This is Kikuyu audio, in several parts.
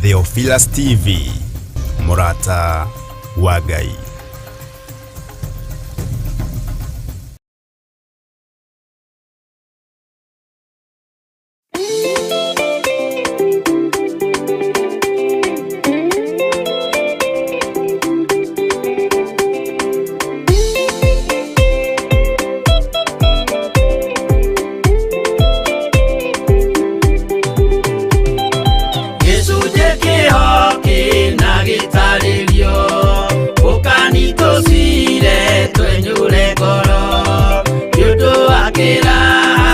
Theophilus TV, mũrata wa Ngai. Gĩcunjĩ kĩho kĩna gĩtarĩrio ũkani tũcire twenyũre ngoro nĩ ũndũ wa kĩraha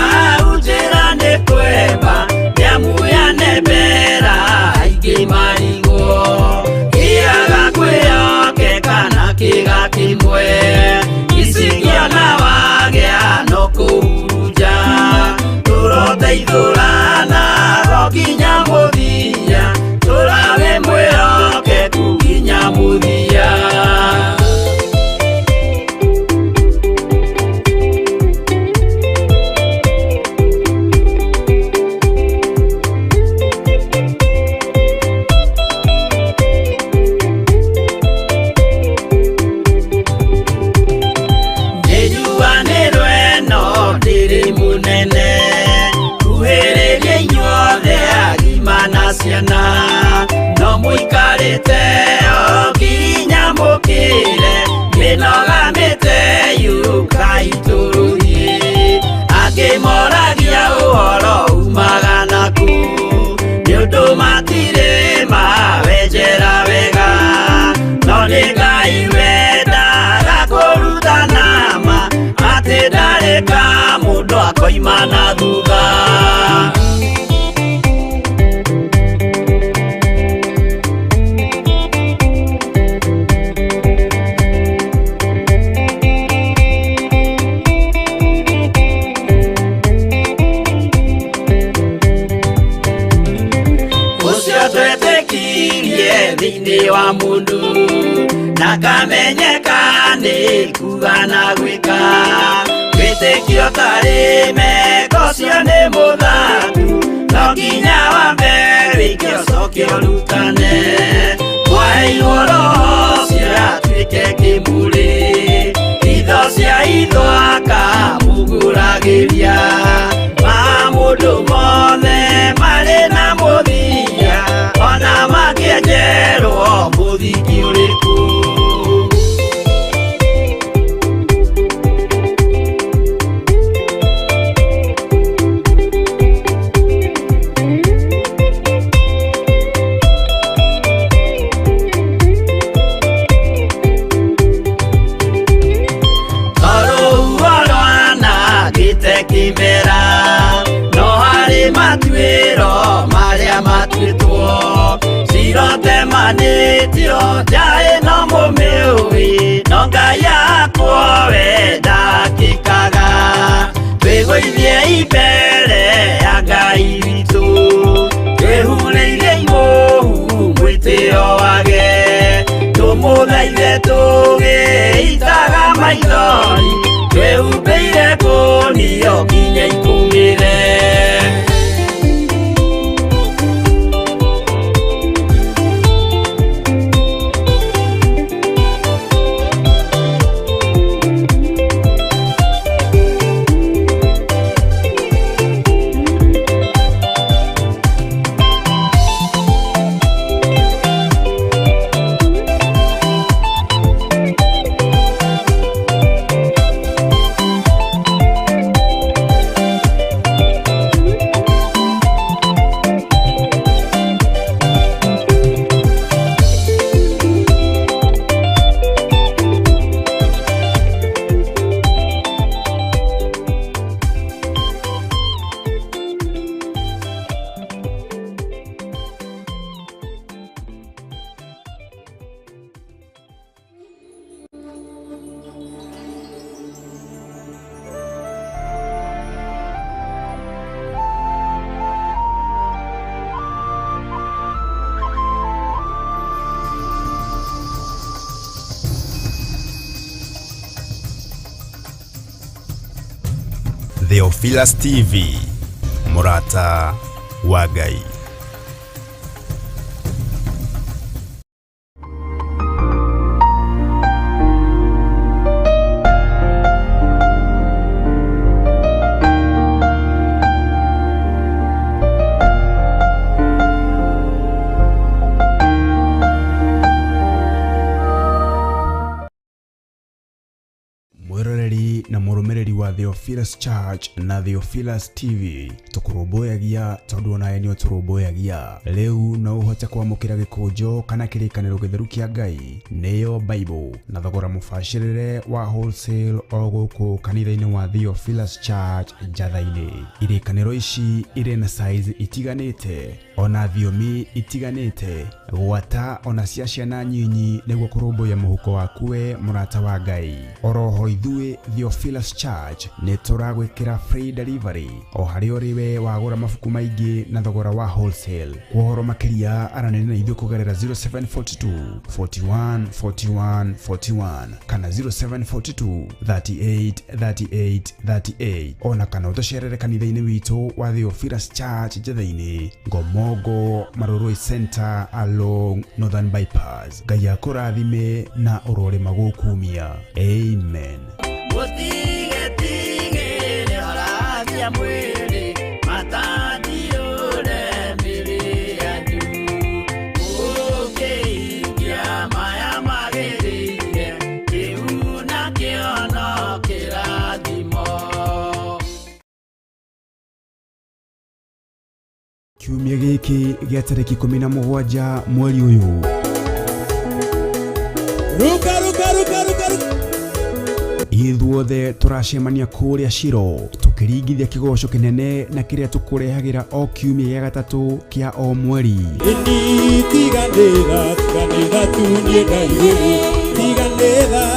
njĩra nĩ kwemba nĩamu yanembera aingĩ marigwo kĩaga kwĩyokeka na kĩga kĩmwe icingĩona wagĩa no kũhurunja tũroteithũrana ro nginya mũthia tũrawe mwĩhokeku nginya mũthia. Nĩnjuanĩrwo ĩno ndĩrĩ mũnene kuhĩrĩria inyuothe agima na ciana no mũikarĩte o nginya mũkĩre mĩnoga mĩte yũkai tũrũthiĩ angĩ moragia ũhoro umaga naku nĩ ũndũ matirĩ mawenjera wega no nĩ Ngai wendaga kũrutana ma atĩ ndarĩ ka mũndũ akoima na thutha. Ũcio twetĩkirie thĩinĩ wa mũndũ na kamenyeka nĩ kuga na gwĩka wĩtĩkio tarĩ meko ũcio nĩ mũthaku no nginya wambe wĩke ũcoke ũrutane mwaheirwo roho ũcio atuĩke kĩmũrĩ itho cia itho akamũgũragĩria ma mũndũ mothe marĩ na mũthia ona makĩenjerwo mũthingi ũrĩkũ. Tondũ rwanangĩte kĩmera no harĩ matuĩro marĩa matuĩtwo cirotemanĩtio nja ĩno mũmĩũĩ no Ngai akwo we ndakĩkaga twĩgũithie mbere ya Ngai witũ twĩhurĩire imũhu mwĩtĩo wage tũmũthaithe tũgĩitaga maithori twĩhumbĩire kũnio nginya ikũmĩre. Theophilus TV, mũrata wa Ngai. Theophilus Church na Theophilus TV. Tũkũrũmbũyagia tondũ onawe nĩ ũtũrũmbũyagia. Rĩu no ũhote kwamũkĩra gĩkũnjo kana kĩrĩkanĩro gĩtheru kĩa Ngai, nĩyo Bible, na thogora mũbacĩrĩre wa wholesale o gũkũ kanitha-inĩ wa Theophilus Church Njatha-inĩ. Irĩkanĩro ici irĩ na size itiganĩte ona thiomi itiganĩte, gwata ona cia ciana nyinyi, nĩguo kũrũmbũiya mũhuko waku we mũrata wa Ngai. Oroho ithuĩ Theophilus Church nĩ tũragwĩkĩra free delivery o harĩa ũrĩ we wagũra mabuku maingĩ na thogora wa wholesale. Kwa ũhoro makĩria aranĩria na ithuĩ kũgerera 0742 41 41 41 kana 0742 38 38 38, ona kana ũtũcerere kanitha-inĩ witũ wa Theophilus Church Njatha-inĩ, Ngomongo Marurui Center along Northern Bypass. Ngai akũrathime na ũrorĩma gũkumia. Amen. Mũtigetigĩre horagia mwĩrĩ, matandiũre mĩrĩ yanyu. Mũkĩhingia maya magĩrĩire, kĩu nakĩo no kĩrathimo. Kiumia gĩkĩ gĩa tarĩki 17 mweri ũyũ, Ruka, ruka, ruka, ruka, ruka. Ithuothe tũracemania kũrĩa Shiro tũkĩringithia kĩgoco kĩnene na kĩrĩa tũkũrehagĩra o kiumia gĩa gatatũ kĩa o mweri. Ini tiganĩra, tiganĩra tu niĩ ndaigĩrĩ. Tiganĩra.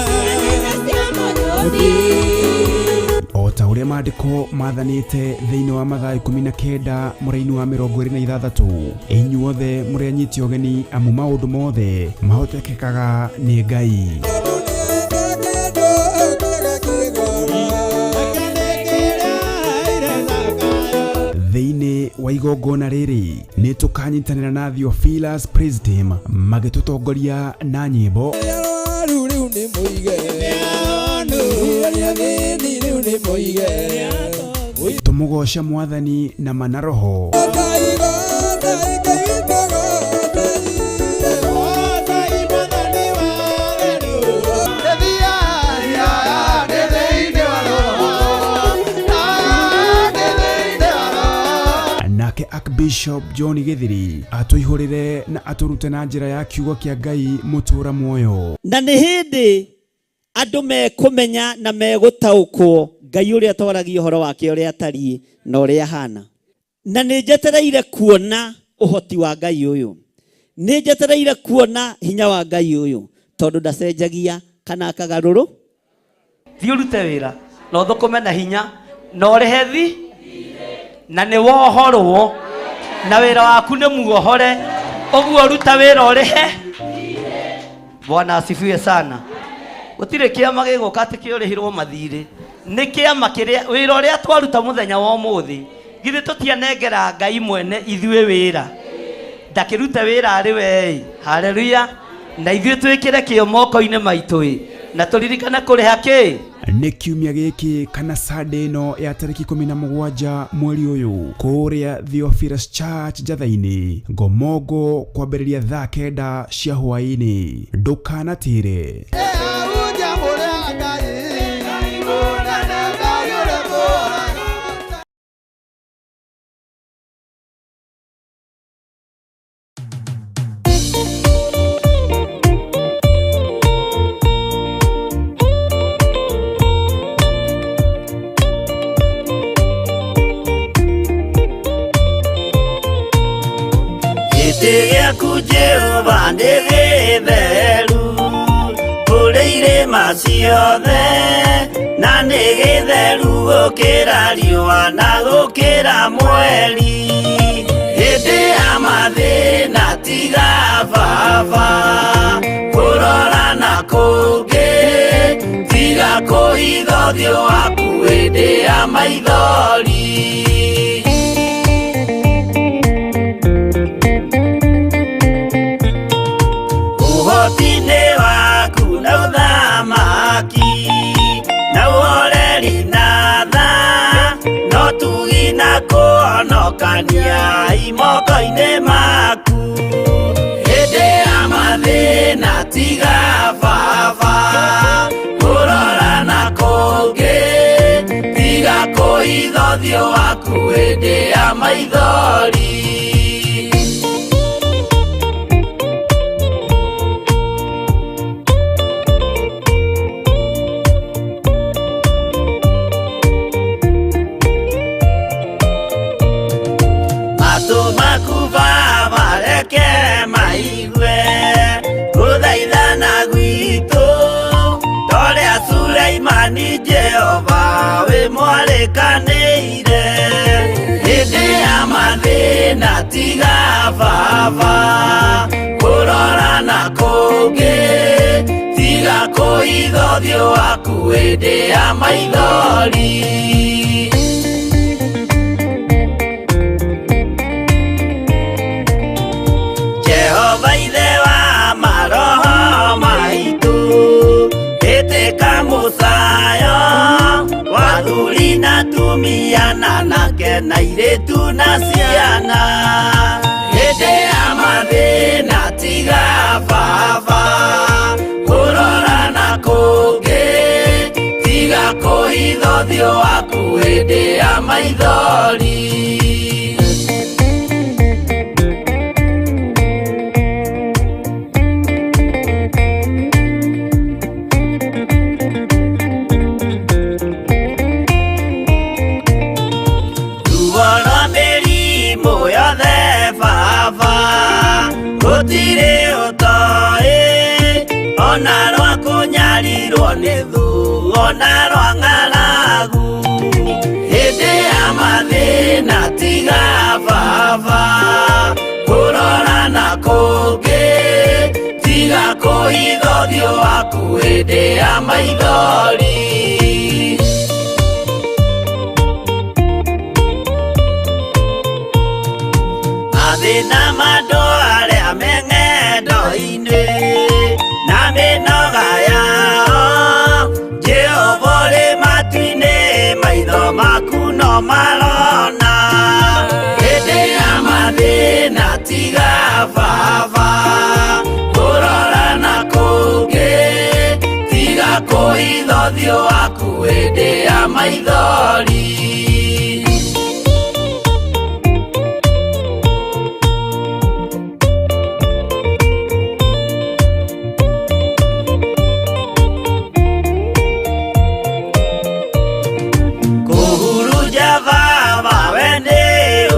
O ta ũrĩa maandĩko mathanĩte thĩinĩ wa Mathayo 19 mũraini wa 26, inyuothe mũrĩ anyiti ũgeni, amu maũndũ mothe mahotekekaga nĩ Ngai. Thĩinĩ wa igongona rĩrĩ nĩ tũkanyitanĩra na Theophilus Praise Team magĩtũtongoria na nyĩmbo, Arwaru rĩu nĩ mũige. Arĩa athĩni rĩu nĩ mũige. Tũmũgoce Mwathani na mana roho. Ngai, Ngai, Ngai, Ngai, Mwathani wa wendo. Nake Archbishop John Githiri atũihũrĩre na atũrute na njĩra ya kiugo kĩa Ngai mũtũra muoyo. Na nĩ hĩndĩ andũ mekũmenya na megũtaũkwo Ngai ũrĩa twaragia ũhoro wake, ũrĩa atariĩ na ũrĩa ahana. Na nĩ njetereire kuona ũhoti wa Ngai ũyũ, nĩ njetereire kuona hinya wa Ngai ũyũ, tondũ ndacenjagia kana akagarũrũ. Thiĩ ũrute wĩra na ũthũkũme na hinya na ũrĩhe thi na nĩ wohorwo na wĩra waku nĩ muohore, ũguo ruta wĩra ũrĩhe. Bwana asifiwe sana. Gũtirĩ kĩama gĩgũka atĩ kĩũrĩhirwo mathirĩ, nĩ kĩama kĩrĩa wĩra ũrĩa twaruta mũthenya wa ũmũthĩ, githĩ tũtianengera Ngai mwene ithuĩ wĩra, ndakĩrute wĩra arĩ we. Haleluya. Na ithuĩ twĩkĩre kĩo moko-inĩ maitũ ĩ, na tũririkane kũrĩha kĩ. Nĩ kiumia gĩkĩ kana Sunday ĩno ya tarĩki 17 mweri ũyũ kũrĩa Theophilus Church Njatha-inĩ, Ngomongo, kwambĩrĩria thaa 9 cia hwaĩ-inĩ. Ndũkanatĩre. Gĩtĩ gĩaku Jehova nĩ gĩtheru kũrĩ irĩma ciothe, na nĩ gĩtheru gũkĩra riũa na gũkĩra mweri. Hĩndĩ ya mathĩna tiga baba kũrora na kũngĩ, tiga kũhitha ũthiũ waku hĩndĩ ya maithori. Ũhoti-inĩ waku na ũthamaki na ũhoreri na tha, no tugi na kũhonokania imoko-inĩ maku. Hĩndĩ ya mathĩna tiga baba kũrora na kũngĩ. Kũhitha ũthiũ waku hĩndĩ ya maithori. Matũ maku Baba reke maigue gũthaithana gwitũ, torĩa Suleimani Jehova wĩ mwarĩkanĩire. Hĩndĩ ya mathĩna tiga Baba kũrora na kũngĩ, tiga kũhitha ũthiũ waku hĩndĩ ya maithori. Jehova ithe wa maroho maitũ, ĩtĩka mũcayo wa athuri na atumia na anake na airĩtu na ciana. Hĩndĩ ya mathĩna tiga Baba kũrora na kũngĩ, tiga kũhitha ũthiũ waku hĩndĩ ya maithori. Ruo rwa mĩrimũ yothe Baba gũtirĩ ũtoĩ, ona rwa kũnyarirwo nĩ thũ, ona rwa ng'aragu. Hĩndĩ ya mathĩna tiga Baba kũrora na kũngĩ, tiga kũhitha ũthiũ waku hĩndĩ ya maithori. Mathĩna ma andũ arĩa me ng'endo-inĩ na mĩnoga yao, Jehova ũrĩ matu-inĩ, maitho maku no marona. Hĩndĩ ya mathĩna tiga Baba kũrora na kũngĩ, tiga kũhitha ũthiũ waku hĩndĩ ya maithori. Kũhurunja Baba we nĩ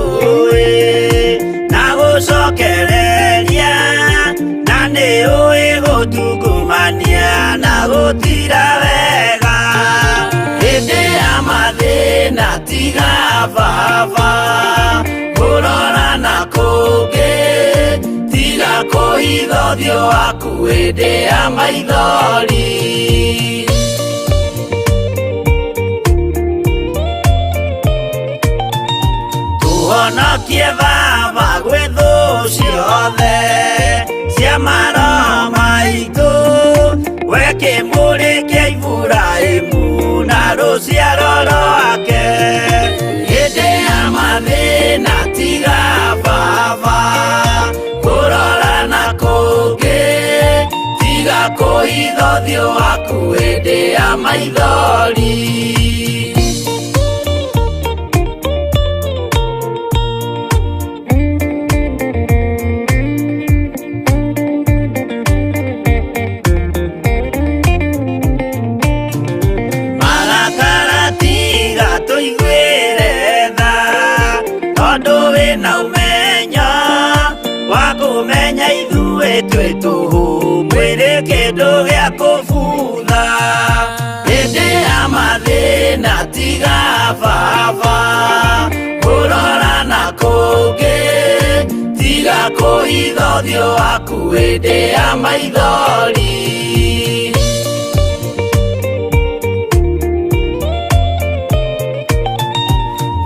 ũĩ, na gũcokereria, na nĩ ũĩ gũtungumania na gũtira wega. Hĩndĩ ya mathĩna tiga Baba kũrora na kũngĩ, tiga kũhitha ũthiũ waku hĩndĩ ya maithori. Tũhonokie Baba gwĩ thũ ciothe cia maroho maitũ, we kĩmũrĩ kĩa Iburahĩmu na rũciaro rwake. Hĩndĩ ya mathĩna tiga Baba kũrora na kũngĩ, tiga kũhitha ũthiũ waku hĩndĩ ya maithori. Marakara tiga tũiguĩre tha, tondũ wĩna ũmenyo wa kũmenya ithuĩ twĩ tũhũ, mwĩrĩ kĩndũ gĩa kũbutha. Hĩndĩ ya mathĩna tiga Baba kũrora na kũngĩ, tiga kũhitha ũthiũ waku hĩndĩ ya maithori.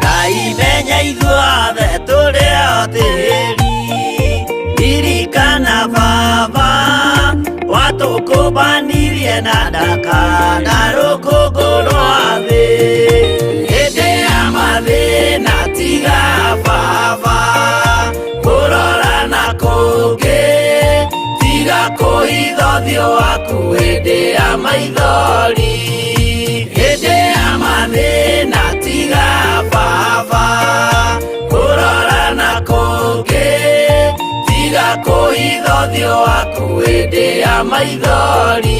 Ngai menya ithuothe tũrĩ o tĩri, ririkana Baba watũkũmbanirie na ndaka na rũkũngũ rwa thĩ. Hĩndĩ ya mathĩna tiga Baba kũrora na kũngĩ, tiga kũhitha ũthiũ waku hĩndĩ ya maithori. Hĩndĩ ya mathĩna tiga Ũthiũ waku hĩndĩ ya maithori.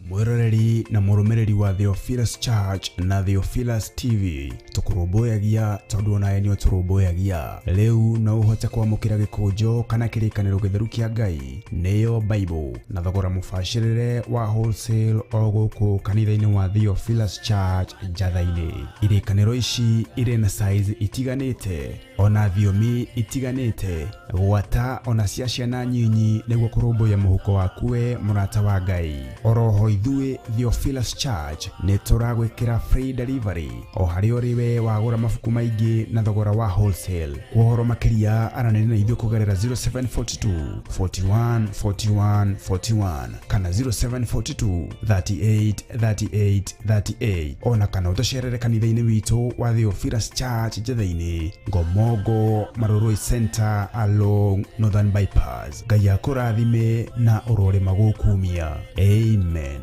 Mwiroreri na mũrũmĩrĩri wa Theophilus Church na Theophilus TV, tũkũrũmbũyagia tondũ onawe nĩ ũtũrũmbũyagia. Rĩu no ũhote kwamũkĩra gĩkũnjo kana kĩrĩkanĩro gĩtheru kĩa Ngai, nĩyo Bible, na thogora mũbacĩrĩre wa wholesale o gũkũ kanitha-inĩ wa Theophilus Church Njatha-inĩ. Irĩkanĩro ici irĩ na size itiganĩte ona thiomi itiganĩte, gwata ona cia ciana nyinyi, nĩguo kũrũmbũiya mũhuko waku we mũrata wa Ngai. Oroho ithuĩ Theophilus Church nĩ tũragwĩkĩra free delivery o harĩa ũrĩ we wagũra mabuku maingĩ na thogora wa wholesale. Kwa ũhoro makĩria aranĩria na ithuĩ kũgerera 0742 41 41 41 kana 0742 38 38 38, ona kana ũtũcerere kanitha-inĩ witũ wa Theophilus Church Njatha-inĩ, Ngomongo Marurui Center along Northern Bypass. Ngai akũrathime na ũrorĩma gũkumia. Amen.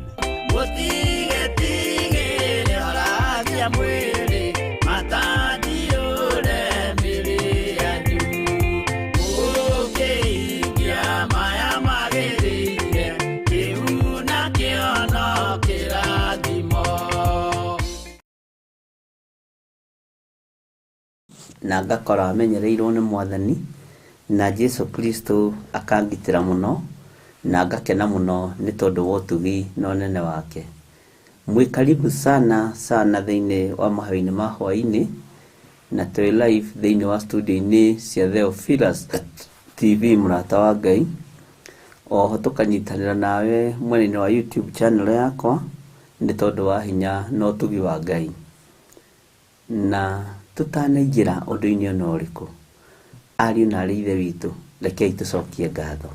Mũtigetigĩre horagia mwĩrĩ, matandiũre mĩrĩ yanyu. Mũkĩhingia maya magĩrĩire, kĩu nakĩo no kĩrathimo. Na ngakora menyereirwo nĩ Mwathani na Jesu Kristo akangitĩra mũno, na ngakena mũno nĩ tondũ wa ũtugi na ũnene wake. Mwĩ karibu sana sana thĩinĩ wa mahoya-inĩ ma hwaĩ-inĩ, na twĩ live thĩinĩ wa studio-inĩ cia Theophilus TV, mũrata wa Ngai. Oho tũkanyitanĩra nawe mwena-inĩ wa YouTube channel yakwa nĩ tondũ wa hinya na ũtugi wa Ngai. Na tũtanaingĩra ũndũ-inĩ ona ũrĩkũ, ariũ na arĩ ithe witũ, rekei tũcokie ngatho.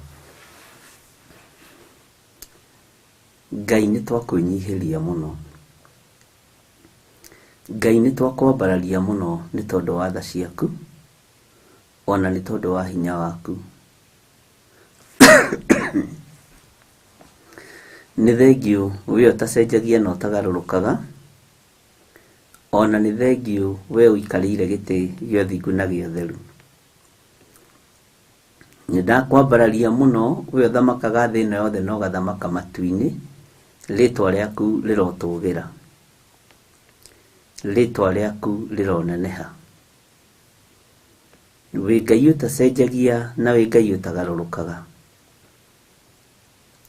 Ngai nĩ twakwĩnyihĩria mũno, Ngai nĩ twakwambararia mũno nĩ tondũ wa tha ciaku, ona nĩ tondũ wa hinya waku. Nĩ thengiũ we ũtacenjagia na ũtagarũrũkaga, ona nĩ thengiũ we ũikarĩire gĩtĩ gĩa ũthingu na gĩa ũtheru. Nĩ ndakwambararia mũno we ũthamakaga thĩ ĩno yothe na ũgathamaka matu-inĩ, rĩtwa rĩaku rĩrotũgĩra, rĩtwa rĩaku rĩroneneha. Wĩ Ngai ũtacenjagia na wĩ Ngai ũtagarũrũkaga,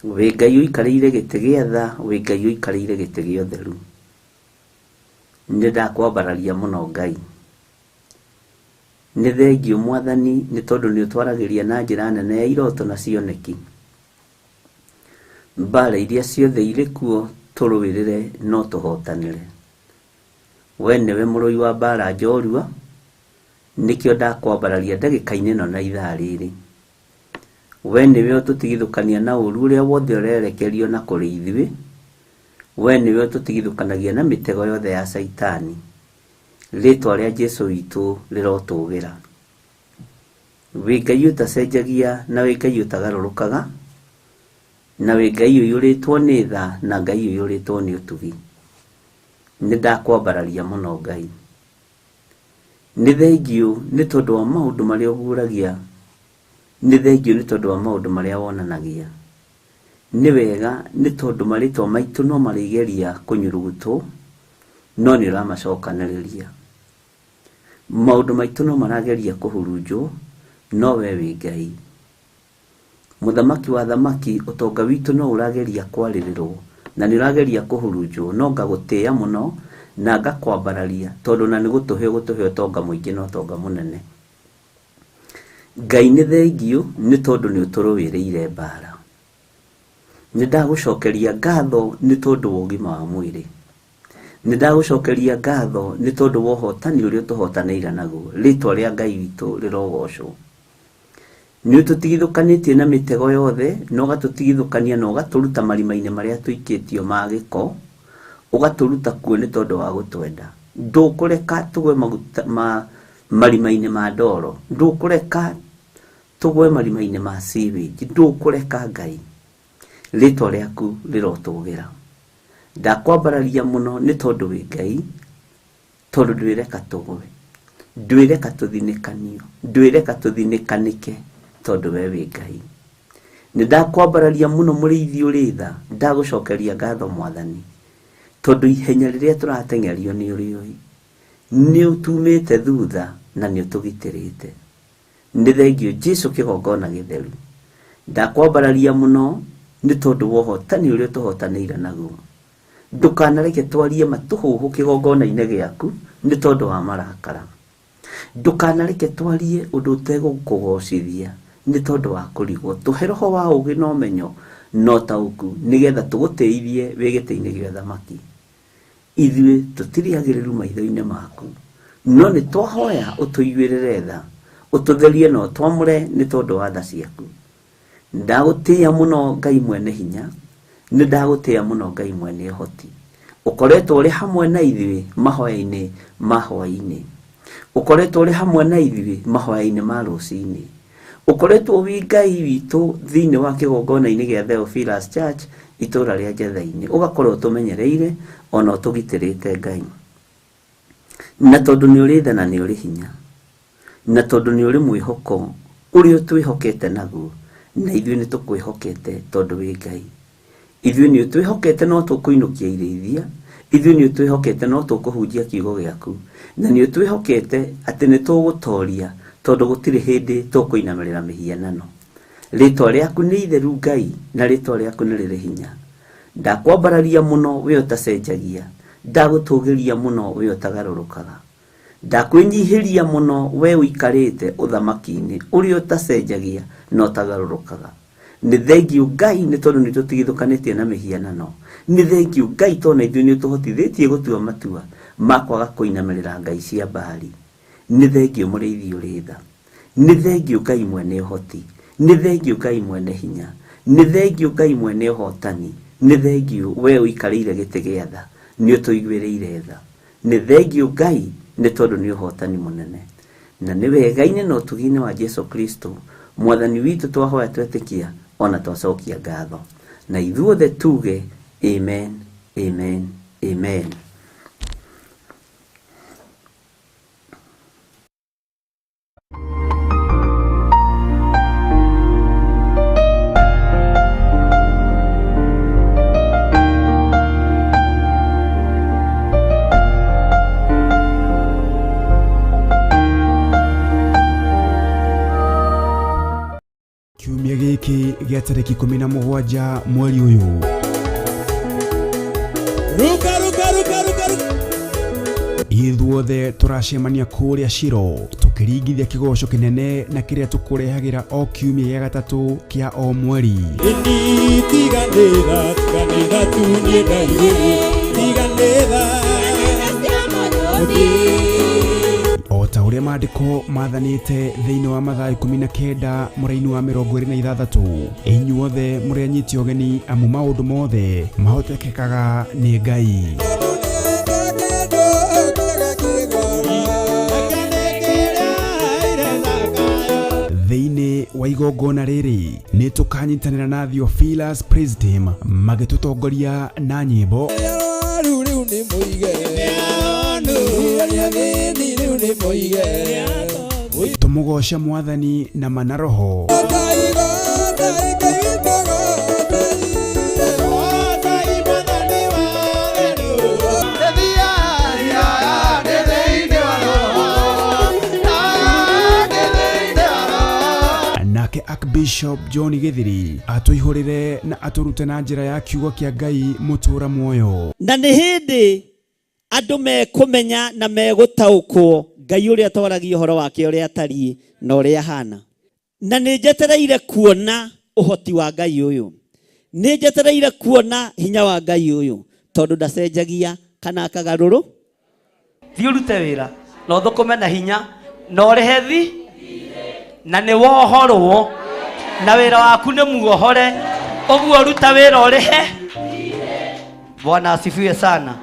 wĩ Ngai ũikarĩire gĩtĩ gĩa tha, wĩ Ngai ũikarĩire gĩtĩ gĩa ũtheru. Nĩ ndakwambararia mũno Ngai. Nĩ thengiũ Mwathani nĩ tondũ nĩ ũtwaragĩria na njĩra nene ya iroto na cioneki. Mbara iria ciothe irĩ kuo tũrũĩrĩre no tũhotanĩre. We nĩwe mũrũi wa mbara njorua, nĩkĩo ndakwambararia ndagĩka-inĩ ĩno na ithaa rĩrĩ. We nĩwe ũtũtigithũkania na ũru ũrĩa wothe ũrerekerio na kũrĩ ithuĩ. We nĩwe ũtũtigithũkanagia na mĩtego yothe ya Caitani. Rĩtwa rĩa Jesu witũ rĩrotũgĩra. Wĩ Ngai ũtacenjagia na wĩ Ngai ũtagarũrũkaga, na wĩ Ngai ũiyũrĩtwo nĩ tha na Ngai ũiyũrĩtwo nĩ ũtugi. Nĩ ndakwambararia mũno Ngai. Nĩ thengiũ nĩ tondũ wa maũndũ marĩa ũguũragia, nĩ thengiũ nĩ tondũ wa maũndũ marĩa wonanagia. Nĩ wega nĩ tondũ marĩtwa maitũ no marĩgeria kũnyurugutwo, no nĩ ũramacokanĩrĩria. Maũndũ maitũ no marageria kũhurunjwo, no we wĩ Ngai. Mũthamaki wa thamaki, ũtonga witũ no ũrageria kwarĩrĩrwo na nĩ ũrageria kũhurunjwo, no ngagũtĩĩa mũno na ngakwambararia tondũ na nĩ gũtũhe ũgũtũhe ũtonga mũingĩ na ũtonga mũnene. Ngai nĩ thengiũ nĩ tondũ nĩ ũtũrũĩrĩire mbara. Nĩ ndagũcokeria ngatho nĩ tondũ wa ũgima wa mwĩrĩ. Nĩ ndagũcokeria ngatho nĩ tondũ wa ũhotani ũrĩa ũtũhotanĩire naguo. Rĩtwa rĩa Ngai witũ rĩrogocwo. Nĩ ũtũtigithũkanĩtie na mĩtego yothe, na ũgatũtigithũkania na ũgatũruta marima-inĩ marĩa tũikĩtio ma gĩko, ũgatũruta kuo nĩ tondũ wa gũtwenda. Ndũkũreka tũgwe maguta ma marima-inĩ ma ndoro, ndũkũreka tũgwe marima-inĩ ma sewage, ndũkũreka Ngai. Rĩtwa rĩaku rĩrotũgĩra. Ndakwambararia mũno nĩ tondũ wĩ Ngai, tondũ ndwĩreka tũgwe, ndwĩreka tũthinĩkanio, ndwĩreka tũthinĩkanĩke tondũ we wĩ Ngai. Nĩ ndakwambararia mũno mũrĩithi ũrĩ tha, ndagũcokeria ngatho Mwathani, tondũ ihenya rĩrĩa tũrateng'erio nĩ ũrĩũĩ. Nĩ ũtumĩte thutha na nĩ ũtũgitĩrĩte. Nĩ thengiũ Jesu kĩgongona gĩtheru. Ndakwambararia mũno nĩ tondũ wa ũhotani ũrĩa ũtũhotanĩire naguo. Ndũkanareke twarie matũhũhũ kĩgongona-inĩ gĩaku nĩ tondũ wa marakara. Ndũkanareke twarie ũndũ ũtegũkũgocithia nĩ tondũ wa kũrigwo. Tũhe roho wa ũũgĩ na ũmenyo na ũtaũku nĩgetha tũgũtĩithie wĩ gĩtĩ-inĩ gĩa ũthamaki. Ithuĩ tũtirĩ agĩrĩru maitho-inĩ maku, no nĩ twahoya ũtũiguĩrĩre tha, ũtũtherie na ũtwamũre nĩ tondũ wa tha ciaku. Ndagũtĩĩa mũno Ngai mwene hinya, nĩ ndagũtĩĩa mũno Ngai mwene ũhoti. Ũkoretwo ũrĩ hamwe na ithuĩ mahoya-inĩ ma hwaĩ-inĩ. Ũkoretwo ũrĩ hamwe na ithuĩ mahoya-inĩ ma rũcinĩ. Ũkoretwo wĩ Ngai witũ thĩinĩ wa kĩgongona-inĩ gĩa Theophilus Church itũũra rĩa Njetha-inĩ. Ũgakorwo ũtũmenyereire ona ũtũgitĩrĩte Ngai. Na tondũ nĩ ũrĩ tha na nĩ ũrĩ hinya, na tondũ nĩ ũrĩ mwĩhoko ũrĩa ũtwĩhokete naguo, na ithuĩ nĩ tũkwĩhokete tondũ wĩ Ngai. Ithuĩ nĩ ũtwĩhokete no tũkũinũkia irĩithia, ithuĩ nĩ ũtwĩhokete no tũkũhunjia kiugo gĩaku, na nĩ ũtwĩhokete atĩ nĩ tũgũtoria tondũ gũtirĩ hĩndĩ tũkũinamĩrĩra mĩhianano. Rĩtwa rĩaku nĩ itheru Ngai, na rĩtwa rĩaku nĩ rĩrĩ hinya. Ndakwambararia mũno we ũtacenjagia, ndagũtũgĩria mũno we ũtagarũrũkaga. Ndakwĩnyihĩria mũno we ũikarĩte ũthamaki-inĩ ũrĩa ũtacenjagia na ũtagarũrũkaga. Nĩ thengiũ Ngai nĩ tondũ nĩ tũtigithũkanĩtie na mĩhianano. Nĩ thengiũ Ngai tondũ na ithuĩ nĩ ũtũhotithĩtie gũtua matua ma kwaga kũinamĩrĩra ngai cia Baali. Nĩ thengiũ mũrĩithi ũrĩ tha. Nĩ thengiũ Ngai mwene ũhoti. Nĩ thengiũ Ngai mwene hinya. Nĩ thengiũ Ngai mwene ũhotani. Nĩ thengiũ we ũikarĩire gĩtĩ gĩa tha. Nĩ ũtũiguĩrĩire tha. Nĩ thengiũ Ngai nĩ tondũ nĩ ũhotani mũnene. Na nĩ wega-inĩ na ũtugi-inĩ wa Jesu Kristo Mwathani witũ twahoya twetĩkia ona twacokia ngatho. Na ithuothe tuge Amen, Amen, Amen. Kiumia gĩkĩ gĩa tarĩki 17 mweri ũyũ Ruka, ruka, ruka, ruka, ruka. Ithuothe tũracemania kũrĩa Shilo tũkĩringithia kĩgoco kĩnene na kĩrĩa tũkũrehagĩra o kiumia gĩa gatatũ kĩa o mweri. Ĩni tiganĩra, tiganĩra tu niĩ ndaigĩrĩ, tiganĩra. O ta ũrĩa maandĩko mathanĩte thĩinĩ wa Mathayo 19 mũraini wa 26, inyuothe mũrĩ anyiti ũgeni amu maũndũ mothe mahotekekaga nĩ Ngai. Thĩinĩ wa igongona rĩrĩ nĩ tũkanyitanĩra na Theophilus Praise Team magĩtũtongoria na nyĩmbo Arwaru rĩu nĩ mũige Arĩa athĩni rĩu nĩ mũige tũmũgoce mwathani na mana roho nake Archbishop John Githiri atũihũrĩre na atũrute na njĩra ya kiugo kĩa Ngai mũtũra muoyo. Na nĩ hĩndĩ andũ mekũmenya na megũtaũkwo Ngai ũrĩa twaragia ũhoro wake ũrĩa atariĩ na ũrĩa ahana. Na nĩ njetereire kuona ũhoti wa Ngai ũyũ. Nĩ njetereire kuona hinya wa Ngai ũyũ tondũ ndacenjagia kana akagarũrũ. Thiĩ ũrute wĩra na ũthũkũme na hinya na ũrĩhe thi na nĩ wohorwo na wĩra waku nĩ muohore ũguo ruta wĩra ũrĩhe. Bwana asifiwe sana.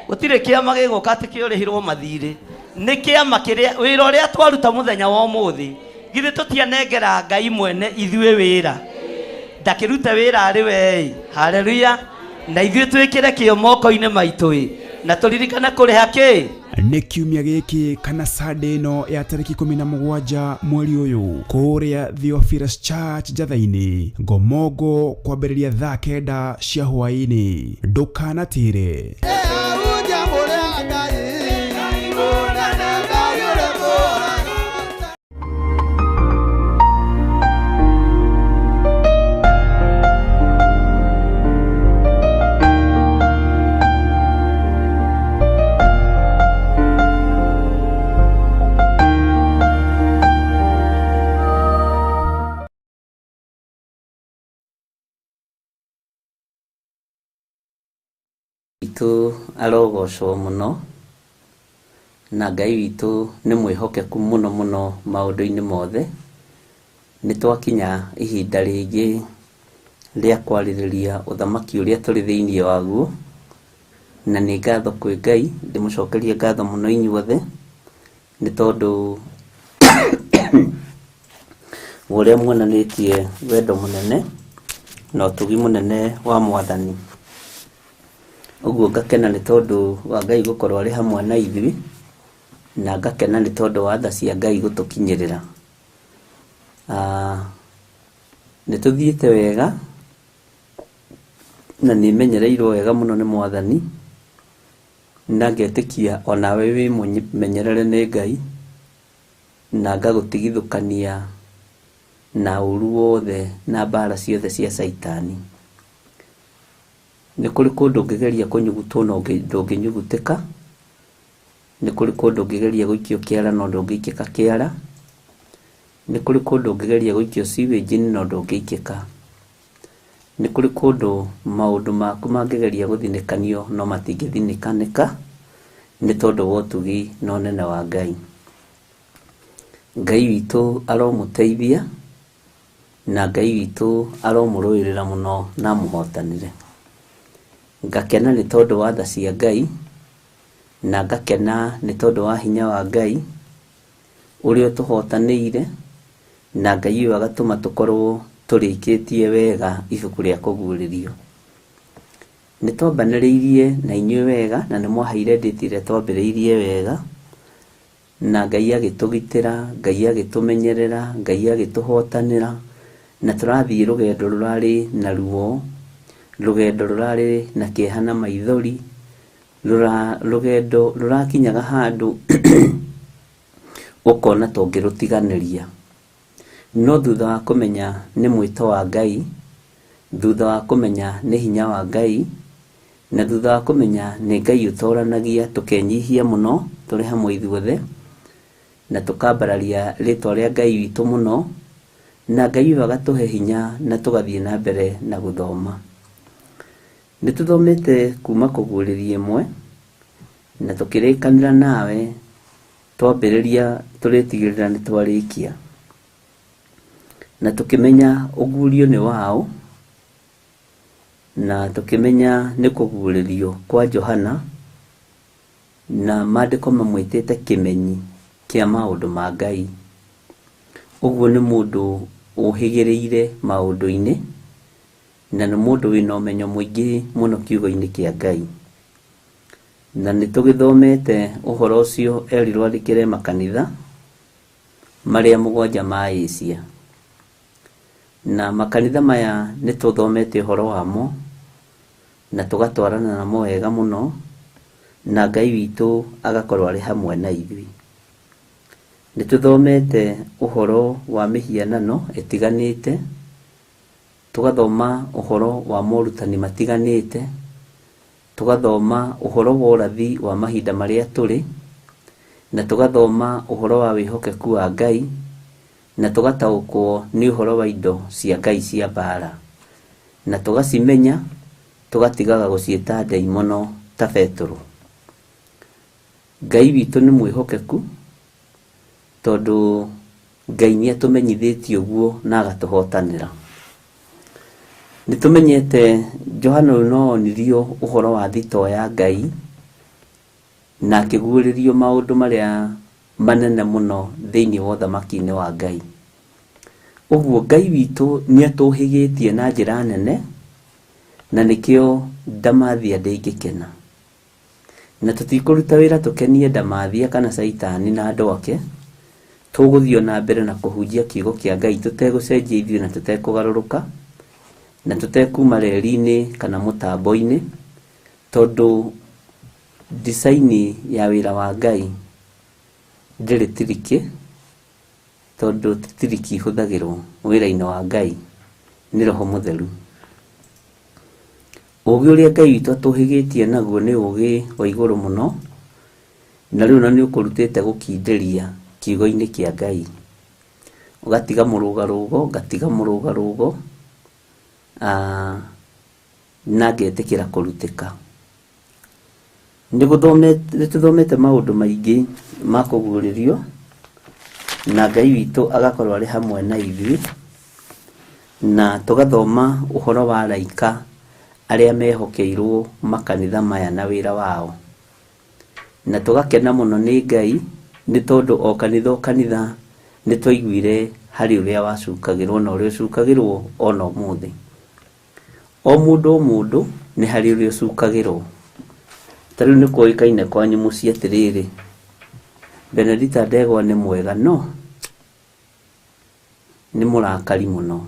Gũtirĩ kĩama gĩgũka atĩ kĩũrĩhirwo mathirĩ. Nĩ kĩama kĩrĩa wĩra ũrĩa twaruta mũthenya wa ũmũthĩ githĩ tũtianengera Ngai mwene ithuĩ wĩra ndakĩrute wĩra arĩ we. Haleluya. Na ithuĩ twĩkĩre kĩo moko-inĩ maitũ ĩ na tũririkane kũrĩha kĩ. Nĩ kiumia gĩkĩ kana Sunday ĩno ya tarĩki 17 mweri ũyũ kũrĩa Theophilus Church Njatha-inĩ Ngomongo kwambĩrĩria thaa 9 cia hwaĩ-inĩ. Ndũkanatĩre. Witũ arogocwo mũno na Ngai witũ nĩ mwĩhokeku mũno mũno maũndũ-inĩ mothe. Nĩ twakinya ihinda rĩngĩ rĩa kwarĩrĩria ũthamaki ũrĩa tũrĩ thĩinĩ waguo, na nĩ ngatho kwĩ Ngai, ndĩmũcokerie ngatho mũno inyuothe nĩ tondũ wa ũrĩa muonanĩtie wendo mũnene na ũtugi mũnene wa Mwathani. Ũguo ngakena nĩ tondũ wa Ngai gũkorwo arĩ hamwe na ithuĩ, na ngakena nĩ tondũ wa tha cia Ngai gũtũkinyĩrĩra. Nĩ tũthiĩte wega na nĩ menyereirwo wega mũno nĩ Mwathani, na ngetĩkia onawe wĩ mũmenyerere nĩ Ngai, na ngagũtigithũkania na ũru wothe na mbara ciothe cia Caitani. Nĩ kũrĩ kũndũ ũngĩgeria kũnyugutwo no ndũngĩnyugutĩka, nĩ kũrĩ kũndũ ũngĩgeria gũikio kĩara no ndũngĩikĩka kĩara, nĩ kũrĩ kũndũ ũngĩgeria gũikio sewage-inĩ no ndũngĩikĩka, nĩ kũrĩ kũndũ maũndũ maku mangĩgeria gũthinĩkanio no matingĩthinĩkanĩka nĩ tondũ wa ũtugi na ũnene wa Ngai. Ngai witũ aromũteithia na Ngai witũ aromũrũĩrĩra mũno na amũhotanĩre. Ngakena nĩ tondũ wa tha cia Ngai, na ngakena nĩ tondũ wa hinya wa Ngai ũrĩa ũtũhotanĩire, na Ngai ũyũ agatũma tũkorwo tũrĩkĩtie wega ibuku rĩa kũguũrĩrio. Nĩ twambanĩrĩirie na inyuĩ wega na nĩ mwaheire date ĩrĩa twambĩrĩirie wega, na Ngai agĩtũgitĩra, Ngai agĩtũmenyerera, Ngai agĩtũhotanĩra, na tũrathiĩ rũgendo rũrarĩ na ruo, rũgendo rũrarĩ na kĩeha na maithori, rũgendo rũrakinyaga handũ ũkona ta ũngĩrũtiganĩria. No thutha wa kũmenya nĩ mwĩto wa Ngai, thutha wa kũmenya nĩ hinya wa Ngai, na thutha wa kũmenya nĩ Ngai ũtoranagia, tũkenyihia mũno tũrĩ hamwe ithuothe, na tũkambararia rĩtwa rĩa Ngai witũ mũno, na Ngai ũyũ agatũhe hinya na tũgathiĩ na mbere na gũthoma. Nĩ tũthomete kuma kũguũrĩria ĩmwe na tũkĩrĩkanĩra nawe twambĩrĩria tũrĩtigĩrĩra nĩ twarĩkia, na tũkĩmenya ũguũrio nĩ waũ, na tũkĩmenya nĩ kũguũrĩrio kwa Johana, na maandĩko mamwĩtĩte kĩmenyi kĩa maũndũ ma Ngai. Ũguo nĩ mũndũ ũhĩgĩrĩire maũndũ-inĩ, na nĩ mũndũ wĩna ũmenyo mũingĩ mũno kiugo-inĩ kĩa Ngai. Na nĩ tũgĩthomete ũhoro ũcio erirwo andĩkĩre makanitha marĩa 7 ma Asia. Na makanitha maya nĩ tũthomete ũhoro wamo na tũgatwarana namo wega mũno, na Ngai witũ agakorwo arĩ hamwe na ithuĩ. Nĩ tũthomete ũhoro wa mĩhianano ĩtiganĩte, tũgathoma ũhoro wa morutani matiganĩte, tũgathoma ũhoro wa ũrathi wa mahinda marĩa tũrĩ, na tũgathoma ũhoro wa wĩhokeku wa Ngai, na tũgataũkwo nĩ ũhoro wa indo cia Ngai cia mbara. Na tũgacimenya tũgatigaga gũciĩta ndaimono ta Betũrũ. Ngai witũ nĩ mwĩhokeku tondũ Ngai nĩ atũmenyithĩtie ũguo na agatũhotanĩra. Nĩ tũmenyete Johana ũyũ no onirio ũhoro wa thitoo ya Ngai na akĩguũrĩrio maũndũ marĩa manene mũno thĩinĩ wa ũthamaki-inĩ wa Ngai. Ũguo Ngai witũ nĩ atũhĩgĩtie na njĩra nene na nĩkĩo ndamathia ndĩngĩkena. Na tũtikũruta wĩra tũkenie ndamathia kana caitani na andũ ake, tũgũthiĩ o na mbere na kũhunjia kiugo kĩa Ngai tũtegũcenjia ithuĩ na tũtekũgarũrũka na tũtekuma reri-inĩ kana mũtambo-inĩ, tondũ design ya wĩra wa Ngai ndĩrĩ tiriki, tondũ ti tiriki ihũthagĩrwo wĩra-inĩ wa Ngai, nĩ Roho Mũtheru. Ũgĩ ũrĩa Ngai witũ atũhĩgĩtie naguo nĩ ũgĩ wa igũrũ mũno, na rĩu na nĩ ũkũrutĩte gũkindĩria kiugo-inĩ kĩa Ngai. Ũgatiga mũrũgarũgo, ngatiga mũrũgarũgo, na ngetĩkĩra kũrutĩka. Nĩ tũthomete maũndũ maingĩ ma kũguũrĩrio, na Ngai witũ agakorwo arĩ hamwe na ithuĩ, na tũgathoma ũhoro wa araika arĩa mehokeirwo makanitha maya na wĩra wao. Na tũgakena mũno nĩ Ngai, nĩ tondũ o kanitha o kanitha nĩ twaiguire harĩ ũrĩa wacukagĩrwo na ũrĩa ũcukagĩrwo ona ũmũthĩ. O mũndũ o mũndũ nĩ harĩ ũrĩa ũcukagĩrwo. Ta rĩu nĩ kũĩkaine kwanyu mũciĩ atĩrĩrĩ, Benedita Ndegwa nĩ mwega no nĩ mũrakari mũno,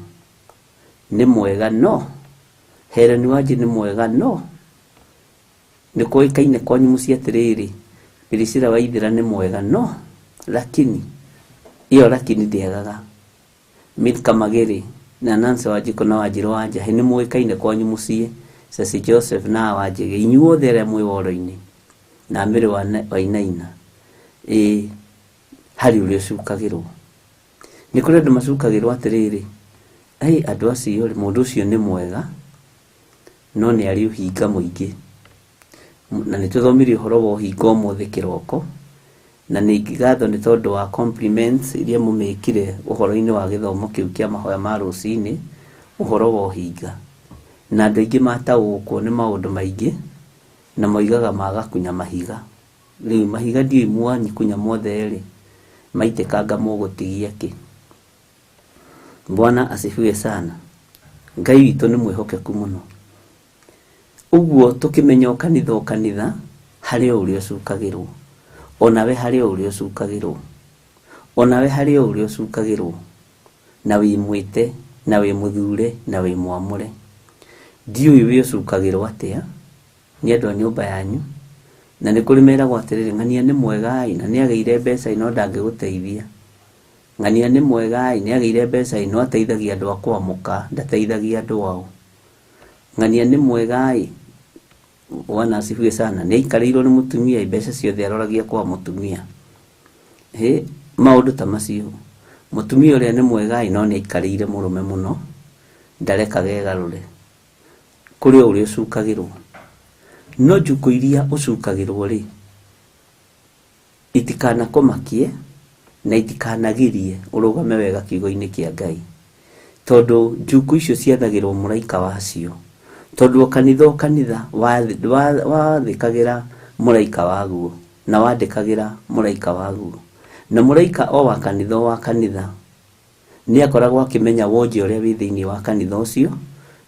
nĩ mwega no Helen Wanji nĩ mwega no nĩ kũĩkaine kwanyu mũciĩ atĩrĩrĩ, Priscilla Waithera nĩ mwega no lakini ĩyo lakini ndĩagaga. Milka Magere na Nancy Wanjikũ na Wanjirũ wa Njahĩ nĩ mũĩkaine kwanyu mũciĩ, Ceci Joseph na Wanjĩgĩ, inyuothe arĩa mwĩ woro-inĩ na Mary Wainaina, ĩĩ harĩ ũrĩa ũcukagĩrwo. Nĩ kũrĩ andũ macukagĩrwo atĩrĩrĩ, hey, andũ acio rĩ, mũndũ ũcio nĩ mwega no nĩ arĩ ũhinga mũingĩ. Na nĩ tũthomire ũhoro wa ũhinga ũmũthĩ kĩroko, na nĩ ngatho nĩ tondũ wa compliments iria mũmĩkire ũhoro-inĩ wa gĩthomo kĩu kĩa mahoya ma rũcinĩ, ũhoro wa ũhinga. Na andũ aingĩ mataũkwo nĩ maũndũ maingĩ na moigaga magakunya mahiga. Rĩu mahiga ndiũĩ mwanikunya mothe rĩ, maitĩkanga mũgũtigia kĩ? Bwana asifiwe sana. Ngai witũ nĩ mwĩhokeku mũno. Ũguo tũkĩmenya o kanitha o kanitha harĩ o ũrĩa ũcukagĩrwo, onawe harĩ o ũrĩa ũcukagĩrwo, onawe harĩ o ũrĩa ũcukagĩrwo, na wĩ mwĩte, na wĩ mũthure, na wĩ mwamũre. Ndiũĩ wĩ ũcukagĩrwo atĩa nĩ andũ a nyũmba yanyu, na nĩ kũrĩ meragwo atĩrĩrĩ, ng'ania nĩ mwega ĩ, na nĩ agĩire mbeca ĩ, no ndangĩgũteithia. Ng'ania nĩ mwega ĩ, nĩ agĩire mbeca ĩ, no ateithagia andũ a kwamũka, ndateithagia andũ ao. Ng'ania nĩ mwega ĩ, Bwana asifiwe sana, nĩ aikarĩirwo nĩ mũtumia ĩ, mbeca ciothe aroragia kwa mũtumia. Hĩ, maũndũ ta macio. Mũtumia ũrĩa nĩ mwega ĩ, no nĩ aikarĩire mũrũme mũno, ndarekaga egarũre. Kũrĩ o ũrĩa ũcukagĩrwo. No njukũ iria ũcukagĩrwo rĩ, itikanakũmakie na itikanagirie ũrũgame wega kiugo-inĩ kĩa Ngai. Tondũ njukũ icio ciathagĩrwo mũraika wacio. Tondũ o kanitha o kanitha wathĩkagĩra mũraika waguo na wandĩkagĩra mũraika waguo. Na mũraika o wa kanitha o wa kanitha nĩ akoragwo akĩmenya wonje ũrĩa wĩ thĩinĩ wa kanitha ũcio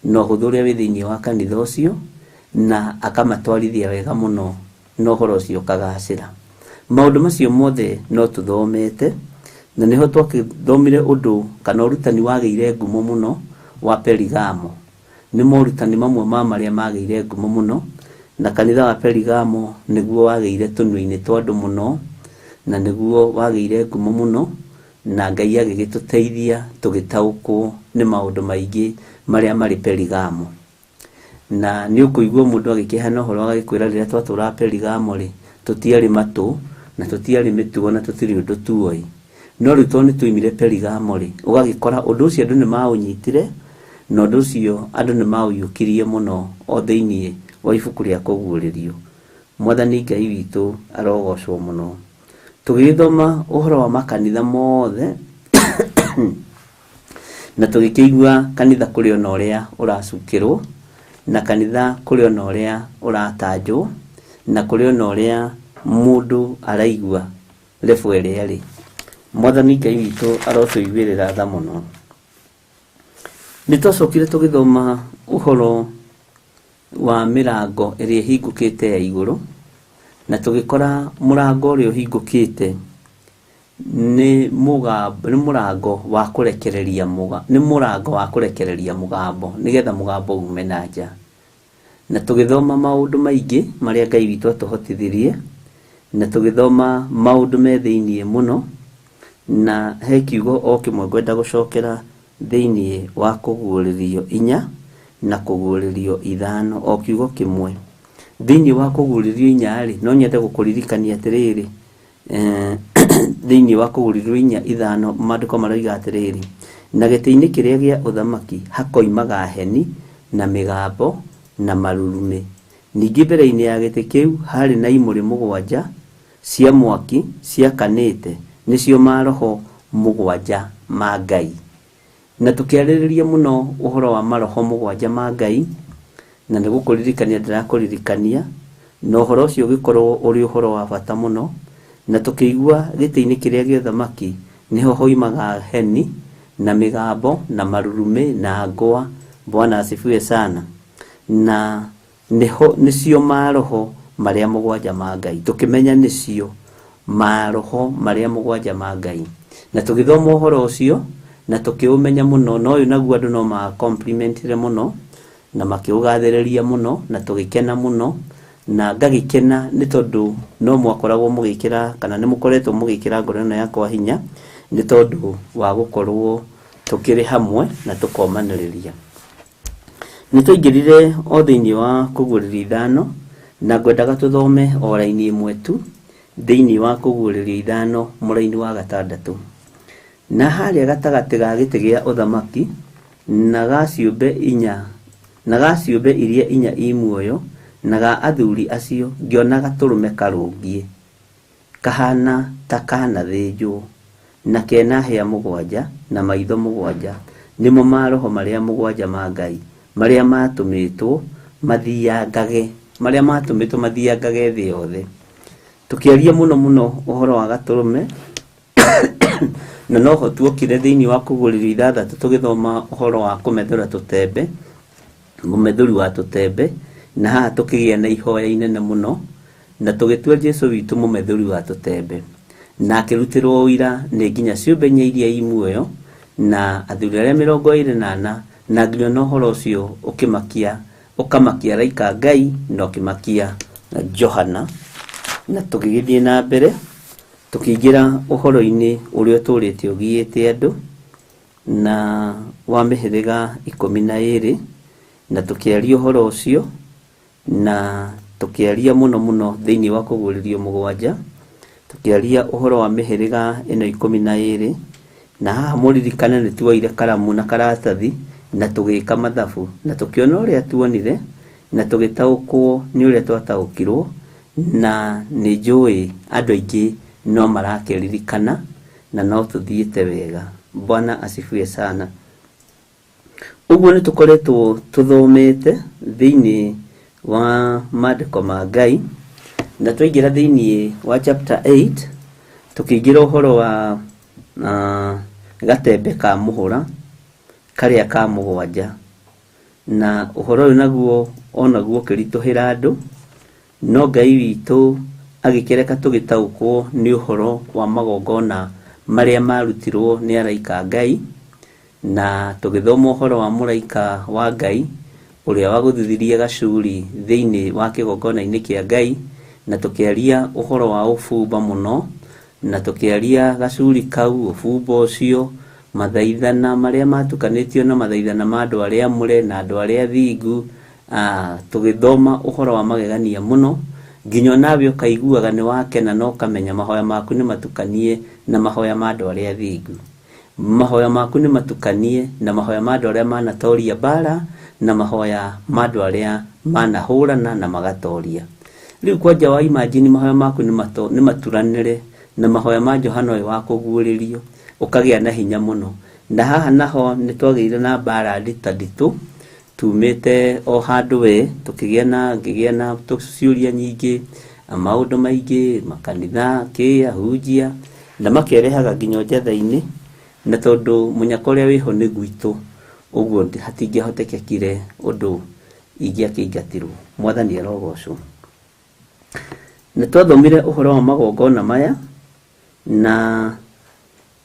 na ũhũthũ ũrĩa wĩ thĩinĩ wa kanitha ũcio, na akamatwarithia wega mũno na ũhoro ũcio ũkagacĩra. Maũndũ macio mothe no tũthomete, na nĩho twakĩthomire ũndũ kana ũrutani wagĩire ngumo mũno wa Perigamo. Nĩ morutani mamwe ma marĩa magĩire ngumo mũno, na kanitha wa Perigamo nĩguo wagĩire tũnua-inĩ twa andũ mũno, na nĩguo wagĩire ngumo mũno, na Ngai agĩgĩtũteithia tũgĩtaũkwo nĩ maũndũ maingĩ marĩa marĩ Perigamo. Na nĩ ũkũigua mũndũ agĩkĩheana ũhoro agagĩkwĩra rĩrĩa twatũraga Perigamo rĩ, tũtiarĩ matũ, na tũtiarĩ mĩtugo, na tũtirĩ ũndũ tuoĩ. No rĩu tondũ nĩ twoimire Perigamo rĩ, ũgagĩkora ũndũ ũcio andũ nĩ maũnyitire, Na ũndũ ũcio andũ nĩ maũiyũkirie mũno o thĩinĩ wa ibuku rĩa Kũguũrĩrio. Mwathani Ngai witũ arogocwo mũno. Tũgĩgĩthoma ũhoro wa makanitha mothe na tũgĩkĩigua kanitha kũrĩ ona ũrĩa ũracukĩrwo, na kanitha kũrĩ ona ũrĩa ũratanjwo, na kũrĩ ona ũrĩa mũndũ araigua level ĩrĩa arĩ. Mwathani Ngai witũ arotũiguĩrĩra tha mũno. Nĩ twacokire tũgĩthoma ũhoro wa mĩrango ĩrĩa ĩhingũkĩte ya igũrũ, na tũgĩkora mũrango ũrĩa ũhingũkĩte nĩ mũgambo, nĩ mũrango wa kũrekereria mũga, nĩ mũrango wa kũrekereria mũgambo nĩgetha mũgambo ume na nja. Na tũgĩthoma maũndũ maingĩ marĩa Ngai witũ atũhotithirie, na tũgĩthoma maũndũ me thĩiniĩ mũno, na he kiugo o kĩmwe ngwenda gũcokera thĩiniĩ wa Kũguũrĩrio inya na Kũguũrĩrio ithano, o kiugo kĩmwe. Thĩiniĩ wa Kũguũrĩrio inya-rĩ, no nyende gũkũririkania atĩrĩrĩ, thĩinĩ wa Kũguũrĩrio inya ithano maandĩko maroiga atĩrĩrĩ, na gĩtĩ-inĩ kĩrĩa gĩa ũthamaki hakoimaga heni na mĩgambo na marurumĩ. Ningĩ mbere-inĩ ya gĩtĩ kĩu haarĩ na imũrĩ mũgwanja cia mwaki ciakanĩte, nĩcio maroho mũgwanja ma Ngai. Na tũkĩarĩrĩria mũno ũhoro wa maroho mũgwanja ma Ngai, na nĩ gũkũririkania ndĩrakũririkania, na ũhoro ũcio ũgĩkorwo ũrĩ ũhoro wa bata mũno, na tũkĩigua gĩtĩ-inĩ kĩrĩa gĩa ũthamaki nĩho hoimaga heni, na mĩgambo, na marurumĩ, na ngwa. Bwana asifiwe sana. Na Nĩho, nĩcio maroho marĩa mũgwanja ma Ngai. Tũkĩmenya nĩcio maroho marĩa mũgwanja ma Ngai. Na tũgĩthoma ũhoro ũcio, na tũkĩũmenya mũno, na ũyũ naguo andũ no ma complimentire mũno, na makĩũgathĩrĩria mũno, na tũgĩkena mũno, na ngagĩkena nĩ tondũ no mwakoragwo mũgĩkĩra, kana nĩ mũkoretwo mũgĩkĩra ngoro ĩno yakwa hinya, nĩ tondũ wa gũkorwo tũkĩrĩ hamwe na tũkomanĩrĩria. Nĩ twaingĩrire o thĩinĩ wa Kũguũrĩrio ithano, na ngwendaga tũthome o raini ĩmwe tu thĩinĩ wa Kũguũrĩrio ithano mũraini wa gatandatũ. Na harĩa gatagatĩ ga gĩtĩ gĩa ũthamaki na ga ciũmbe inya na ga ciũmbe iria inya i muoyo na ga athuri acio ngĩona gatũrũme karũngiĩ Kahaana ta kaanathĩnjwo, na ke na hĩa mũgwanja na maitho mũgwanja, nĩmo maroho marĩa mũgwanja ma Ngai, marĩa maatũmĩtwo mathiangage, marĩa maatũmĩtwo mathiangage thĩ yothe. Tũkĩaria mũno mũno ũhoro wa Gatũrũme, na noho tuokire thĩinĩ wa Kũguũrĩrio ithathatũ tũgĩthoma ũhoro wa kũmethũra tũtembe, mũmethũri wa tũtembe, na haha tũkĩgĩa na ihoya inene mũno, Na tũgĩtua Jesu witũ mũmethũri wa tũtembe. Na akĩrutĩrwo ũira nĩ nginya ciũmbe inya iria i muoyo, na athuri arĩa 24, na nginya ona ũhoro ũcio ũkĩmakia, ũkamakia araika a Ngai, na ũkĩmakia Johana. Na tũgĩgĩthiĩ na mbere, tũkĩingĩra ũhoro-inĩ ũrĩa ũtũrĩte ũgiĩte andũ, na wa mĩhĩrĩga 12, na tũkĩaria ũhoro ũcio, Na tũkĩaria mũno mũno thĩinĩ wa Kũguũrĩrio mũgwanja, tũkĩaria ũhoro wa mĩhĩrĩga ĩno 12, na haha mũririkane nĩ tuoire karamu na karatathi na tũgĩka mathabu, na tũkĩona ũrĩa tuonire, na tũgĩtaũkwo nĩ ũrĩa twataũkirwo, na nĩ njũĩ andũ aingĩ no marakĩririkana na no tũthiĩte wega. Bwana asifiwe sana. Ũguo nĩ tũkoretwo tũthomete thĩinĩ wa maandĩko ma Ngai, na twaingĩra thĩinĩ wa chapter 8, tũkĩingĩra ũhoro wa gatembe ka mũhũra karĩa ka mũgwanja. Na ũhoro ũyũ naguo onaguo ũkĩritũhĩra andũ, no Ngai witũ agĩkĩreka tũgĩtaũkwo nĩ ũhoro wa magongona marĩa marutirwo nĩ araika a Ngai, Na tũgĩthoma ũhoro wa mũraika wa Ngai ũrĩa wagũthithirie gacuri thĩinĩ wa kĩgongona-inĩ kĩa Ngai, na tũkĩaria ũhoro wa ũbumba mũno, na tũkĩaria gacuri kau, ũbumba ũcio, mathaithana marĩa matukanĩtio na mathaithana ma andũ arĩa amũre na andũ arĩa athingu, tũgĩthoma ũhoro wa magegania mũno, nginya onawe ũkaiguaga nĩ wakena na ũkamenya mahoya maku nĩ matukanie na mahoya ma andũ arĩa athingu. Mahoya maku nĩ matukanie na mahoya ma andũ arĩa manatoria mbara na mahoya ma andũ arĩa manahũrana na magatoria. Rĩu kwanja wa imagine mahoya maku nĩ maturanĩre na mahoya ma Johana ũyũ wa kũguũrĩrio, ũkagĩa na hinya mũno. Na haha naho nĩ twagĩire na mbara nditanditũ tumĩte o handũ we tũkĩgĩa na ngĩgĩa na ciũria nyingĩ, maũndũ maingĩ, makanitha, kĩ, ahunjia, na makerehaga nginya njatha-inĩ, na tondũ mũnyaka ũrĩa wĩho nĩ gwitũ, ũguo hatingĩahotekekire ũndũ ingĩakĩingatirwo. Mwathani arogocwo. Nĩ twathomire ũhoro wa magongona maya na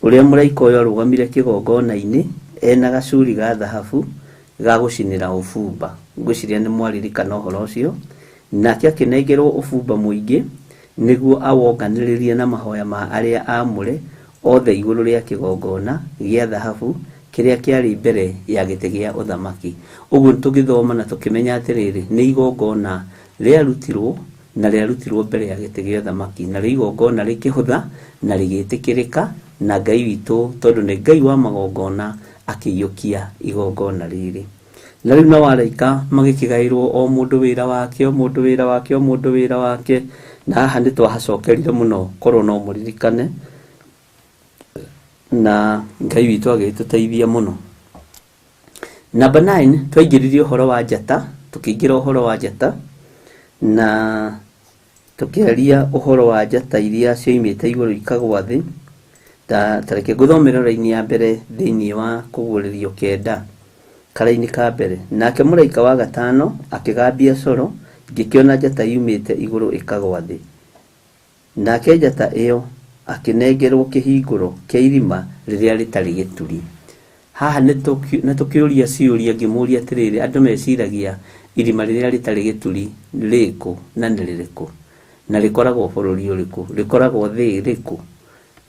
ũrĩa mũraika ũyũ arũgamire kĩgongona-inĩ ena gacuri ga thahabu ga gũcinĩra ũbumba. Ngwĩciria nĩ mwaririkana ũhoro ũcio. Nake akĩnengerwo ũbumba mũingĩ nĩguo awonganĩrĩrie na mahoya ma arĩa aamũre othe igũrũ rĩa kĩgongona gĩa thahabu kĩrĩa kĩarĩ mbere ya gĩtĩ gĩa ũthamaki. Ũguo tũgĩthoma na tũkĩmenya atĩrĩrĩ, nĩ igongona rĩarutirwo na rĩarutirwo mbere ya gĩtĩ gĩa ũthamaki, na rĩo igongona rĩkĩhũtha na rĩgĩtĩkĩrĩka na Ngai witũ, tondũ nĩ Ngai wa magongona akĩiyũkia igongona rĩrĩ. Na rĩu nao araika magĩkĩgaĩrwo o mũndũ wĩra wake, o mũndũ wĩra wake, o mũndũ wĩra wake. Na haha nĩ twahacokerire mũno, korwo no mũririkane, na Ngai witũ agĩtũteithia mũno. Number 9, twaingĩririe ũhoro wa njata, tũkĩingĩra ũhoro wa njata na tũkĩaria ũhoro wa njata iria cioimĩte igũrũ ikagwa thĩ. Ta reke ngũthomere raini ya mbere thĩinĩ wa kũguũrĩrio 9 karaini ka mbere. Nake mũraika wa gatano akĩgambia coro, ngĩkĩona njata yumĩte igũrũ ĩkagwa thĩ. Nake njata ĩyo akĩnengerwo kĩhingũro kĩa irima rĩrĩa rĩtarĩ gĩturi. Haha nĩ tũkĩũria ciũria, ngĩmũria atĩrĩrĩ, andũ meciragia irima rĩrĩa rĩtarĩ gĩturi rĩkũ na nĩ rĩrĩkũ, na rĩkoragwo bũrũri ũrĩkũ, rĩkoragwo thĩ ĩrĩkũ,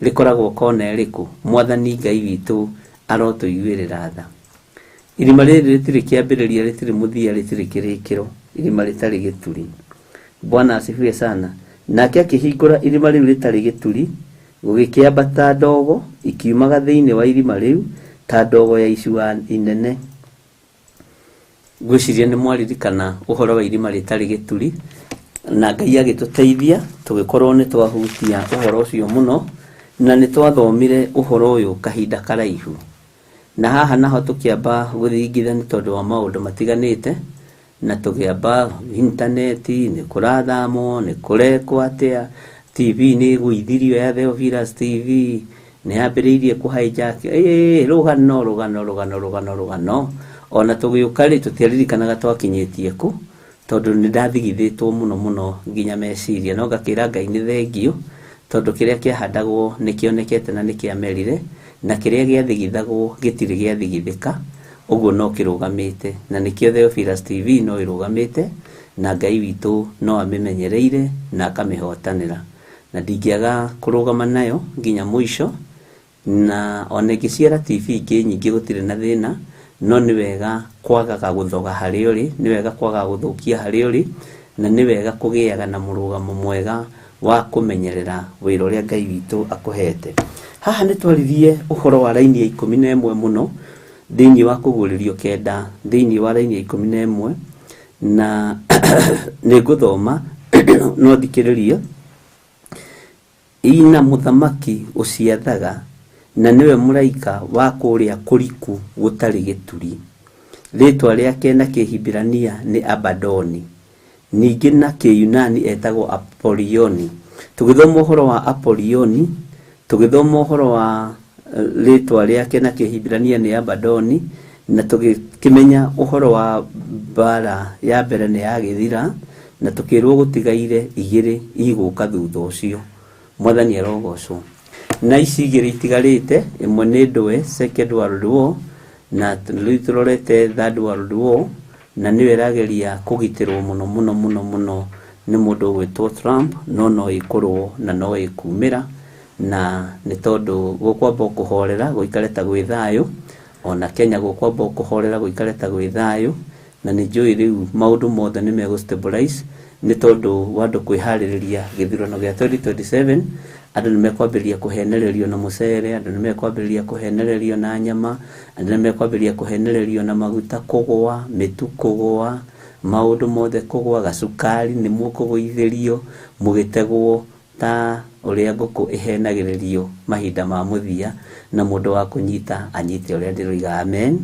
rĩkoragwo kona ĩrĩkũ. Mwathani Ngai witũ arotũiguĩrĩra tha. Irima rĩrĩ rĩtirĩ kĩambĩrĩria, rĩtirĩ mũthia, rĩtirĩ kĩrĩkĩro, irima rĩtarĩ gĩturi. Bwana asifiwe sana. Nake akĩhingũra irima rĩu rĩtarĩ gĩturi, gũgĩkĩambata ndogo ikiumaga thĩinĩ wa irima rĩu ta ndogo ya icua inene. Ngwĩciria nĩ mwaririkana ũhoro wa irima rĩtarĩ gĩturi, na Ngai agĩtũteithia tũgĩkorwo nĩ twahutia ũhoro ũcio mũno, na nĩ twathomire ũhoro ũyũ kahinda karaihu. Na haha naho tũkĩamba gũthingitha nĩ tondũ wa maũndũ matiganĩte, na tũkĩamba intaneti, nĩ kũrathamwo, nĩ kũrekwo atĩa, TV nĩ ĩgũithirio ya Theophilus TV, nĩ yambĩrĩirie kũ hijack, rũgano, rũgano, rũgano, rũgano, rũgano. Ona tũgĩũka rĩ, tũtiaririkanaga twakinyĩtie kũ, tondũ nĩ ndathigithĩtwo mũno mũno nginya meciria, no ngakĩra Ngai nĩ thengio, tondũ kĩrĩa kĩahandagwo nĩ kĩonekete na nĩ kĩamerire, na kĩrĩa gĩathigithagwo gĩtirĩ gĩathigithĩka, ũguo no kĩrũgamĩte, na nĩkĩo Theophilus TV no ĩrũgamĩte, na Ngai witũ no amĩmenyereire na akamĩhotanĩra, na ndingĩaga kũrũgama nayo nginya mũico. Na ona ĩngĩciara TV ingĩ nyingĩ gũtirĩ na thĩna, no nĩ wega kwagaga gũthoga harĩa ũrĩ, nĩ wega kwagaga gũthũkia harĩa ũrĩ, na nĩ wega kũgĩaga na mũrũgamo mwega wa kũmenyerera wĩra ũrĩa Ngai witũ akũhete. Haha nĩ twaririe ũhoro wa raini ya 11 mũno thĩinĩ wa kũguũrĩrio 9, thĩinĩ wa raini ya 11, na nĩ ngũthoma no thikĩrĩrie. Ina mũthamaki ũciathaga, na nĩwe mũraika wa kũrĩa kũriku gũtarĩ gĩturi. Rĩtwa rĩake na Kĩhibirania nĩ Abadoni, ningĩ na Kĩyunani etagwo Apolioni. Tũgĩthoma ũhoro wa Apolioni, tũgĩthoma ũhoro wa rĩtwa rĩake na Kĩhibirania nĩ Abadoni, na tũgĩkĩmenya ũhoro wa mbara ya mbere nĩ yagĩthira, na tũkĩrwo gũtigaire igĩrĩ igũka thutha ũcio. Mwathani arogocwo. Na ici igĩrĩ itigarĩte, ĩmwe nĩ ndũe Second World War, na rĩu tũrorete Third World War, na nĩyo ĩrageria kũgitĩrwo mũno mũno mũno mũno nĩ mũndũ ũgwĩtwo Trump, no no ĩkũrwo na no ĩkumĩra, na nĩ tondũ gũkwamba kũhorera gũikare ta gwĩ thayũ, ona Kenya gũkwamba kũhorera gũikare ta gwĩ thayũ, na nĩ njũĩ rĩu maũndũ mothe nĩ megũ stabilize nĩ tondũ wa andũ kwĩharĩrĩria gĩthurano gĩa 2027. Andũ nĩ mekwambĩrĩria kũhenererio na mũcere, andũ nĩ mekwambĩrĩria kũhenererio na nyama, andũ nĩ mekwambĩrĩria kũhenererio na maguta kũgũa, mĩtu kũgũa, maũndũ mothe kũgũa, gacukari nĩ mũkũgũithĩrio mũgĩtegwo ta ũrĩa ngũkũ ĩhenagĩrĩrio mahinda ma mũthia, na mũndũ wa kũnyita anyite ũrĩa ndĩroiga amen.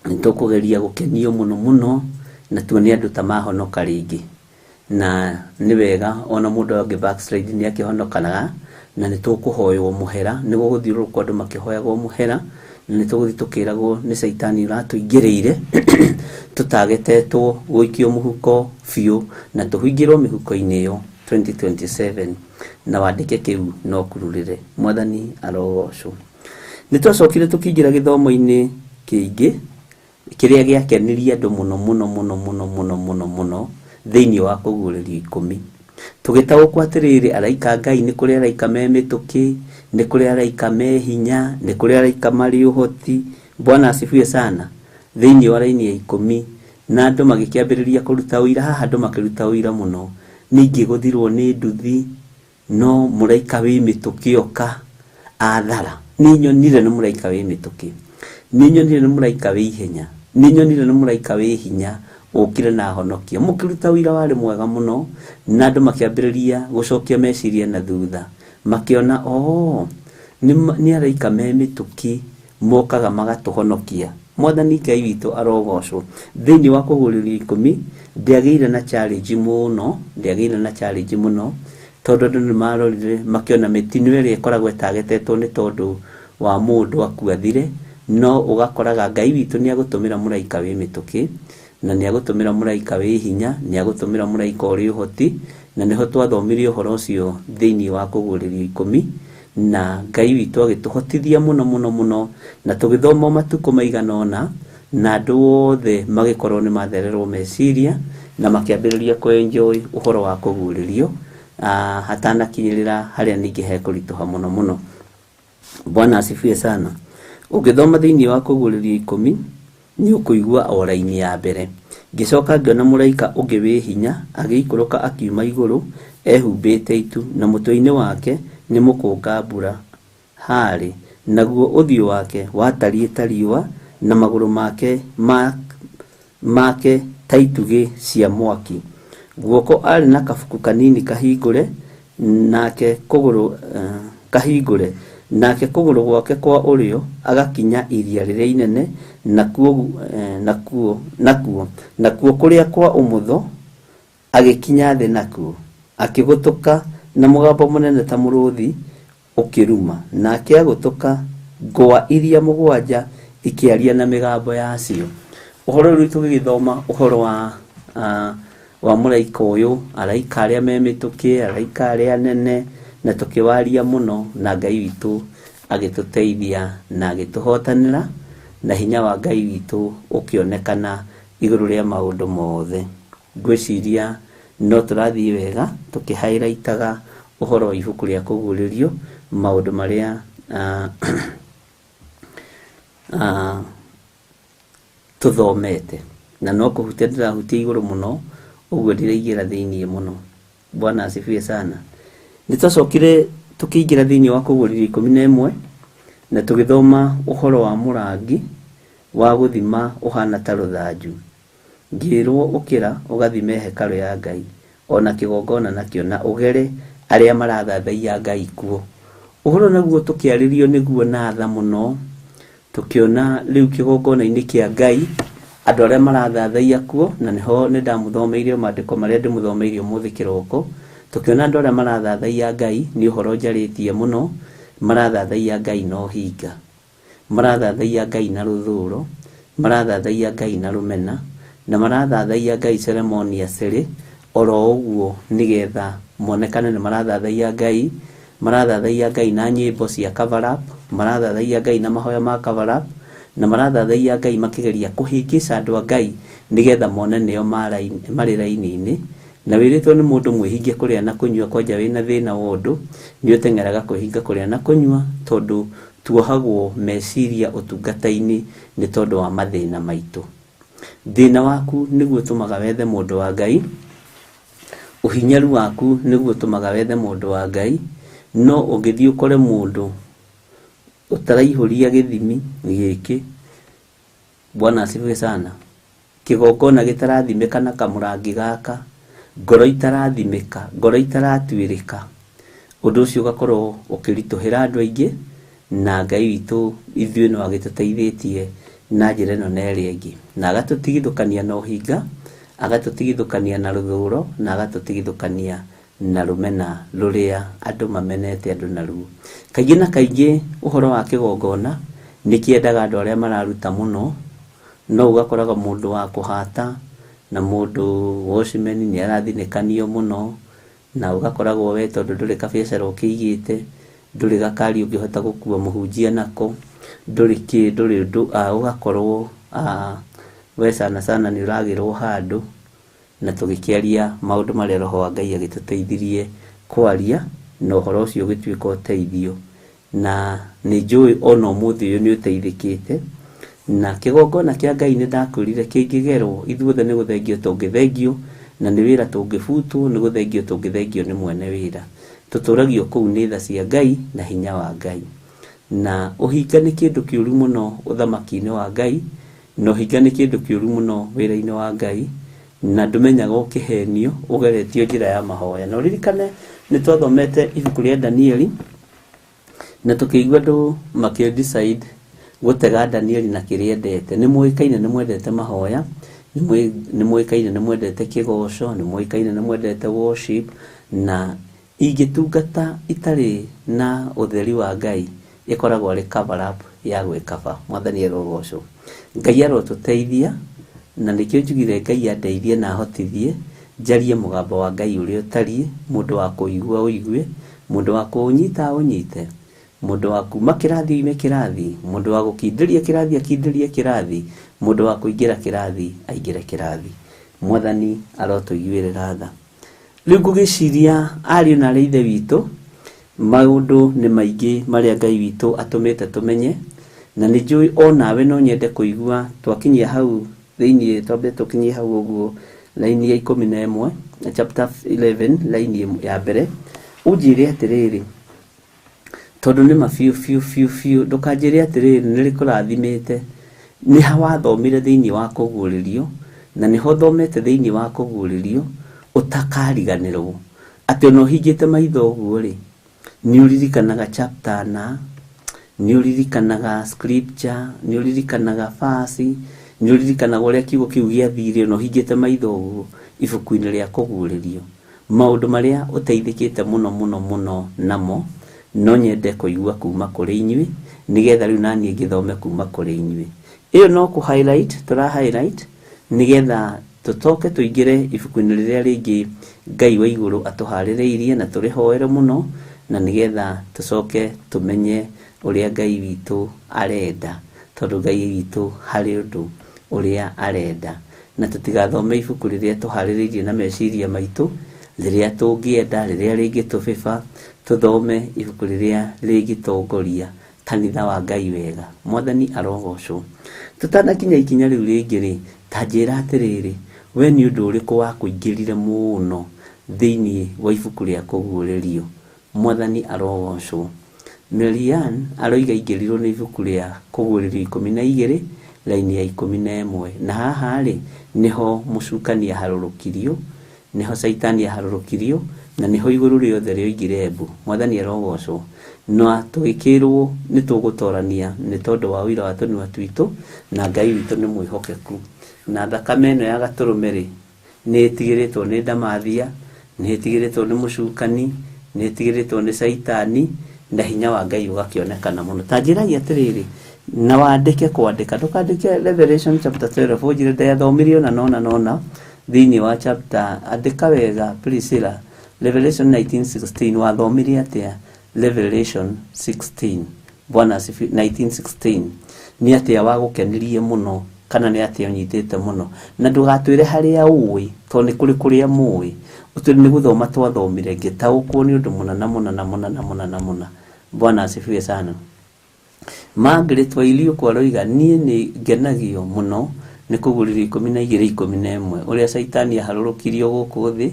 Nĩ tũkũgeria gũkenio mũno mũno na tuone andũ ta mahonoka rĩngĩ, na nĩ wega ona mũndũ angĩ backslide nĩ akĩhonokanaga, na nĩ tũkũhoywo mũhera, nĩ gũgũthiũrũrũkwo andũ makĩhoyagwo mũhera, na nĩ tũgũthiĩ tũkĩragwo nĩ caitani ũratũingĩrĩire tũtagetetwo gũikio mũhuko biũ na tũhingĩrwo mĩhuko-inĩ ĩyo 2027, na wandĩke kĩu no kururĩre. Mwathani arogocwo. Nĩ twacokire tũkĩingĩra gĩthomo-inĩ kĩingĩ kĩrĩa gĩakenirie andũ mũno mũno mũno mũno mũno mũno mũno thĩinĩ wa kũguũrĩrio 10. Tũgĩtaũkwo atĩrĩrĩ, araika Ngai nĩ kũrĩ araika me mĩtũkĩ, nĩ kũrĩ araika me hinya, nĩ kũrĩ araika marĩ ũhoti. Bwana asifiwe sana. Thĩinĩ wa raini ya 10, na andũ magĩkĩambĩrĩria kũruta ũira. Haha andũ makĩruta ũira mũno, ningĩ gũthirwo nĩ nduthi, no mũraika wĩ mĩtũkĩ oka athara. Nĩ nyonire nĩ mũraika wĩ mĩtũkĩ, nĩ nyonire nĩ mũraika wĩ ihenya, nĩ nyonire nĩ mũraika wĩ hinya ũkire na ahonokia. Mũkĩruta ũira warĩ mwega mũno, na andũ makĩambĩrĩria gũcokia meciria na thutha, makĩona oo nĩ araika me mĩtũkĩ mokaga magatũhonokia. Mwathani Ngai witũ arogocwo. Thĩinĩ wa kũguũrĩrio 10 ndĩagĩire na challenge mũno, ndĩagĩire na challenge mũno, tondũ andũ nĩ marorire makĩona mĩtino ĩrĩa ĩkoragwo ĩtagetetwo nĩ tondũ wa mũndũ akuathire, no ũgakoraga Ngai witũ nĩ agũtũmĩra mũraika wĩ mĩtũkĩ, na nĩ agũtũmĩra mũraika wĩ hinya, nĩ agũtũmĩra mũraika ũrĩ ũhoti, na nĩho twathomire ũhoro ũcio thĩinĩ wa kũguũrĩrio 10, na Ngai witũ agĩtũhotithia mũno mũno mũno, na tũgĩthoma matukũ maigana ũna, na andũ othe magĩkorwo nĩ mathererwo meciria na makĩambĩrĩria kũ-enjoy ũhoro wa kũguũrĩrio, hatanakinyĩrĩra harĩa ningĩ hekũritũha mũno mũno. Bwana asifiwe sana. Ũngĩthoma thĩinĩ wa kũguũrĩrio 10 nĩ ũkũigua o raini ya mbere. Ngĩcoka ngĩona mũraika ũngĩ wĩ hinya agĩikũrũka akiuma igũrũ ehumbĩte itu, na mũtwe-inĩ wake nĩ mũkũnga mbura harĩ, naguo ũthiũ wake watariĩ ta riũa, na magũrũ make make ta itugĩ cia mwaki. Guoko arĩ na kabuku kanini kahingũre, nake kũgũrũ kahingũre, nake kũgũrũ gwake kwa ũrĩo agakinya iria rĩrĩa inene, nakuo nakuo nakuo nakuo kũrĩa kwa ũmotho agĩkinya thĩ nakuo, akĩgũtũka na mũgambo mũnene ta mũrũthi ũkĩruma, nake agũtũka ngwa iria 7 ikĩaria na mĩgambo yacio. Ũhoro rĩu tũgĩgĩthoma ũhoro wa mũraika ũyũ, araika arĩa me mĩtũkĩ, araika arĩa anene, na tũkĩwaria mũno, na Ngai witũ agĩtũteithia na agĩtũhotanĩra, na hinya wa Ngai witũ ũkĩonekana igũrũ rĩa maũndũ mothe. Ngwĩciria no tũrathiĩ wega tũkĩhairaitaga ũhoro wa ibuku rĩa kũguũrĩrio, maũndũ marĩa tũthomete, na no kũhutia ndĩrahutia igũrũ mũno, ũguo ndiraingĩra thĩinĩ mũno. Bwana asifiwe sana. Nĩ twacokire tũkĩingĩra thĩinĩ wa kũguũrĩrio 11 na tũgĩthoma ũhoro wa mũrangi wa gũthima ũhana ta rũthanju. Ngĩrwo ũkĩra ũgathime hekarũ ya Ngai ona kĩgongona nakĩo, na ũgere arĩa marathathaiya Ngai kuo. Ũhoro naguo tũkĩarĩrio nĩguo na tha mũno, tũkĩona rĩu kĩgongona-inĩ kĩa Ngai andũ arĩa marathathaiya kuo, na nĩho nĩ ndamũthomeire maandĩko marĩa ndĩmũthomeire ũmũthĩ kĩroko. Tũkĩona andũ arĩa marathathaiya Ngai nĩ ũhoro njarĩtie mũno, marathathaiya Ngai na ũhinga, marathathaiya Ngai na rũthũro, marathathaiya Ngai na rũmena, na marathathaiya Ngai ceremonially oro ũguo nĩgetha monekane nĩ marathathaiya Ngai, marathathaiya Ngai na nyĩmbo cia cover up, marathathaiya Ngai na mahoya ma cover up, na marathathaiya Ngai makĩgeria kũhĩngĩca andũ a Ngai nĩgetha mone nĩo marĩ raini-inĩ. Na wĩrĩtwo nĩ mũndũ mwĩhinge kũrĩa na kũnyua, kwanja wĩna thĩna wa ũndũ nĩ ũteng'eraga kwĩhinga kũrĩa na kũnyua, tondũ tuohagwo meciria ũtungata-inĩ nĩ tondũ wa mathĩna maitũ. Thĩna waku nĩguo ũtũmaga wethe mũndũ wa Ngai, ũhinyaru waku nĩguo ũtũmaga wethe mũndũ wa Ngai, No ũngĩthiĩ ũkore mũndũ ũtaraihũria gĩthimi gĩkĩ, Bwana asifiwe sana, kĩgongona gĩtarathimĩka na kamũrangi gaka, ngoro itarathimĩka, ngoro itaratuĩrĩka, ũndũ ũcio ũgakorwo ũkĩritũhĩra andũ aingĩ, na Ngai witũ ithuĩ no agĩtũteithĩtie na njĩra ĩno na ĩrĩa ĩngĩ, na agatũtigithũkania na ũhinga, agatũtigithũkania na rũthũro, na agatũtigithũkania na rũmena rũrĩa andũ mamenete andũ naruo. Kaingĩ na kaingĩ ũhoro wa kĩgongona nĩ kĩendaga andũ arĩa mararuta mũno, no ũgakoraga mũndũ wa kũhata na mũndũ watchman nĩ arathinĩkanio mũno, na ũgakoragwo we tondũ ndũrĩ kabiacara ũkĩigĩte, ndũrĩ gakari ũngĩhota gũkua mũhunjia nako, ndũrĩ kĩ, ndũrĩ ũndũ, ũgakorwo, we sana sana nĩ ũragĩrwo handũ. Na tũgĩkĩaria maũndũ marĩa Roho wa Ngai agĩtũteithirie kwaria, na ũhoro ũcio ũgĩtuĩka ũteithio, na nĩ njũĩ ona ũmũthĩ ũyũ nĩ ũteithĩkĩte. Na kĩgongona kĩa Ngai nĩ ndakwĩrire kĩngĩgerwo, ithuothe nĩ gũthengio tũngĩthengio, na nĩ wĩra tũngĩbutwo, nĩ gũthengio tũngĩthengio nĩ mwene wĩra. Tũtũragio kũu nĩ tha cia Ngai na hinya wa Ngai. Na ũhinga nĩ kĩndũ kĩũru mũno ũthamaki-inĩ wa Ngai, na ũhinga nĩ kĩndũ kĩũru mũno wĩra-inĩ wa Ngai, na ndũmenyaga ũkĩhenio ũgeretio njĩra ya mahoya. Na ũririkane nĩ twathomete ibuku rĩa Danieli, na tũkĩigua andũ makĩ decide gũtega Danieli na kĩrĩa endete. Nĩ mũĩkaine nĩ mwendete mahoya, nĩ mũĩkaine nĩ mwendete kĩgoco, nĩ mũĩkaine nĩ mwendete worship, na ingĩtungata itarĩ na ũtheri wa Ngai ĩkoragwo arĩ cover up ya gwĩkaba. Mwathani arogocwo. Ngai arotũteithia, na nĩkĩo njugire Ngai andeithie na ahotithie njarie mũgambo wa Ngai ũrĩa ũtariĩ, mũndũ wa kũigua ũigue, mũndũ wa kũũnyita ũnyite, mũndũ wa kuma kĩrathi oime kĩrathi, mũndũ wa gũkindĩria kĩrathi akindĩrie kĩrathi, mũndũ wa kũingĩra kĩrathi aingĩre kĩrathi. Mwathani arotũiguĩrĩra tha. Rĩu ngũgĩciria ariũ na aarĩ a Ithe witũ, maũndũ nĩ maingĩ marĩa Ngai witũ atũmĩte tũmenye, na nĩ njũĩ onawe no nyende kũigua twakinyia hau thĩinĩ, twambe tũkinyie hau ũguo laini ya 11, chapter 11 laini ya mbere, ũnjĩre atĩrĩrĩ, tondũ nĩ ma biũ biũ biũ biũ, ndũkanjĩre atĩrĩrĩ nĩ rĩkũrathimĩte, nĩ ha wathomire thĩinĩ wa kũguũrĩrio, na nĩho ũthomete thĩinĩ wa kũguũrĩrio ũtakariganĩrwo, atĩ ona ũhingĩte maitho ũguo rĩ, nĩ ũririkanaga chapter na nĩ ũririkanaga scripture, nĩ ũririkanaga verse, nĩ ũririkanaga ũrĩa kiugo kĩu gĩathire ona ũhingĩte maitho ũguo ibuku-inĩ rĩa kũguũrĩrio. Maũndũ marĩa ũteithĩkĩte mũno mũno mũno namo no nyende kũigua kuma kũrĩ inyuĩ, nĩgetha rĩu naniĩ ngĩthome kuma kũrĩ inyuĩ. Ĩyo no kũ highlight, tũra highlight nĩgetha tũtoke tũingĩre ibuku-inĩ rĩrĩa rĩngĩ Ngai wa igũrũ atũharĩrĩirie na tũrĩhoere mũno, na nĩgetha tũcoke tũmenye ũrĩa Ngai witũ arenda, tondũ Ngai witũ harĩ ũndũ ũrĩa arenda, na tũtigathome ibuku rĩrĩa tũharĩrĩirie na meciria maitũ, rĩrĩa tũngĩenda, rĩrĩa rĩngĩtũbĩba, tũthome ibuku rĩrĩa rĩngĩtongoria kanitha wa Ngai wega. Mwathani arogocwo. Tũtanakinya ikinya rĩu rĩngĩ rĩ, ta njĩra atĩrĩrĩ, we nĩ ũndũ ũrĩkũ wakũingĩrire mũno thĩinĩ wa ibuku rĩa kũguũrĩrio? Mwathani arogocwo. Marianne aroiga aingĩrirwo nĩ ibuku rĩa kũguũrĩrio 12 laini ya 11, na haha rĩ nĩho mũcukani aharũrũkirio, nĩho Caitani aharũrũkirio, na nĩho igũrũ rĩothe rĩoigire mbu. Mwathani arogocwo. Na tũgĩkĩrwo nĩ tũgũtorania nĩ tondũ wa ũira wa tũnua twitũ, na Ngai witũ nĩ mwĩhokeku. Na thakame ĩno ya gatũrũme rĩ, nĩ ĩtigĩrĩtwo nĩ ndamathia, nĩ ĩtigĩrĩtwo nĩ mũcukani, nĩ ĩtigĩrĩtwo nĩ Caitani, na hinya wa Ngai ũgakĩonekana mũno. Ta njĩrai atĩrĩrĩ, na wandĩke kwandĩka, ndũkandĩke Revelation chapter 12, ũnjĩre ndathomire ona nona nona thĩinĩ wa chapter, andĩka wega Priscilla, Revelation 19:16, wathomire atĩa Revelation 16? Bwana asifiwe. 19:16 nĩ atĩa wagũkenirie mũno, kana nĩ atĩa ũnyitĩte mũno? Na ndũgatwĩre harĩa ũĩ, tondũ nĩ kũrĩ kũrĩa mũĩ, ũtwĩre nĩ gũthoma twathomire ngĩtaũkwo nĩ ũndũ mũna na mũna na mũna na mũna na mũna. Bwana asifiwe sana. Margaret Wairiũkũ aroiga niĩ nĩ ngenagio mũno nĩ kũguũrĩrio 12 11, ũrĩa Caitani aharũrũkirio gũkũ thĩ,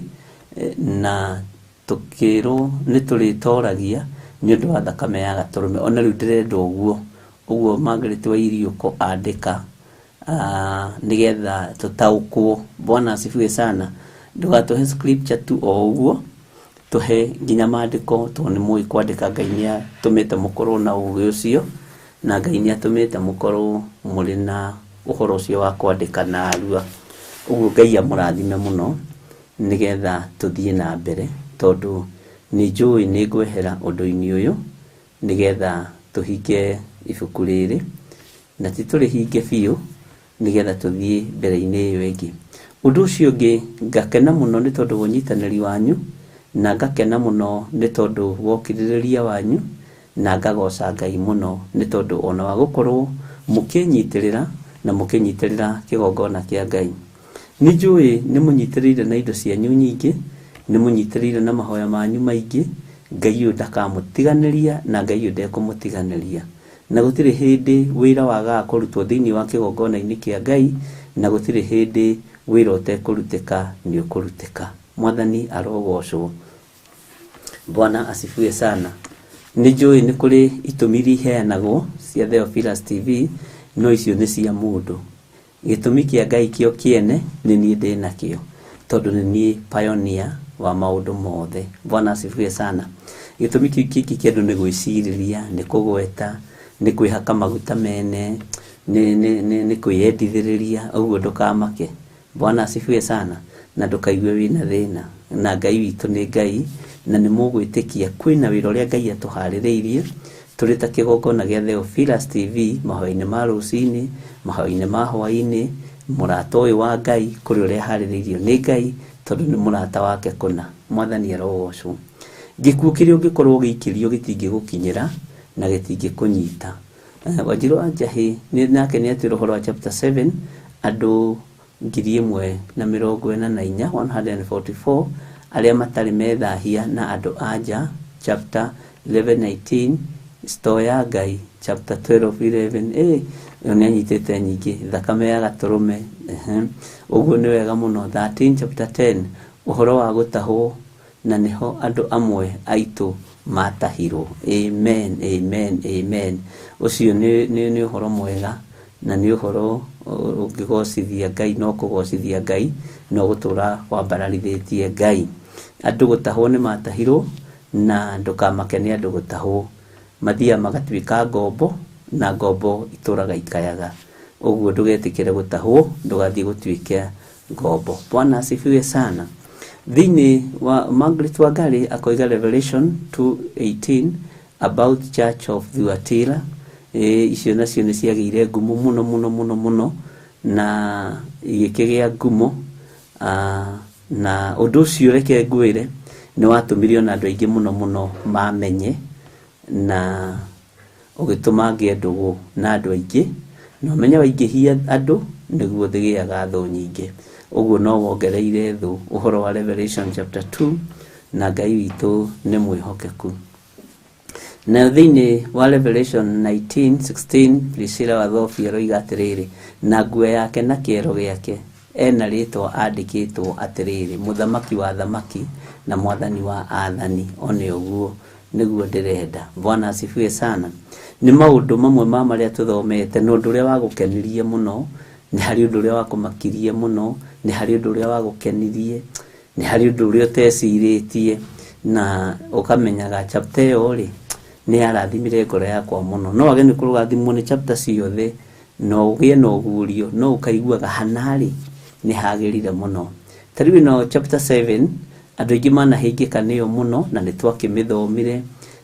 na tũkĩrwo nĩ tũrĩtoragia Nĩ ũndũ wa thakame ya gatũrũme. Ona rĩu ndĩrenda ũguo. Ũguo Margaret wa Iriũko andĩka nĩgetha tũtaũkwo. Bwana asifiwe sana. Ndũgatũhe scripture tu o ũguo, tũhe nginya maandĩko, tondũ nĩ mũĩ kwandĩka. Ngai nĩ atũmĩte mũkorwo na ũgĩ ũcio, na Ngai nĩ atũmĩte mũkorwo mũrĩ na ũhoro ũcio wa kwandĩka narua. Ũguo Ngai amũrathime mũno nĩgetha tũthiĩ na mbere, tondũ nĩ njũĩ nĩ ngwehera ũndũ-inĩ ũyũ nĩgetha tũhinge ibuku rĩrĩ, na ti tũrĩhinge biũ nĩgetha tũthiĩ mbere-inĩ ĩyo ĩngĩ. Ũndũ ũcio ũngĩ, ngakena mũno nĩ tondũ wa ũnyitanĩri wanyu, na ngakena mũno nĩ tondũ wa ũkirĩrĩria wanyu, na ngagoca Ngai mũno nĩ tondũ ona wa gũkorwo mũkĩnyitĩrĩra na mũkĩnyitĩrĩra kĩgongona kĩa Ngai. Nĩ njũĩ nĩ mũnyitĩrĩire na indo cianyu nyingĩ, nĩ mũnyitĩrĩire na mahoya manyu maingĩ. Ngai ũyũ ndakamũtiganĩria, na Ngai ũyũ ndekũmũtiganĩria. Na gũtirĩ hĩndĩ wĩra wagaga kũrutwo thĩinĩ wa kĩgongona-inĩ kĩa Ngai, na gũtirĩ hĩndĩ wĩra ũtekũrutĩka nĩ ũkũrutĩka. Mwathani arogocwo. Bwana asifiwe sana. Nĩ njũĩ nĩ kũrĩ itũmi iria iheanagwo cia Theophilus TV, no icio nĩ cia mũndũ. Gĩtũmi kĩa Ngai kĩo kĩene nĩ niĩ ndĩ nakĩo, tondũ nĩ niĩ pioneer wa maũndũ mothe. Bwana asifiwe sana. Gĩtũmi kĩu kĩngĩ kĩa andũ nĩ gwĩcirĩria, nĩ kũgweta, nĩ kwĩhaka maguta mene, nĩ kwĩyendithĩrĩria. Ũguo ndũkamake. Bwana asifiwe sana. Na ndũkaigue wĩna thĩna. Na Ngai witũ nĩ Ngai, na nĩ mũgwĩtĩkia kwĩna wĩra ũrĩa Ngai atũharĩrĩirie tũrĩ ta kĩgongona gĩa Theophilus TV, mahoya-inĩ ma rũcinĩ, mahoya-inĩ ma hwaĩ-inĩ. Mũrata ũyũ wa Ngai kũrĩ ũrĩa aharĩrĩirio nĩ Ngai, tondũ nĩ mũrata wake kũna. Mwathani arogocwo. Gĩkuũ kĩrĩa ũngĩkorwo ũgĩikĩrio gĩtingĩgũkinyĩra na gĩtingĩkũnyita. Wanjirũ wa Njahĩ nake nĩ atwĩra ũhoro wa chapter 7, andũ 1,044, 144 arĩa matarĩ methahia na andũ a nja, chapter 11:19, store ya Ngai, chapter 12:11. Ĩyo nĩ anyitĩte nyingĩ, thakame ya gatũrũme. Ũguo nĩ wega mũno. 13 chapter 10, ũhoro wa gũtahwo, na nĩho andũ amwe aitũ matahirwo. Amen, amen, amen. Ũcio nĩ ũhoro mwega, na nĩ ũhoro ũngĩgocithia Ngai, no kũgocithia Ngai no gũtũra wambararithĩtie Ngai. Andũ gũtahwo nĩ matahirwo, na ndũkamake nĩ andũ gũtahwo. Mathiaga magatuĩka ngombo, na ngombo itũraga ikayaga. Ũguo ndũgetĩkĩre gũtahwo, ndũgathiĩ gũtuĩka ngombo. Bwana asifiwe sana. Thĩinĩ wa Margaret Wangari akoiga Revelation 2:18 about Church of Thyatira. Icio nacio nĩ ciagĩire ngumo mũno mũno mũno mũno, na igĩkĩgĩa ngumo. Na ũndũ ũcio reke ngwĩre nĩ watũmire ona andũ aingĩ mũno mũno mamenye, na ũgĩtũma ngĩe ndũgũ na andũ aingĩ. Na ũmenye waingĩhia andũ nĩguo thĩgĩaga thũ nyingĩ. Ũguo no wongereire thũ ũhoro wa Revelation chapter 2, na Ngai witũ nĩ mwĩhokeku. Na thĩinĩ wa Revelation 19:16, Priscilla wa Thobi aroiga atĩrĩrĩ, na nguo yake na kĩero gĩake ena rĩtwa andĩkĩtwo atĩrĩrĩ, mũthamaki wa thamaki na mwathani wa athani. One ũguo nĩguo ndĩrenda. Bwana asifiwe sana. Nĩ maũndũ mamwe ma marĩa tũthomete, na ũndũ ũrĩa wagũkenirie mũno, nĩ harĩ ũndũ ũrĩa wakũmakirie mũno, nĩ harĩ ũndũ ũrĩa wagũkenirie, nĩ harĩ ũndũ ũrĩa ũtecirĩtie, na ũkamenyaga chapter ĩyo rĩ nĩ yarathimire ngoro yakwa mũno. No wage nĩ kũrathimwo nĩ chapter ciothe, no ũgĩe na ũguũrio, no ũkaiguaga hana rĩ nĩ hagĩrire mũno. Ta rĩu ĩno chapter 7, andũ aingĩ manahĩngĩka nĩyo mũno, na nĩ twakĩmĩthomire,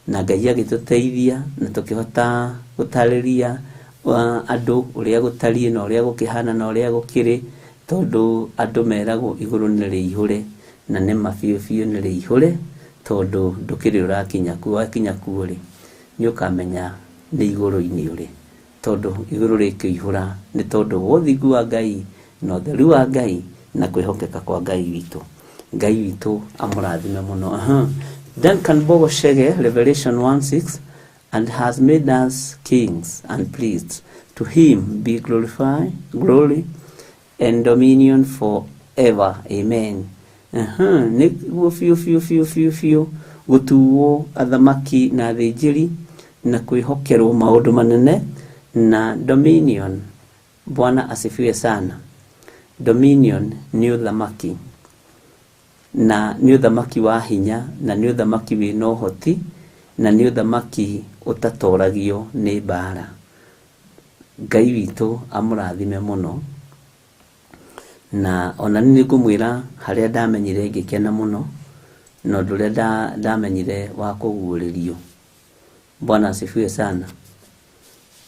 na Ngai agĩtũteithia, na tũkĩhota gũtarĩria andũ ũrĩa gũtariĩ, na ũrĩa gũkĩhana, na ũrĩa gũkĩrĩ, tondũ andũ meragwo igũrũ nĩ rĩihũre, na nĩ ma biũ biũ nĩ rĩihũre, tondũ ndũkĩrĩ ũrakinya kuo. Wakinya kuo rĩ, nĩ ũkamenya nĩ igũrũ-inĩ ũrĩ, tondũ igũrũ rĩkĩihũra nĩ tondũ wa ũthingu wa Ngai na ũtheru wa Ngai na kwĩhokeka kwa Ngai witũ. Ngai witũ amũrathime mũno. Duncan Bogo Chege, Revelation 1:6, and has made us kings and priests. To him be glory and dominion forever. Amen. Nĩguo biũ biũ biũ biũ biũ Gũtuo athamaki na athĩnjĩri na kwĩhokerwo maũndũ manene na dominion. Bwana asifiwe sana. Dominion nĩ ũthamaki, na nĩ ũthamaki wa hinya, na nĩ ũthamaki wĩna ũhoti, na nĩ ũthamaki ũtatoragio nĩ mbara. Ngai witũ amũrathime mũno. Na ona niĩ nĩngũmwĩra harĩa ndamenyire ngĩkena mũno, na ũndũ ũrĩa ndamenyire wa kũguũrĩrio. Bwana asifiwe sana.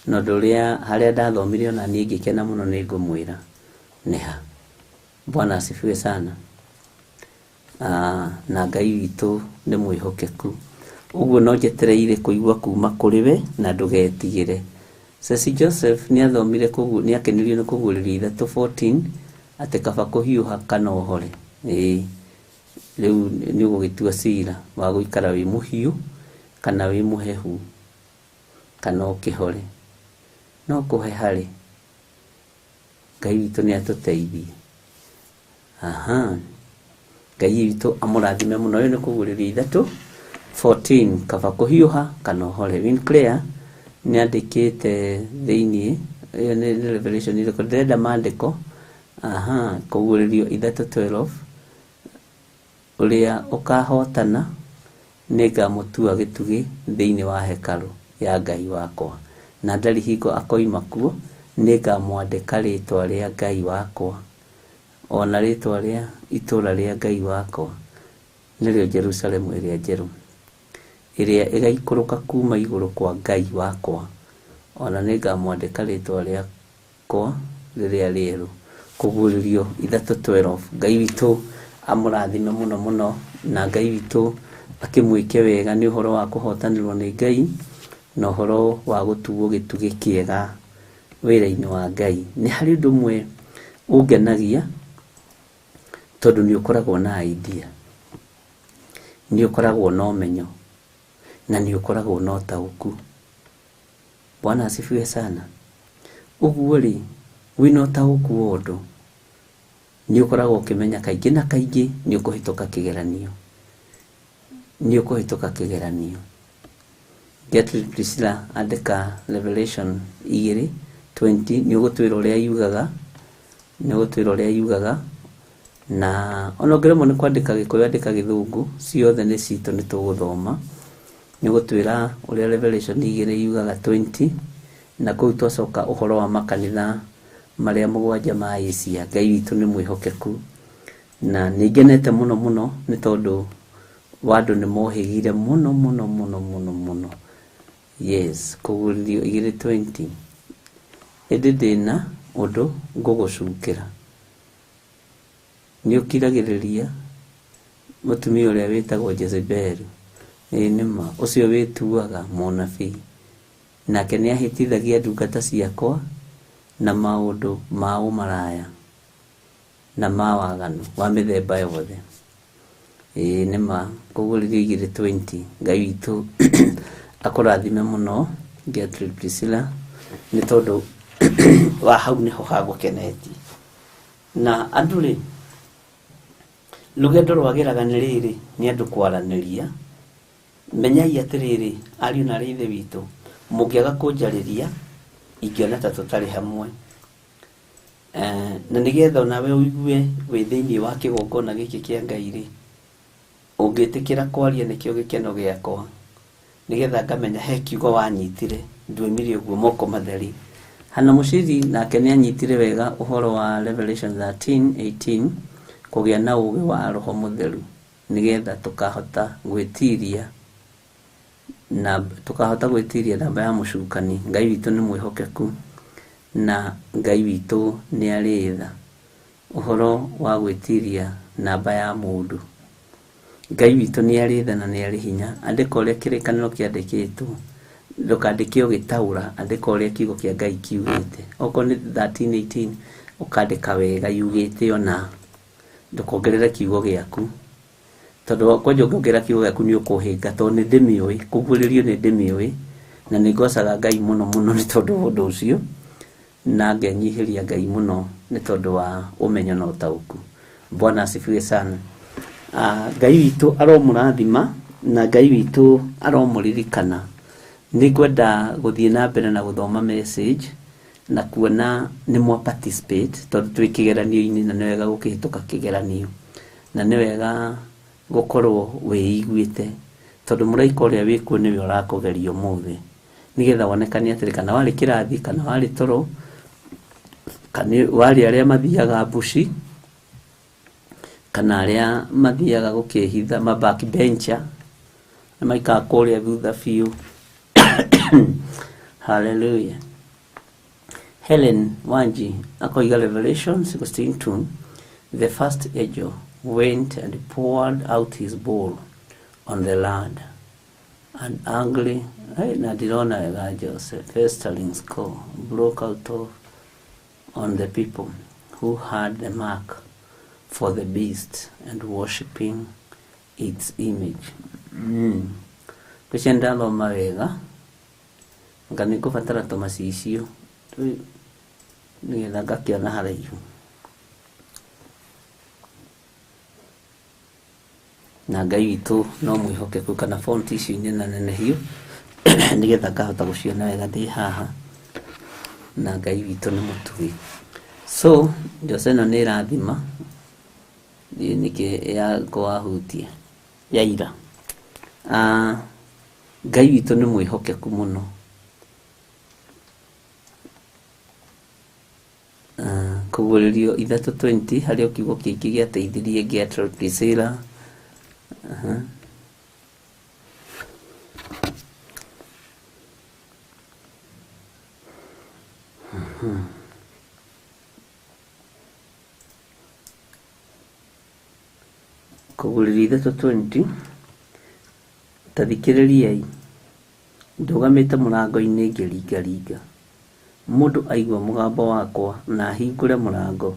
Na ũndũ ũrĩa harĩa ndathomire ona niĩ ngĩkena mũno nĩngũmwĩra nĩ ha. Bwana asifiwe sana. Na Ngai witũ nĩ mwĩhokeku. Ũguo no njetereire kũigua kuma kũrĩ we na ndũgetigĩre. Ceci Joseph nĩathomire nĩakenirio nĩ kũguũrĩrio 3:14 atĩ kaba kũhiũha kana ũhore. Ĩĩ, rĩu nĩ ũgũgĩtua cira wa gũikara wĩ mũhiũ kana wĩ mũhehu kana ũkĩhore. No kũheha rĩ, Ngai witũ nĩ atũteithie. Aha. Ngai witũ amũrathime mũno. Ũyũ nĩ kũguũrĩrio 3:14 kaba kũhiũha kana ũhore. Winclair nĩandĩkĩte thĩiniĩ, ĩyo nĩ Revelation ĩrĩkũ? Ndĩrenda maandĩko. Aha, kũguũrĩrio 3:12 ũrĩa ũkahotana nĩngamũtua gĩtugĩ thĩinĩ wa hekarũ ya Ngai wakwa, na ndarĩ hingo akoima kuo, nĩngamwandĩka rĩtwa rĩa Ngai wakwa, ona rĩtwa rĩa itũũra rĩa Ngai wakwa, nĩrĩo Jerusalemu ĩrĩa njerũ, ĩrĩa ĩgaikũrũka kuma igũrũ kwa Ngai wakwa, ona nĩngamwandĩka rĩtwa rĩakwa rĩrĩa rĩerũ. Kũguũrĩrio 3:12. Ngai witũ amũrathime mũno mũno, na Ngai witũ akĩmwĩke wega nĩ ũhoro wa kũhotanĩrwo nĩ Ngai na ũhoro wa gũtuo gĩtugĩ kĩega wĩra-inĩ wa Ngai. Nĩ harĩ ũndũ ũmwe ũngenagia, tondũ nĩ ũkoragwo na idea, nĩ ũkoragwo na ũmenyo, na nĩ ũkoragwo na ũtaũku. Bwana asifiwe sana. Ũguo rĩ, wĩna ũtaũku wa ũndũ, nĩ ũkoragwo ũkĩmenya kaingĩ na kaingĩ nĩ ũkũhĩtũka kĩgeranio. Nĩ ũkũhĩtũka kĩgeranio. Gertrude Priscilla andĩka Revelation 2:20, nĩ ũgũtwĩra ũrĩa yugaga, nĩ ũgũtwĩra ũrĩa yugaga. Na ona ũngĩremwo nĩ kwandĩka Gĩkũyũ, andĩka Gĩthũngũ, ciothe nĩ citũ, nĩ tũgũthoma. Nĩ ũgũtwĩra ũrĩa Revelation 2 yugaga 20, na kũu twacoka ũhoro wa makanitha marĩa mũgwanja ma Asia. Ngai witũ nĩ mwĩhokeku, na nĩ ngenete mũno mũno nĩ tondũ wa andũ nĩ mohĩgire mũno mũno mũno mũno mũno. Yes, kũguũrĩrio 2:20. Ĩndĩ ndĩna ũndũ ngũgũcukĩra, nĩ ũkiragĩrĩria mũtumia ũrĩa wĩtagwo Jezebeli. Ĩĩ nĩ ma, ũcio wĩtuaga mũnabii, nake nĩ ahĩtithagia ndungata ciakwa na maũndũ ma ũmaraya na ma waganu wa mĩthemba yothe. Ĩĩ nĩ ma, kũguũrĩrio 2:20. Ngai witũ akũrathime mũno Gertrude Priscilla, nĩ tondũ wa hau nĩho hagũkenetie. Na andũ rĩ, rũgendo rwagĩraga nĩ rĩrĩ, nĩ andũ kwaranĩria. Menyai atĩrĩrĩ, ariũ na aarĩ a Ithe witũ, mũngĩaga kũnjarĩria ingĩona ta tũtarĩ hamwe. Na nĩgetha onawe ũigue wĩ thĩinĩ wa kĩgongona gĩkĩ kĩa Ngai rĩ, ũngĩtĩkĩra kwaria nĩkĩo gĩkeno gĩakwa, nĩgetha ngamenya he kiugo wanyitire, nduoimire ũguo moko matheri. Hana Mũciri nake nĩanyitire wega ũhoro wa Revelation 13:18, kũgĩa na ũũgĩ wa Roho Mũtheru, nĩgetha tũkahota gwĩtiria na tũkahota gwĩtiria namba ya mũcukani. Ngai witũ nĩ mwĩhokeku, na Ngai witũ nĩ arĩ tha. Ũhoro wa gwĩtiria namba ya mũndũ, Ngai witũ nĩ arĩ tha na nĩ arĩ hinya. Andĩka ũrĩa kĩrĩkanĩro kĩandĩkĩtwo, ndũkandĩke ũgĩtaũra, andĩka ũrĩa kiugo kĩa Ngai kiugĩte. Okorwo nĩ 13:18, ũkandĩka wega yugĩte ona, ndũkongerere kiugo gĩaku, tondũ kwanja ũngĩongerera kiugo gĩaku nĩ ũkũhĩnga, tondũ nĩ ndĩmĩũĩ, kũguũrĩrio nĩ ndĩmĩũĩ, na nĩ ngocaga Ngai mũno mũno nĩ tondũ wa ũndũ ũcio, na ngenyihĩria Ngai mũno nĩ tondũ wa ũmenyo na ũtaũku. Bwana asifiwe sana. Ngai witũ aromũrathima Na Ngai witũ aromũririkana. Nĩ ngwenda gũthiĩ na mbere na gũthoma message na kuona nĩ mwa participate tondũ twĩ kĩgeranio-inĩ na nĩ wega gũkĩhĩtũka kĩgeranio na nĩ wega gũkorwo wĩiguĩte tondũ mũraika ũrĩa wĩkuo nĩwe ũrakũgeria ũmũthĩ nĩgetha wonekane atĩrĩ kana warĩ kĩrathi kana warĩ toro kana warĩ arĩa mathiaga mbuci kana arĩa mathiaga gũkĩhitha ma back bencher na maikaraga kũrĩa thutha biũ. Hallelujah. Helen Wanji akoiga Revelation 16:2, the first angel went and poured out his bowl on the land and angry hey, na ndirona wega Joseph festering score broke out of on the people who had the mark for the beast and worshipping its image. Ngwĩciria ndathoma wega nga nĩ ngũbatara tũmacicio nĩgetha ngakĩona haraihu. Na Ngai witũ no mwĩhokeku kana font icio inenanenehio nĩgetha ngahota gũciona wega ndĩ haha. Na Ngai witũ nĩ mũtugi. So Jose ĩno nĩ ĩrathima ndiũĩ nĩkĩ yakwahutia yaira. Ngai witũ nĩ mwĩhokeku mũno. Kũguũrĩrio 3:20 harĩ o kiugo kĩngĩ gĩateithirie Gertrude Priscilla. Kũguũrĩrio 3:20 ta thikĩrĩriai, ndũgamĩte mũrango-inĩ ngĩringaringa. Mũndũ aigua mũgambo wakwa na ahingũre mũrango,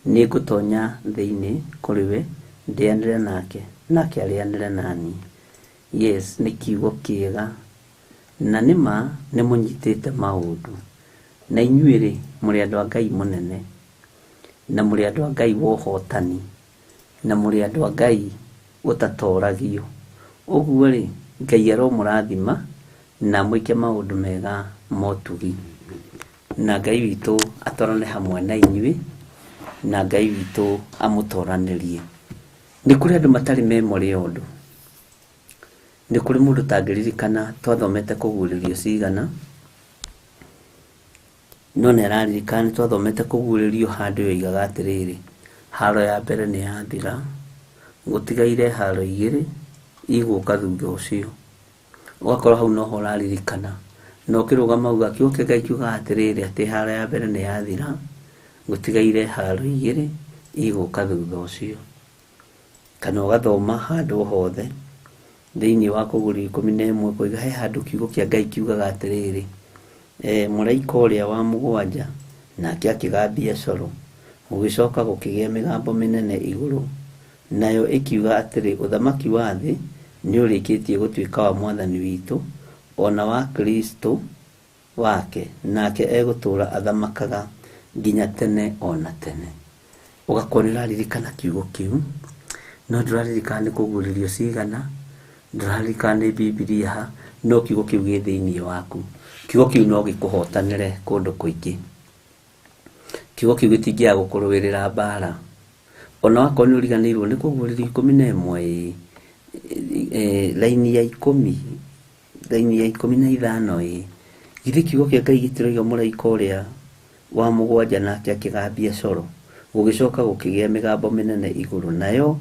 nĩngũtonya thĩinĩ kũrĩ we, ndĩanĩre nake, nake arĩanĩre naniĩ. Yes, nĩ kiugo kĩega na nĩ ma nĩ mũnyitĩte maũndũ. Na inyuĩ-rĩ, mũrĩ andũ a Ngai mũnene, na mũrĩ andũ a Ngai wa ũhotani, na mũrĩ andũ a Ngai ũtatoragio. Ũguo-rĩ, Ngai aromũrathima na mwĩke maũndũ mega ma ũtugi. Na Ngai witũ atwarane hamwe na inyuĩ, na Ngai witũ amũtoranĩrie. Nĩ kũrĩ andũ matarĩ memory ya ũndũ. Nĩ kũrĩ mũndũ ũtangĩririkana twathomete kũguũrĩrio cigana, no nĩ araririkana nĩ twathomete kũguũrĩrio handũ yoigaga atĩrĩrĩ, haro ya mbere nĩ yathira, gũtigaire haro igĩrĩ igũka thutha ũcio. Ũgakorwo hau noho ũraririkana. Na ũkĩrũgama uga kiugo kĩa Ngai kiugaga atĩrĩrĩ atĩ haro ya mbere nĩ yathira, gũtigaire haro igĩrĩ igũka thutha ũcio. Kana ũgathoma handũ hothe thĩinĩ wa kũguũrĩrio 11 kũiga he handũ kiugo kĩa Ngai kiugaga atĩrĩrĩ, mũraika ũrĩa wa mũgwanja nake akĩgambia coro, gũgĩcoka gũkĩgĩa mĩgambo mĩnene igũrũ, nayo ĩkiuga atĩrĩ, ũthamaki wa thĩ nĩ ũrĩkĩtie gũtuĩka wa Mwathani witũ ona wa Kristo wake, nake egũtũũra athamakaga nginya tene ona tene. Ũgakorwo nĩ ũraririkana kiugo kĩu, no ndũraririkana nĩ kũguũrĩrio cigana, ndũraririkana nĩ Bibilia ha, no kiugo kĩu gĩ thĩinĩ waku. Kiugo kĩu no gĩkũhotanĩre kũndũ kũingĩ. Kiugo kĩu gĩtingĩaga gũkũrũĩrĩra mbara. Ona wakorwo nĩ ũriganĩirwo nĩ kũguũrĩrio 11 raini ya 10, raini ya 15 ĩ, githĩ kiugo kĩa Ngai gĩtiroiga mũraika ũrĩa wa mũgwanja nake akĩgambia coro, gũgĩcoka gũkĩgĩa mĩgambo mĩnene igũrũ, nayo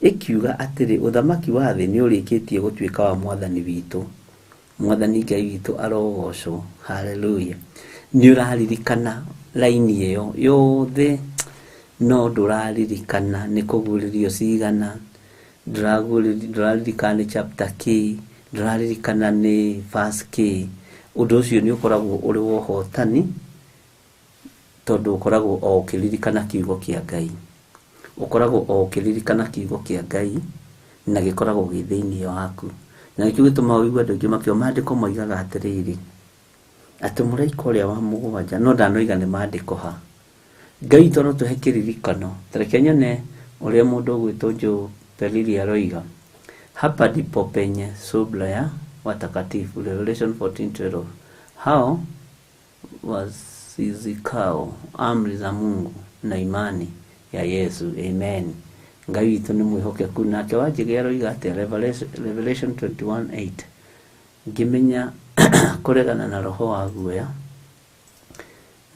ĩkiuga atĩrĩ, ũthamaki wa thĩ nĩ ũrĩkĩtie gũtuĩka wa Mwathani witũ. Mwathani Ngai witũ arogocwo. Hallelujah. Nĩ ũraririkana raini ĩyo yothe, no ndũraririkana nĩ kũguũrĩrio cigana, ndũraririkana nĩ chapter kĩ, ndũraririkana nĩ verse kĩ. Ũndũ ũcio nĩ ũkoragwo ũrĩ wa ũhotani, tondũ ũkoragwo o ũkĩririkana kiugo kĩa Ngai. Ũkoragwo o ũkĩririkana kiugo kĩa Ngai na gĩkoragwo gĩ thĩinĩ waku. Na nĩkĩo gĩtũmaga ũigue andũ aingĩ makiuga maandĩko moigaga atĩrĩrĩ, atĩ mũraika ũrĩa wa mũgwanja, no ndanoiga nĩ maandĩko ha. Ngai witũ arotũhe kĩririkano. Ta reke nyone ũrĩa mũndũ ũgwĩtwo Joe Perili aroiga. Hapa ndipo penye subra ya watakatifu. Revelation 14:12. Hao wasizikao amri za Mungu na imani ya Yesu. Amen. Ngai witũ nĩ mwĩhokeku. Nake Wanjĩgĩ aroiga atĩa? Revelation 21:8. Ngĩmenya kũregana na roho wa guoya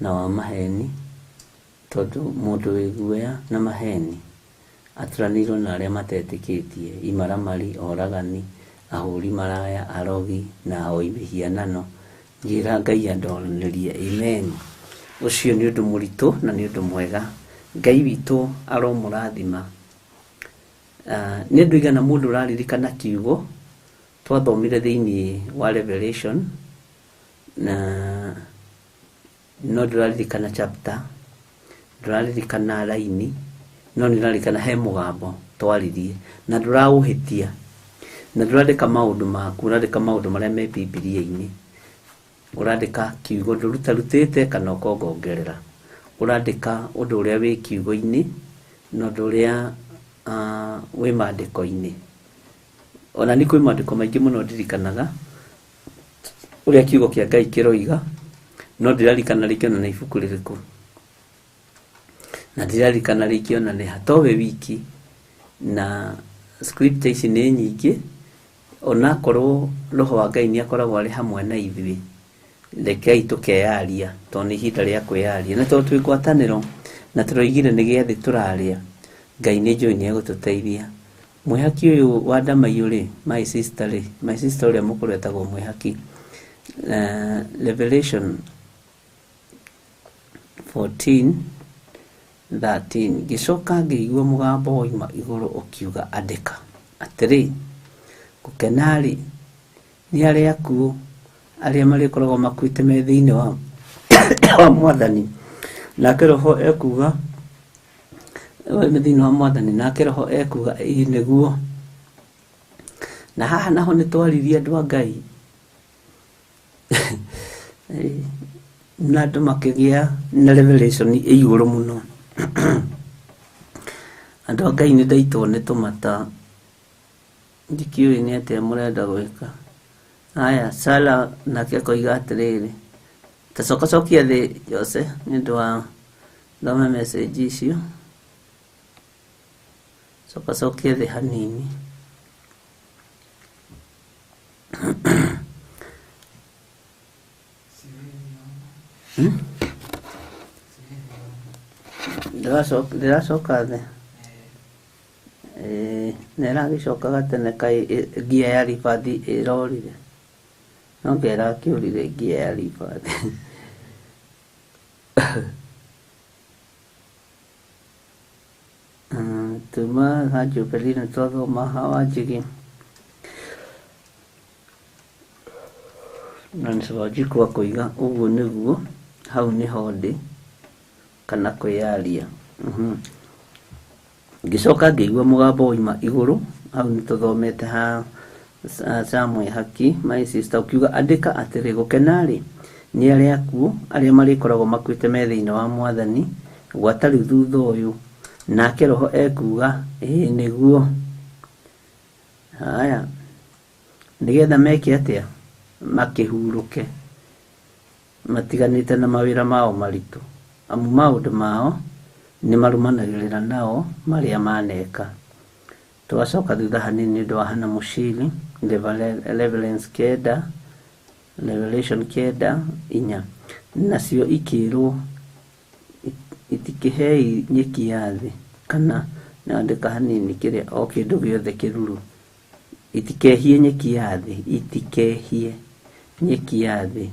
na wa maheni, tondũ mũndũ wĩ guoya na maheni aturanĩirwo na arĩa matetĩkĩtie, imaramari, oragani, ahũri maraya, arogi na ahoi mĩhianano. Njĩra Ngai andoranĩrie. Amen. Ũcio nĩ ũndũ mũritũ na nĩ ũndũ mwega. Ngai witũ aromũrathima. Nĩ ũndũ igana mũndũ ũraririkana kiugo twathomire thĩinĩ wa Revelation, na no ndũraririkana chapter, ndũraririkana raini, no nĩ ũraririkana he mũgambo twaririe, na ndũraũhĩtia, na ndũrandĩka maũndũ maku, ũrandĩka maũndũ marĩa me Bibilia-inĩ. Ũrandĩka kiugo ndũrutarutĩte kana ũkongongerera, ũrandĩka ũndũ ũrĩa wĩ kiugo-inĩ na ũndũ ũrĩa wĩ maandĩko-inĩ. Ona nĩ kwĩ maandĩko maingĩ mũno ndirikanaga ũrĩa kiugo kĩa Ngai kĩroiga, no ndĩraririkana rĩngĩ ona nĩ ibuku rĩrĩkũ, na ndĩraririkana rĩngĩ ona nĩ ha, towe wiki. Na scripture ici nĩ nyingĩ, onakorwo roho wa Ngai nĩ akoragwo arĩ hamwe na ithuĩ, rekei tũkeyaria, tondũ nĩ ihinda rĩa kwĩyaria, na tondũ twĩ ngwatanĩro na tũroigire nĩ gĩathĩ tũrarĩa, Ngai nĩ njũĩ nĩ egũtũteithia. Mwĩhaki ũyũ wa Ndamaiyũ rĩ, my sister rĩ, my sister ũrĩa mũkũrũ etagwo Mwĩhaki. Revelation 14:13. Ngĩcoka ngĩigua mũgambo woima igũrũ ũkiuga, andĩka atĩrĩ, gũkena-rĩ nĩ arĩa akuũ arĩa marĩkoragwo makuĩte me thĩinĩ wa Mwathani. Nake roho ekuga me thĩinĩ wa Mwathani, nake roho ekuga ĩĩ nĩguo. Na haha naho nĩ twaririe andũ a Ngai na andũ makĩgĩa na revelation ĩ igũrũ mũno. Andũ a Ngai nĩ ndaitwo nĩ tũmata, ndikĩũĩ nĩ atĩa mũrenda gwĩka. Haya, Sara nake akoiga atĩrĩrĩ, ta coka cokia thĩ Jose nĩ ũndũ wa thome message icio. Coka cokia thĩ hanini. Ndĩracoka thĩ. Na ĩragĩcokaga tene kaĩ ngia ya ribathi ĩrorire. No ngia ĩrakĩũrire ngia ya ribathi. Tuma ha Jubilee nĩ twathoma ha Wanjigi. Na nĩ Wanjiku akoiga ũguo nĩguo, hau nĩho ndĩ, kana kwĩyaria. Ngĩcoka ngĩigua mũgambo woima igũrũ, hau nĩ tũthomete ha Samwĩhaki, my sister, ũkiuga andĩka atĩrĩ, gũkena-rĩ nĩ arĩa akuũ arĩa marĩkoragwo makuĩte me thĩinĩ wa Mwathani gwata rĩu thutha ũyũ. Nake roho ekuga ĩĩ nĩguo. Haya, nĩgetha meke atĩa? Makĩhurũke matiganĩte na mawĩra mao maritũ, amu maũndũ mao nĩ marũmanagĩrĩra nao marĩa maneka. Tũgacoka thutha hanini nĩ ũndũ wa Hannah Mũciri, Reverence 9, Revelation 9:4. Nacio ikĩrwo itikĩhei nyeki ya thĩ, kana nandĩka hanini kĩrĩa o kĩndũ gĩothe kĩruru, itikehie nyeki ya thĩ, itikehie nyeki ya thĩ,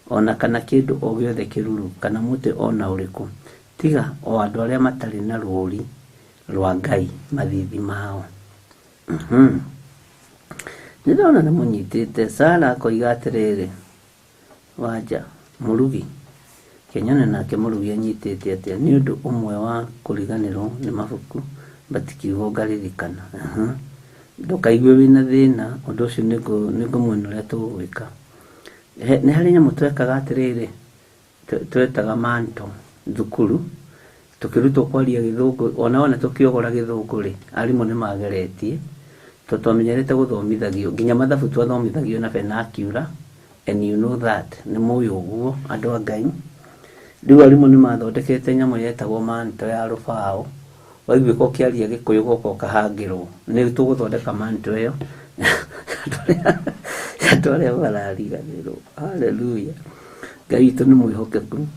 ona kana kĩndũ o gĩothe kĩruru, kana mũtĩ ona ũrĩkũ, tiga o andũ arĩa matarĩ na rũũri rwa Ngai mathithi mao. Nĩ ndona nĩ mũnyitĩte. Sara akoiga atĩrĩrĩ, Wanja mũrugi Kenyone nake mũrugi anyitĩte atĩa? Nĩ ũndũ ũmwe wa kũriganĩrwo nĩ mabuku, but kiugo ngaririkana. Ndũkaigue wĩna thĩna, ũndũ ũcio nĩngũmuona ũrĩa tũgwĩka. Nĩ harĩ nyamũ twekaga atĩrĩrĩ, twetaga manto thukuru, tũkĩrutwo kwaria gĩthũngũ, ona wona tũkĩogora gĩthũngũ rĩ, arimũ nĩ mageretie, To twamenyerete gũthomithagio nginya mathabu twathomithagio na vernacular, and you know that nĩ mũĩ ũguo andũ a Ngai. Rĩu arimũ nĩ mathondekete nyamũ yetagwo manto ya rũbaũ, waiguĩka ũkĩaria gĩkũyũ goka ũkahangĩrwo, nĩ tũgũthondeka manto ĩyo andũ arĩa marariganĩrwo. Haleluya, Ngai witũ nĩ mwĩhokeku.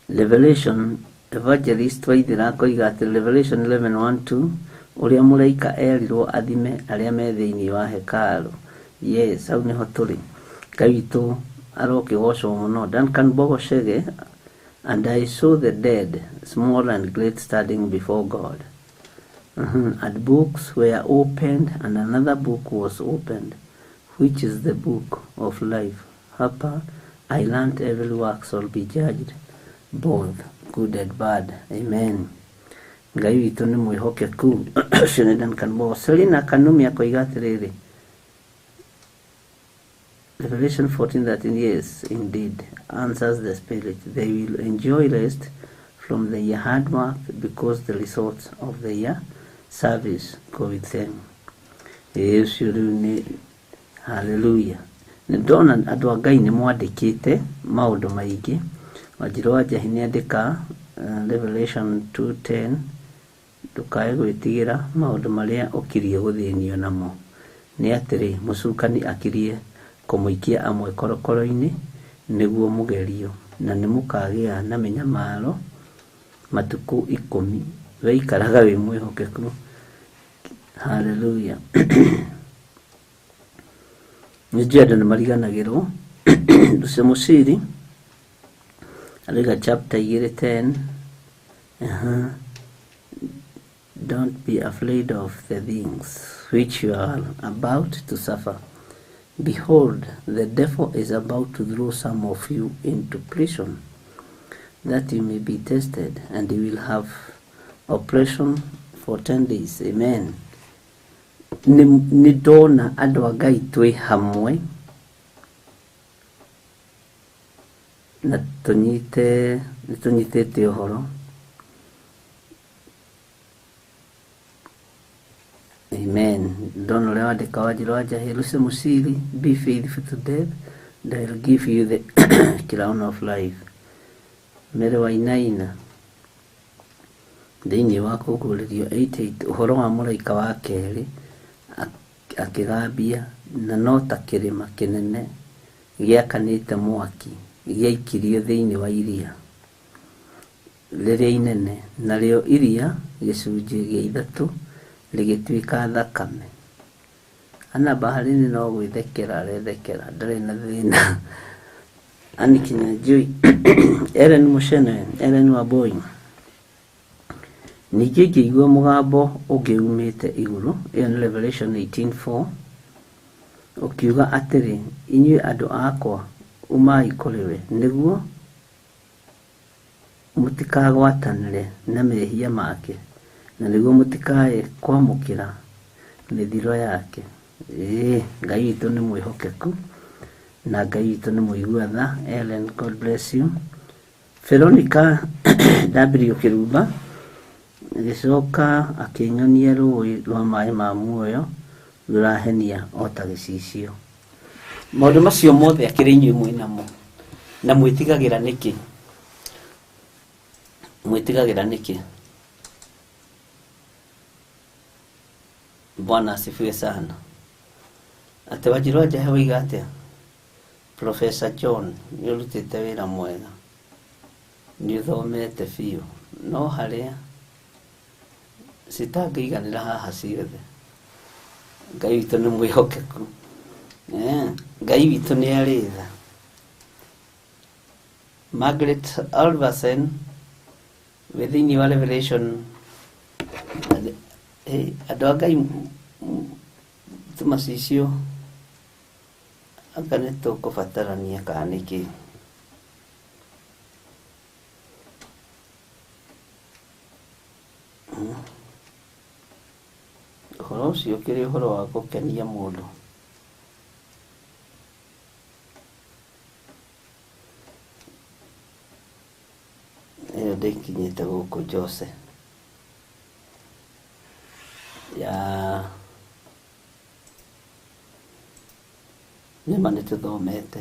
Revelation Evangelist Waithera akoiga atĩ Revelation 11:1-2 ũrĩa mũraika erirwo athime arĩa me thĩinĩ wa hekarũ. Yes, hau nĩho tũrĩ. Ngai witũ arokĩgocwo mũno. Duncan Bogo Chege, and I saw the dead, small and great, standing before God. And books were opened, and another book was opened, which is the book of life. Hapa I learnt every work shall be judged, both good and bad. Amen. Ngai witũ nĩ mwĩhokeku. Ũcio nĩ Duncan Bogo. Selina Kanumi akoiga atĩrĩrĩ, Revelation 14:13, yes, indeed, answers the Spirit. They will enjoy rest from their hard work because the results of their service go with them. Ĩĩ, ũcio rĩu nĩ hallelujah. Nĩ ndona andũ a Ngai nĩ mwandĩkĩte maũndũ maingĩ. Wanjirũ wa Njahi nĩ andĩka Revelation 2:10, ndũkae gwĩtigĩra maũndũ marĩa ũkirie gũthĩnio namo. Nĩ atĩrĩ, mũcukani akirie kũmũikia amwe korokoro-inĩ nĩguo mũgerio, na nĩ mũkagĩa na mĩnyamaro matukũ 10. We ikaraga wĩ mwĩhokeku. Hallelujah. Nĩ njũĩ andũ nĩ mariganagĩrwo. Lucy Mũciri arauga chapter 2:10, don't be afraid of the things which you are about to suffer. Behold, the devil is about to throw some of you into prison, that you may be tested, and you will have oppression for 10 days. Amen. Nĩ ndona andũ a Ngai twĩ hamwe na tũnyite, nĩ tũnyitĩte ũhoro. Amen. Ndona ũrĩa wandĩka Wanjirũ wa Njahi, Lucy Mũciri, be faithful to death, and I will give you the crown of life. Mary Wainaina, thĩinĩ wa kũguũrĩrio 8:8, ũhoro wa mũraika wa kerĩ akĩgambia, na no ta kĩrĩma kĩnene gĩakanĩte mwaki gĩaikirio thĩinĩ wa iria rĩrĩa inene, narĩo iria gĩcunjĩ gĩa ithatũ rĩgĩtuĩka thakame. Ana Baharini no gwĩthekera arethekera, ndarĩ na thĩna. Anne Kinyanjui, Ellen Mushene, Ellen Wambui. Ningĩ ngĩigua mũgambo ũngĩ umĩte igũrũ, ĩyo nĩ Revelation 18:4, ũkiuga atĩrĩ, inyuĩ andũ akwa, umai kũrĩ we, nĩguo mũtikagwatanĩre na mehia make, na nĩguo mũtikae kwamũkĩra mĩthiro yake. Ĩĩ, Ngai witũ nĩ mwĩhokeku na Ngai witũ nĩ mũigua tha. Ellen, God bless you. Veronica W Kĩrumba agĩcoka akĩnyonia rũĩ rwa maĩ ma muoyo rũrahenia o ta gĩcicio. Maũndũ macio mothe akĩrĩ inyuĩ mwĩnamo, na mwĩtigagĩra nĩkĩ? Mwĩtigagĩra nĩkĩ? Bwana asifiwe sana. Atĩ Wanjirũ wa Njahi woiga atĩa? Professor John, nĩ ũrutĩte wĩra mwega, nĩ ũthomete biũ, no harĩa citangĩiganĩra haha ciothe. Ngai witũ nĩ mwĩhokeku. Ngai witũ nĩ arĩ tha. Margaret Alverson wĩ thĩinĩ wa Revelation, andũ a Ngai tũmacicio anga nĩ tũkũbatarania kana nĩkĩ? Ũhoro ũcio ũkĩrĩ ũhoro wa gũkenia mũndũ. Ĩyo ndĩkinyĩte gũkũ Jose ya Nĩma nĩ tũthomete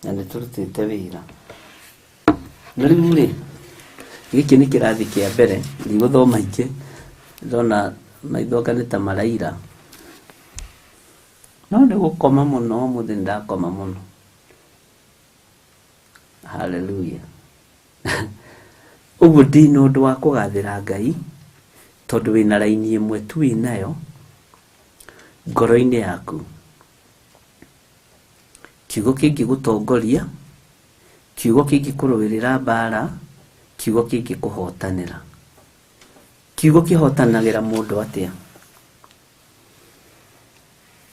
na nĩ tũrutĩte wĩra. Na rĩu rĩ, gĩkĩ nĩ kĩrathi kĩa mbere, ndigũthoma ingĩ, ndona maitho anga nĩ ta maraira. No nĩ gũkoma mũno, ũmũthĩ nĩ ndakoma mũno. Haleluya. Ũguo ndĩna ũndũ wa kũgathĩra Ngai, tondũ wĩna raini ĩmwe tu wĩnayo ngoro-inĩ yaku. Kiugo kĩngĩgũtongoria, kiugo kĩngĩkũrũĩrĩra mbara, kiugo kĩngĩkũhotanĩra. Kiugo kĩhotanagĩra mũndũ atĩa?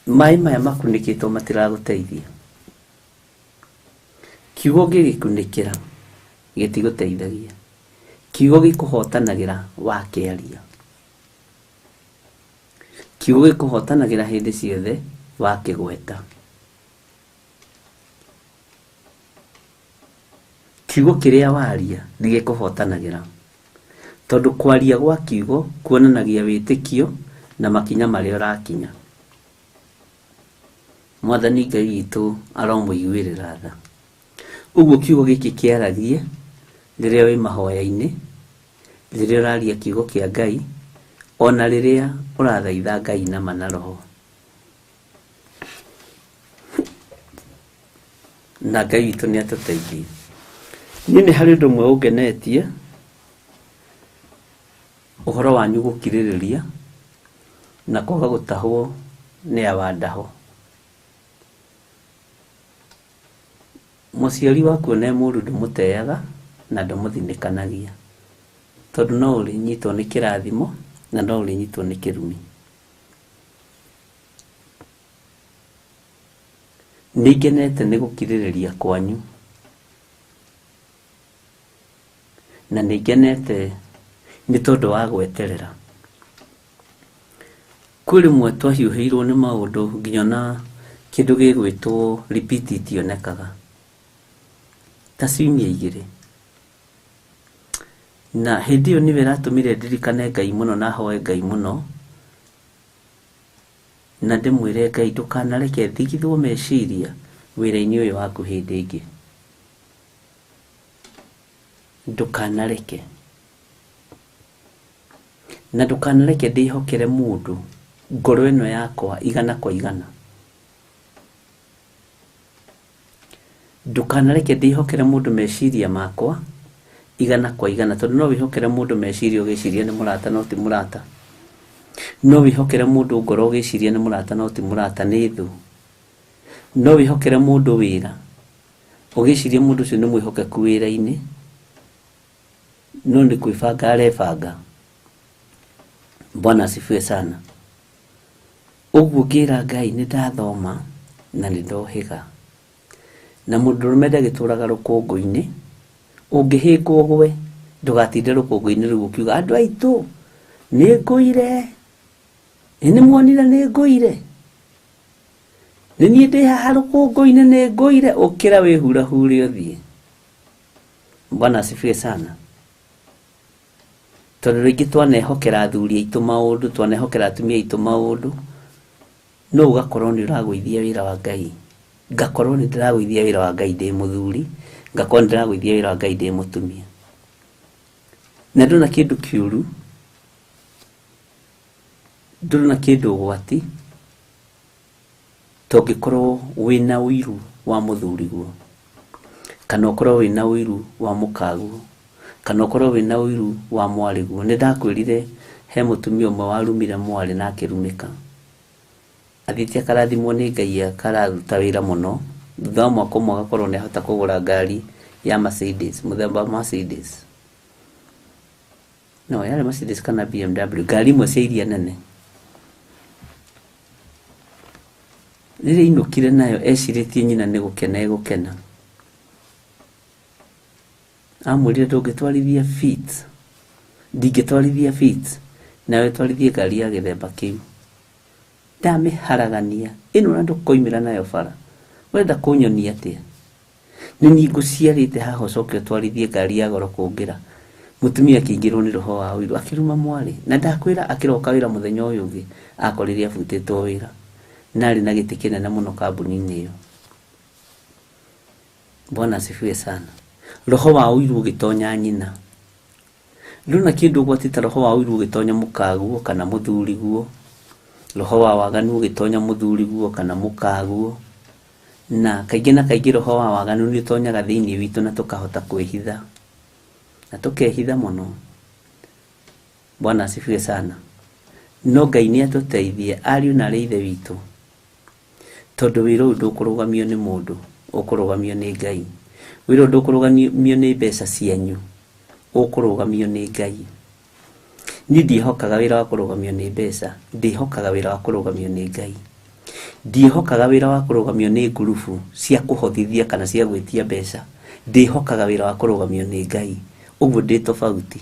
Maĩ maya makunĩkĩtwo matiragũteithia. Kiugo ũngĩgĩkunĩkĩra gĩtigũteithagia. Kiugo gĩkũhotanagĩra wakĩaria. Kiugo gĩkũhotanagĩra hĩndĩ ciothe wakĩgweta. Kiugo kĩrĩa waria nĩ gĩkũhotanagĩra. Tondũ kwaria gwa kiugo kuonanagia wĩtĩkio na makinya marĩa ũrakinya. Mwathani Ngai witũ aromũiguĩrĩra tha. Ũguo kiugo gĩkĩ kĩaragie rĩrĩa wĩ mahoya-inĩ, rĩrĩa ũraria kiugo kĩa Ngai, ona rĩrĩa ũrathaitha Ngai nama na roho. Na Ngai witũ nĩ atũteithie. Niĩ nĩ harĩ ũndũ ũmwe ũngenetie, ũhoro wanyu gũkirĩrĩria na kwaga gũtahwo nĩ awandaho. Mũciari waku ona e mũru ndũmũteaga na ndũmũthinĩkanagia, tondũ no ũrĩnyitwo nĩ kĩrathimo na no ũrĩnyitwo nĩ kĩrumi. Nĩngenete nĩ gũkirĩrĩria kwanyu na nĩngenete nĩ tondũ wa gweterera. Kwĩ rĩmwe twahiũhĩirwo nĩ maũndũ nginya ona kĩndũ gĩgwĩtwo repeat itionekaga ta ciumia igĩrĩ. Na hĩndĩ ĩyo nĩyo ĩratũmire ndirikane Ngai mũno na hoe Ngai mũno, na ndĩmwĩre Ngai ndũkanareke thigithwo meciria wĩra-inĩ ũyũ waku hĩndĩ ĩngĩ. Ndũkanareke. Na ndũkanareke ndĩhokere mũndũ ngoro ĩno yakwa igana kwa igana. Ndũkanareke ndĩhokere mũndũ meciria makwa igana kwa igana, tondũ no wĩhokere mũndũ meciria ũgĩciria nĩ mũrata no ti mũrata. No wĩhokere mũndũ ngoro ũgĩciria nĩ mũrata no ti mũrata, nĩ thũ. No wĩhokere mũndũ wĩra ũgĩciria mũndũ ũcio nĩ mwĩhokeku wĩra-inĩ, no nĩ kwĩbanga arebanga. Bwana asifiwe sana. Ũguo ngĩra Ngai nĩ ndathoma na nĩ ndohĩga. Na mũndũrũme ndagĩtũraga rũkũngũ-inĩ, ũngĩhĩngwo ũgwe ndũgatinde rũkũngũ-inĩ rũu ũkiuga andũ aitũ nĩ ngũire, ĩ nĩ muonire nĩ ngũire, nĩ niĩ ndĩ haha rũkũngũ-inĩ nĩ ngũire, ũkĩra wĩhurahure ũthiĩ. Bwana asifiwe sana. Tondũ rĩngĩ twanehokera athuri aitũ maũndũ, twanehokera atumia aitũ maũndũ, no ũgakorwo nĩ ũragũithia wĩra wa Ngai. Ngakorwo nĩ ndĩragũithia wĩra wa Ngai ndĩ mũthuri, ngakorwo nĩ ndĩragũithia wĩra wa Ngai ndĩ mũtumia. Na ndona kĩndũ kĩũru, ndona kĩndũ ũgwati, to ũngĩkorwo wĩna ũiru wa mũthuriguo, kana ũkorwo wĩna ũiru wa mũkaguo, kana ũkorwo wĩna ũiru wa mwarĩguo. Nĩ ndakwĩrire he mũtumia ũmwe warumire mwarĩ na akĩrumĩka. Athiĩte akarathimwo nĩ Ngai akararuta wĩra mũno, thutha wa mwaka ũmwe agakorwo nĩ ahota kũgũra ngari ya Mercedes, mũthemba wa Mercedes. No, yarĩ Mercedes kana BMW, ngari imwe cia iria nene. Rĩrĩa ainũkire nayo ecirĩtie nyina nĩ gũkena egũkena. Amwĩrire ndũngĩtwarithia Fit, ndingĩtwarithia Fit, nawe ũtwarithie ngari ya gĩthemba kĩu. Ndamĩharagania, ĩno na ndũkoimĩra nayo bara. Ũrenda kũnyonia atĩa? Nĩ niĩ ngũciarĩte haha ũcoke ũtwarithie ngari ya goro kũngĩra. Mũtumia akĩingĩrwo nĩ roho wa ũiru, akĩruma mwarĩ. Na ndakwĩra akĩroka wĩra mũthenya ũyũ ũngĩ, akorire abutĩtwo wĩra. Na arĩ na gĩtĩ kĩnene mũno kambuni-inĩ ĩyo. Bwana asifiwe sana. Roho wa ũiru ũgĩtonya nyina. Ndũrona kĩndũ ũgwati ta roho wa ũiru ũgĩtonya mũkaguo kana mũthuriguo, roho wa waganu ũgĩtonya mũthuriguo kana mũkaguo. Na kaingĩ na kaingĩ roho wa waganu nĩ ũtonyaga thĩinĩ witũ na tũkahota kwĩhitha, na tũkehitha mũno. Bwana asifiwe sana. No Ngai nĩ atũteithie ariũ na arĩ ithe witũ, tondũ wĩra ũyũ ndũkũrũgamio nĩ mũndũ, ũkũrũgamio nĩ Ngai. Wĩra ũyũ ndũkũrũgamio nĩ mbeca cianyu, ũkũrũgamio nĩ Ngai. Niĩ ndiĩhokaga wĩra wa kũrũgamio nĩ mbeca, ndĩhokaga wĩra wa kũrũgamio nĩ Ngai. Ndiĩhokaga wĩra wa kũrũgamio nĩ ngurubu cia kũhothithia kana cia gwĩtia mbeca, ndĩhokaga wĩra wa kũrũgamio nĩ Ngai. Ũguo ndĩ tofauti.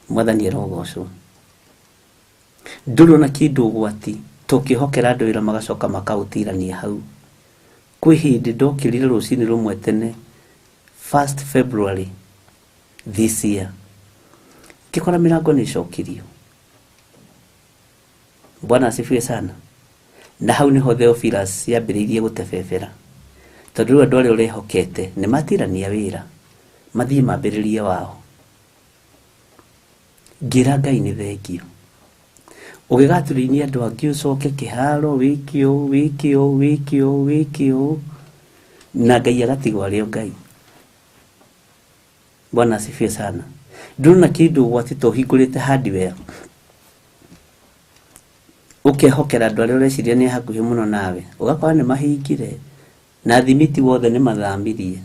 Mwathani arogocwo. Ndũrĩ ona kĩndũ ũgwati tũkĩhokera andũ wĩra magacoka makaũtirania hau. Kwĩ hĩndĩ ndokĩrire rũcinĩ rũmwe tene 1st February this year, ngĩkora mĩrango nĩ ĩcokirio. Bwana asifiwe sana. Na hau niho Theophilus yambĩrĩirie gũtebebera, tondũ rĩu andũ arĩa ũrehokete nĩ matirania wĩra mathiĩ mambĩrĩrie wao. Ngĩra Ngai nĩ thengio. Ũgĩgaturĩinie andũ angĩ ũcoke kĩharo wĩke ũũ wĩke ũũ wĩke ũũ wĩke ũũ, na Ngai agatigwo arĩ o Ngai. Bwana asifiwe sana. Ndũrona kĩndũ ũgwati ta ũhingũrĩte hardware ũkehokera andũ arĩa ũreciria nĩ hakuhĩ mũno nawe, ũgakora nĩ mahingire na thimiti wothe nĩ mathamirie,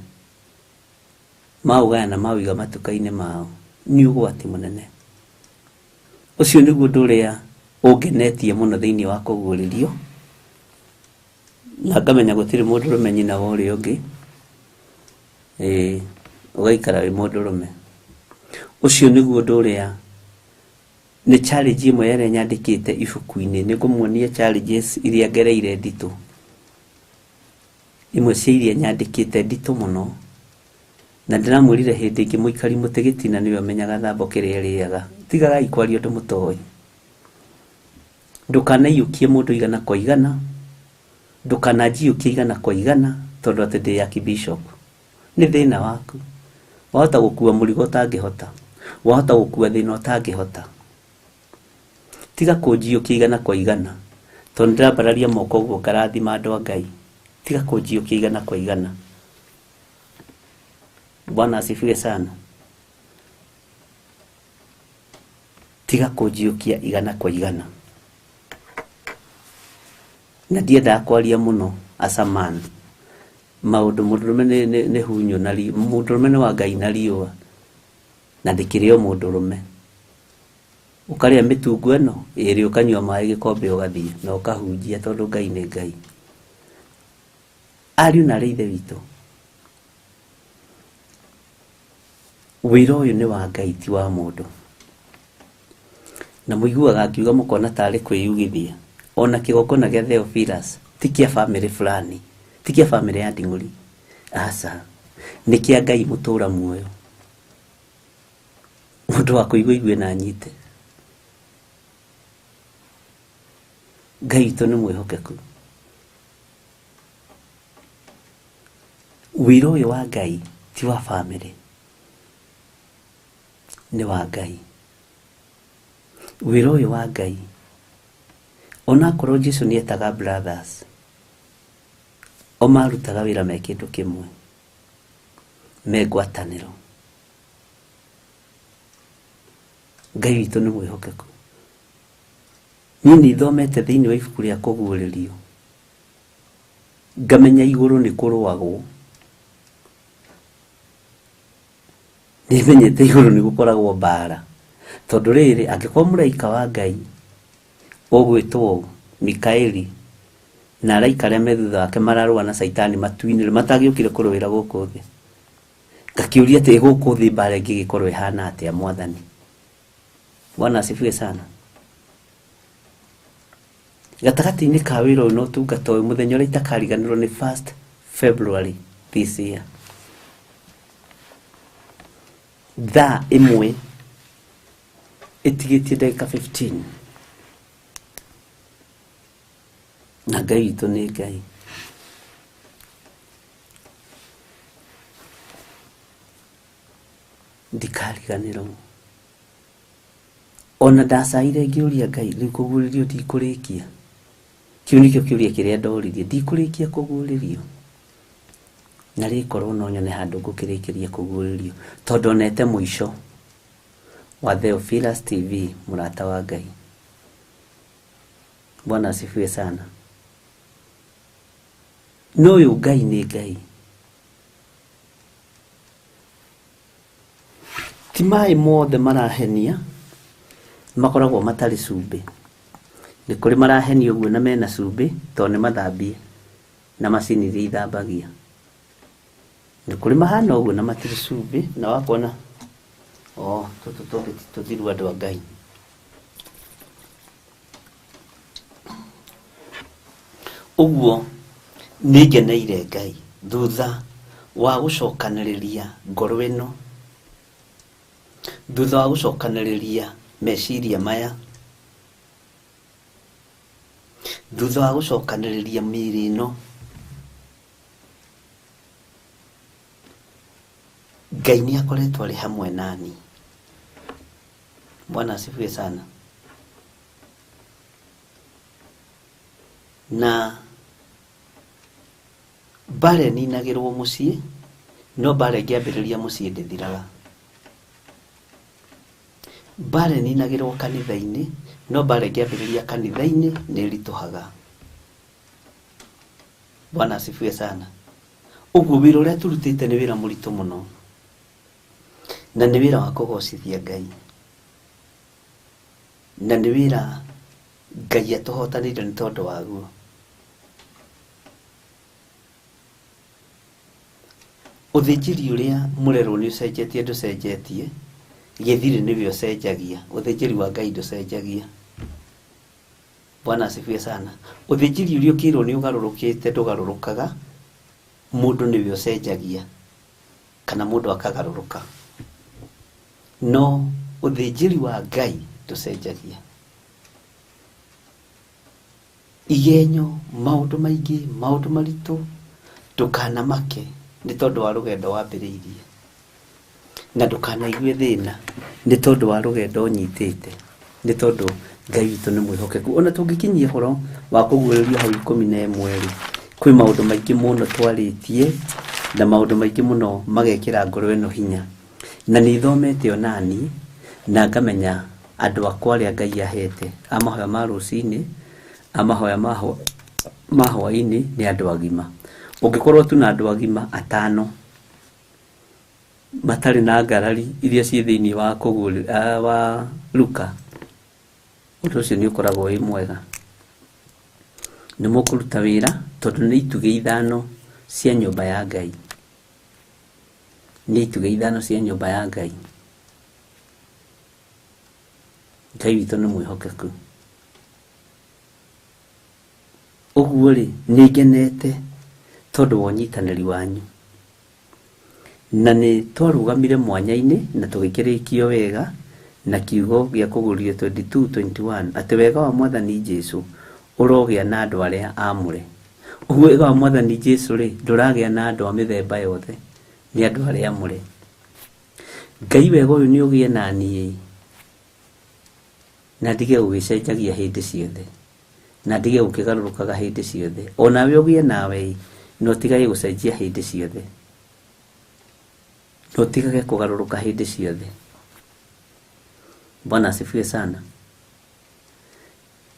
maũgaya na maũiga matuka-inĩ mao. Nĩ ũgwati mũnene. Ũcio nĩguo ũndũ ũrĩa ũngenetie mũno thĩinĩ wa kũguũrĩrio, na ngamenya gũtirĩ mũndũrũme nyina wa ũrĩa ũngĩ. Ĩĩ, ũgaikara wĩ mũndũrũme. Ũcio nĩguo ũndũ ũrĩa nĩ challenge ĩmwe ĩrĩa nyandĩkĩte ibuku-inĩ. Nĩ ngũmuonia challenges iria ngereire nditũ, imwe cia iria nyandĩkĩte nditũ mũno. Na ndĩramwĩrire hĩndĩ ĩngĩ mũikari mũtĩ gĩtina nĩwe ũmenyaga thambo kĩrĩa ĩrĩaga. Tigagai kwaria ũndũ mũtoĩ. Ndũkanaiyũkie mũndũ igana kwa igana, ndũkananjiyũkie igana kwa igana tondũ atĩ ndĩ archbishop. Nĩ thĩna waku. Wahota gũkua mũrigo ũtangĩhota, wahota gũkua thĩna ũtangĩhota. Tiga kũnjiyũkia igana kwa igana tondũ ndĩrambararia moko ũguo ngarathima andũ a Ngai. Tiga kũnjiyũkia igana kwa igana. Bwana asifiwe sana. Tiga kũnjiyũkia igana kwa igana. Na ndiendaga kwaria mũno as a man. Maũndũ mũndũrũme nĩ hunyũ na mũndũrũme nĩ wa Ngai na riũa, na ndĩkĩrĩ o mũndũrũme. Ũkarĩa mĩtungo ĩno ĩrĩ, ũkanyua maĩ gĩkombe ũgathiĩ na ũkahunjia tondũ Ngai nĩ Ngai. Ariũ na arĩ ithe witũ, wĩra ũyũ nĩ wa Ngai ti wa mũndũ. Na mũiguaga ngiuga mũkona tarĩ kwĩyugithia. Ona kĩgongona gĩa Theophilus ti kĩa bamĩrĩ fulani, ti kĩa bamĩrĩ ya Nding'ũri, aca, nĩ kĩa Ngai mũtũra muoyo. Mũndũ wa kũigua igue na anyite. Ngai witũ nĩ mwĩhokeku. Wĩra ũyũ wa Ngai ti wa bamĩrĩ, nĩ wa Ngai. Wĩra ũyũ wa Ngai, onakorwo Jesu nĩ etaga brothers, o marutaga wĩra me kĩndũ kĩmwe, me ngwatanĩro. Ngai witũ nĩ mwĩhokeku. Niĩ nĩ thomete thĩinĩ wa ibuku rĩa kũguũrĩrio, ngamenya igũrũ nĩ kũrũagwo. Nĩ menyete igũrũ nĩ gũkoragwo mbara, tondũ rĩrĩ, angĩkorwo mũraika wa Ngai ũgwĩtwo Mikaeli na araika arĩa me thutha wake mararũa na Caitani matu-inĩ, matangĩũkire kũrũĩra gũkũ thĩ. Ngakĩũria atĩ gũkũ thĩ mbara ĩngĩgĩkorwo ĩhana atĩa, Mwathani? Bwana asifiwe sana. Gatagatĩ-inĩ ka wĩra ũyũ na ũtungata ũyũ, mũthenya ũrĩa itakariganĩrwo nĩ 1st February this year, thaa ĩmwe ĩtigĩtie ndagĩka 15, Na Ngai witũ nĩ Ngai. Ndikariganĩrwo. Ona ndacaire ngĩũria Ngai, rĩu kũguũrĩrio ndikũrĩkia. Kĩu nĩkĩo kĩũria kĩrĩa ndoririe, ndikũrĩkia kũguũrĩrio. Na rĩkorwo no nyone handũ ngũkĩrĩkĩria kũguũrĩrio, tondũ onete mũico wa Theophilus TV, mũrata wa Ngai. Bwana asifiwe sana. No ũyũ Ngai nĩ Ngai. Ti maĩ mothe marahenia makoragwo matarĩ cumbĩ. Nĩ kũrĩ marahenia ũguo na mena cumbĩ tondũ nĩ mathambie na macini iria ithambagia. Nĩ kũrĩ mahana ũguo na matirĩ cumbĩ na wakuona oh, tũtũ tũngĩ ti tũthiru andũ a Ngai. Ũguo nĩ ngeneire Ngai thutha wa gũcokanĩrĩria ngoro ĩno, thutha wa gũcokanĩrĩria meciria maya, thutha wa gũcokanĩrĩria mĩĩrĩ ĩno, Ngai nĩ akoretwo arĩ hamwe nani. Bwana asifiwe sana. Na mbara ĩninagĩrwo mũciĩ, no mbara ĩngĩambĩrĩria mũciĩ ndĩthiraga. Mbara ĩninagĩrwo kanitha-inĩ, no mbara ĩngĩambĩrĩria kanitha-inĩ nĩ ĩritũhaga. Bwana asifiwe sana. Ũguo wĩra ũrĩa tũrutĩte nĩ wĩra mũritũ mũno, na nĩ wĩra wa kũgocithia Ngai, na nĩ wĩra Ngai atũhotanĩire nĩ tondũ waguo. Ũthĩnjĩri ũrĩa mũrerwo nĩ ũcenjetie ndũcenjetie, gĩthirĩ nĩwe ũcenjagia, ũthĩnjĩri wa Ngai ndũcenjagia. Bwana asifiwe sana. Ũthĩnjĩri ũrĩa ũkĩrwo nĩ ũgarũrũkĩte ndũgarũrũkaga, mũndũ nĩwe ũcenjagia kana mũndũ akagarũrũka. No ũthĩnjĩri wa Ngai ndũcenjagia. Igenyo, maũndũ maingĩ, maũndũ maritũ, ndũkanamake nĩ tondũ wa rũgendo wambĩrĩirie, na ndũkanaigue thĩna nĩ tondũ wa rũgendo ũnyitĩte, nĩ tondũ Ngai witũ nĩ mwĩhokeku. Ona tũngĩkinyia ũhoro wa kũguũrĩrio hau 11 rĩ, kwĩ maũndũ maingĩ mũno twarĩtie na maũndũ maingĩ mũno magekĩra ngoro ĩno hinya. Na nĩ thomete ona niĩ na ngamenya andũ akwa arĩa Ngai ahete a mahoya ma rũcinĩ, a mahoya ma hwaĩ-inĩ nĩ andũ agima. Ũngĩkorwo tu na andũ agima atano matarĩ na ngarari iria ciĩ thĩinĩ wa wa Luka, ũndũ ũcio nĩ ũkoragwo wĩ mwega. Nĩ mũkũruta wĩra tondũ nĩ itugĩ ithano cia nyũmba ya Ngai. Nĩ itugĩ ithano cia nyũmba ya Ngai. Ngai witũ nĩ mwĩhokeku. Ũguo rĩ, nĩ ngenete tondũ wa ũnyitanĩri wanyu. Na nĩ twarũgamire mwanya-inĩ na tũgĩkĩrĩkio wega na kiugo gĩa kũguũrio 22:21 atĩ wega wa Mwathani Jesu ũrogĩa na andũ arĩa aamũre. Ũguo wega wa Mwathani Jesu rĩ, ndũragĩa na andũ a mĩthemba yothe, nĩ andũ arĩa aamũre. Ngai wega ũyũ nĩ ũgĩe na niĩ na ndige gũgĩcenjagia hĩndĩ ciothe, na ndige gũkĩgarũrũkaga hĩndĩ ciothe. O nawe ũgĩe nawe ĩ, na ũtigage gũcenjia hĩndĩ ciothe, na ũtigage kũgarũrũka hĩndĩ ciothe. Bwana asifiwe sana.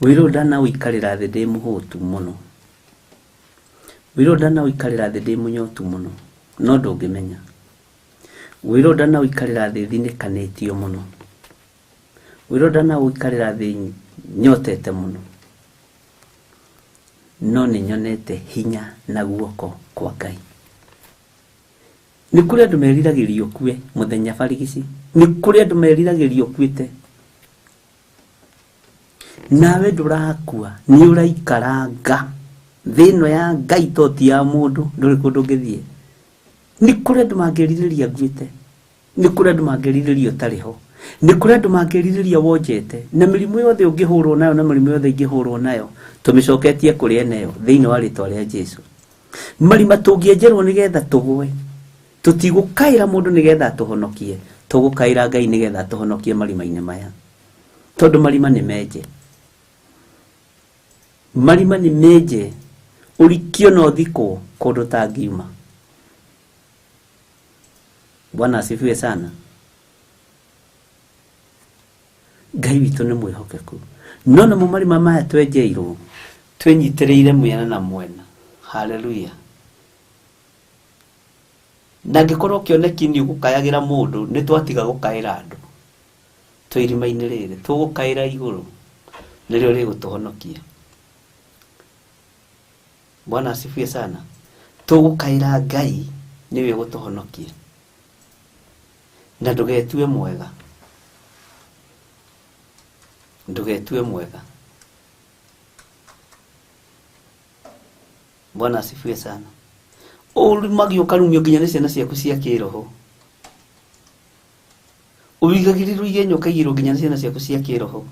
Wĩra ũyũ ndanaũikarĩra thĩ ndĩ mũhũtu mũno, wĩra ũyũ ndanaũikarĩra thĩ ndĩ mũnyotu mũno, no ndũngĩmenya. Wĩra ũyũ ndanaũikarĩra thĩ thinĩkanĩtio mũno, wĩra ũyũ ndanaũikarĩra thĩ nyotete mũno, no nĩ nyonete hinya na guoko kwa Ngai. Nĩ kũrĩ andũ meriragĩria ũkue mũthenya barigici, nĩ kũrĩ andũ meriragĩria ũkuĩte, nawe ndũrakua, nĩ ũraikaranga thĩ ĩno ya Ngai to ti ya mũndũ, ndũrĩ kũndũ ũngĩthiĩ. Nĩ kũrĩ andũ mangĩrirĩria nguĩte, nĩ kũrĩ andũ mangĩrirĩria ũtarĩ ho, Nĩ kũrĩ andũ mangĩrirĩria wonjete na mĩrimũ yothe ũngĩhũrwo nayo na mĩrimũ yothe ingĩhũrwo nayo tũmĩcoketie kũrĩ eneyo thĩinĩ wa rĩtwa rĩa Jesu. Marima tũngĩenjerwo nĩgetha tũgwe, tũtigũkaĩra mũndũ nĩgetha atũhonokie, tũgũkaĩra Ngai nĩgetha atũhonokie marima-inĩ maya, tondũ marima nĩ menje. Marima nĩ menje, ũrikio na ũthikwo kũndũ ũtangiuma. Bwana asifiwe sana. Ngai witũ nĩ mwĩhokeku. No namo marima maya twenjeirwo twĩnyitĩrĩire mwena na mwena. Haleluya. Na angĩkorwo kĩoneki nĩ ũgũkayagĩra mũndũ, nĩ twatiga gũkaĩra andũ. Twĩ irima-inĩ rĩrĩ, tũgũkaĩra igũrũ, nĩrĩo rĩgũtũhonokia. Bwana asifiwe sana. Tũgũkaĩra Ngai nĩwe ũgũtũhonokia. Na ndũgetue mwega. Ndũgetue mwega. Bwana asifiwe sana. Ũrumagio ũkarumio nginya nĩ ciana ciaku cia kĩroho. Ũigagĩrĩrwo igenyo ũkaigĩrwo nginya nĩ ciana ciaku cia kĩroho.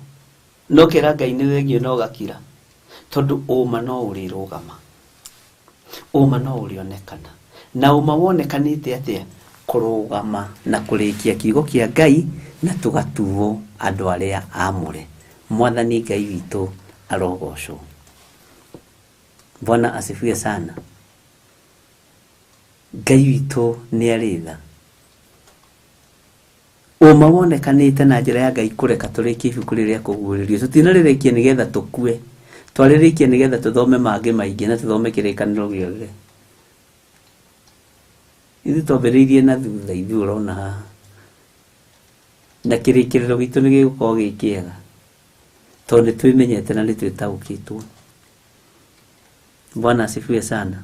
No kera Ngai nĩ thengio na ũgakira. Tondũ ũma no ũrĩrũgama. Ũma no ũrĩonekana. Na ũma wonekanĩte atĩa? Kũrũgama na kũrĩkia kiugo kĩa Ngai na tũgatuo andũ arĩa aamũre. Mwathani Ngai witũ arogocwo. Bwana asifiwe sana. Ngai witũ nĩ arĩ tha. Ũma wonekanĩte na njĩra ya Ngai kũreka tũrĩkie ibuku rĩrĩa kũguũrĩrio. Tũtinarĩrĩkia nĩgetha tũkue. Twarĩrĩkia nĩgetha tũthome mangĩ maingĩ na tũthome kĩrĩkanĩro gĩothe. Ithuĩ twambĩrĩirie na thutha ithuĩ ũrona haha. Na kĩrĩkĩrĩro gitũ nĩ gĩgũkorwo gĩ kĩega. Tondũ nĩ twĩmenyete na nĩ twĩtaũkĩtwo. Bwana asifiwe sana.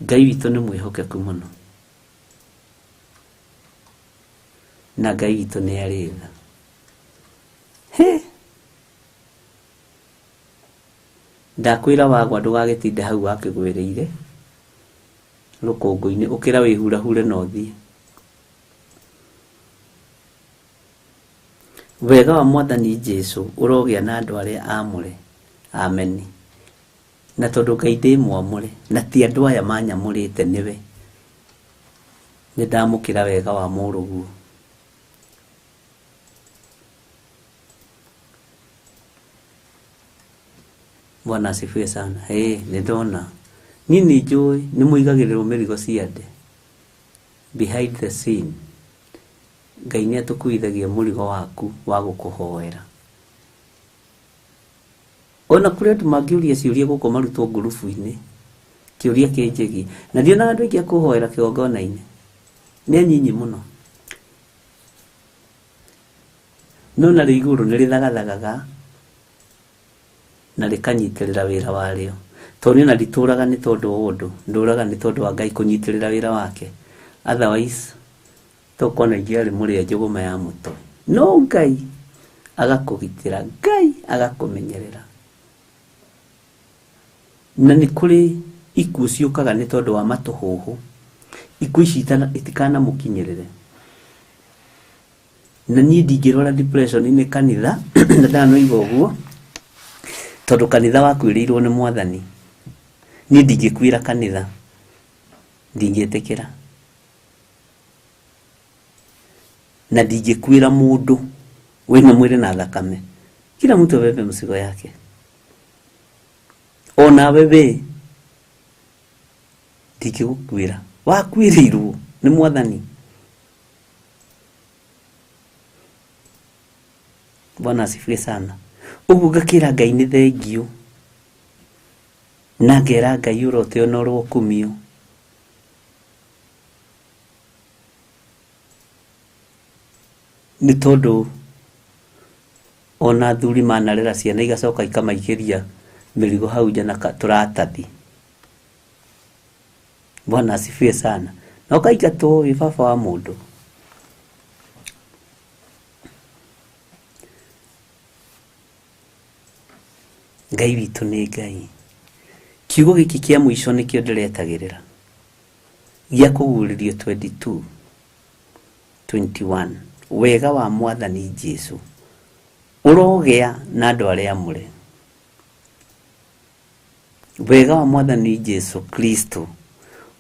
Ngai witũ nĩ mwĩhokeku mũno. Na Ngai witũ nĩ arĩ tha. He! Ndakwĩra wagwa ndũgagĩtinde hau wakĩgwĩrĩire rũkũngũ-inĩ, ũkĩra wĩhurahure na ũthiĩ. Wega wa Mwathani Jesu ũrogĩa na andũ arĩa aamũre. Ameni. Na tondũ Ngai ndĩ mwamũre, na ti andũ aya manyamũrĩte nĩwe, nĩ ndamũkĩra wega wa mũrũguo. Bwana asifiwe sana. Hey, nĩ ndona. Niĩ nĩ njũĩ nĩ mũigagĩrĩrwo mĩrigo ciande. Behind the scene. Ngai nĩ atũkuithagia mũrigo waku wa gũkũhoera. Ona kũrĩ andũ mangĩũria ciũria gũkũ marutwo ngurubu-inĩ, kĩũria kĩnjĩgiĩ. Na ndionaga andũ aingĩ a kũhoera kĩgongona-inĩ. Nĩ anyinyi mũno. No narĩo igũrũ nĩ rĩthagathagaga na rĩkanyitĩrĩra wĩra warĩo. Tondũ niĩ ona nditũraga nĩ tondũ wa ũndũ, ndũraga nĩ tondũ wa Ngai kũnyitĩrĩra wĩra wake. Otherwise, tokorwo ingĩarĩ mũrĩa njũgũma ya mũtwe. No Ngai agakũgitĩra, Ngai agakũmenyerera. Na nĩ kũrĩ ikuũ ciũkaga nĩ tondũ wa matũhũhũ. Ikuũ ici itikanamũkinyĩrĩre. Na niĩ ndingĩrwara depression nĩ kanitha, na ndanoiga ũguo, tondũ kanitha wakuĩrĩirwo nĩ Mwathani. Niĩ ndingĩkuĩra kanitha, ndingĩtĩkĩra. Na ndingĩkuĩra mũndũ wĩna mwĩrĩ na thakame. Kila mtu abebe mzigo yake. Onawe we ndingĩgũkuĩra. Wakuĩrĩirwo nĩ Mwathani. Bwana asifiwe sana. Ũguo ngakĩra Ngai nĩ thengio. Na ngera Ngai ũroteo na ũrokumio. Nĩ tondũ ona athuri manarera ciana igacoka ikamaikĩria mĩrigo hau nja na tũratathi. Bwana asifiwe sana. Na ũkaingatwo wĩ baba wa mũndũ. Ngai witũ nĩ Ngai. Kiugo gĩkĩ kĩa mũico nĩkĩo ndĩretagĩrĩra. Gĩa kũguũrĩrio 22. 21. Wega wa Mwathani Jesu ũrogĩa na andũ arĩa amũre. Wega wa Mwathani Jesu Kristo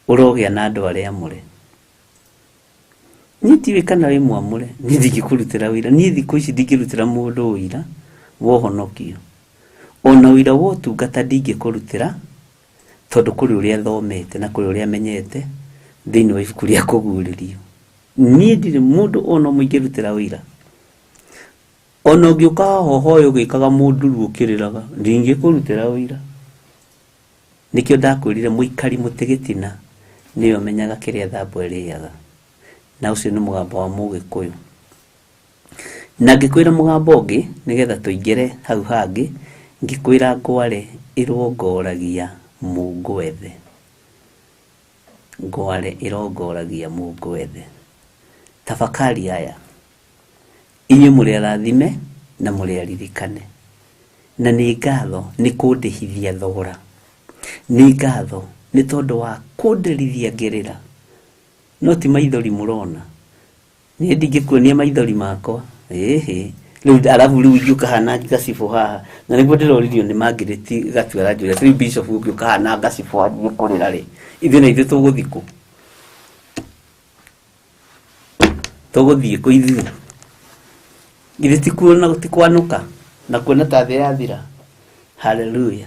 ũrogĩa na andũ arĩa amũre. Niĩ ndiũĩ kana wĩ mwamũre, niĩ ndingĩkũrutĩra ũira. Niĩ thikũ ici ndingĩrutĩra mũndũ ũira wa ũhonokio. Ona ũira wa ũtungata ndingĩkũrutĩra tondũ kũrĩ ũrĩa thomete na kũrĩ ũrĩa menyete thĩinĩ wa ibuku rĩa kũguũrĩrio. Niĩ ndirĩ mũndũ ona ũmwe ingĩrutĩra ũira. Ona ũngĩũka haha ũhoe ũgĩkaga mũnduru ũkĩrĩraga, ndingĩkũrutĩra ũira. Nĩkĩo ndakwĩrire mũikari mũtĩ gĩtina nĩwe ũmenyaga kĩrĩa thambwe ĩrĩaga. Na ũcio nĩ mũgambo wa Mũgĩkũyũ. Na ngĩkwĩra mũgambo ũngĩ nĩgetha tũingĩre hau hangĩ, ngĩkwĩra ngware ĩrongoragia mũngwethe. Ngware ĩrongoragia mũngwethe. Tafakari aya. Inyuĩ mũrĩ arathime na mũrĩ aririkane. Na nĩ ngatho nĩ kũndĩhithia thogora. Nĩ ngatho nĩ tondũ wa kũndĩrithia ngĩrĩra. No ti maithori mũrona. Niĩ ndingĩkuonia maithori makwa. Ĩhĩ. Rĩu arabu rĩu ingĩũka hana ngacibũ haha. Na nĩguo ndĩroririo nĩ Margaret Gatua aranjũria atĩ rĩu Bishop ũngĩũka hana ngacibũ wanjie kũrĩra rĩ, ithuĩ na ithuĩ tũgũthiĩ kũ? Tũgũthiĩ kũ ithuĩ? Githĩ ti kuona ti kwanũka na kuona ta thĩ yathira? Haleluya.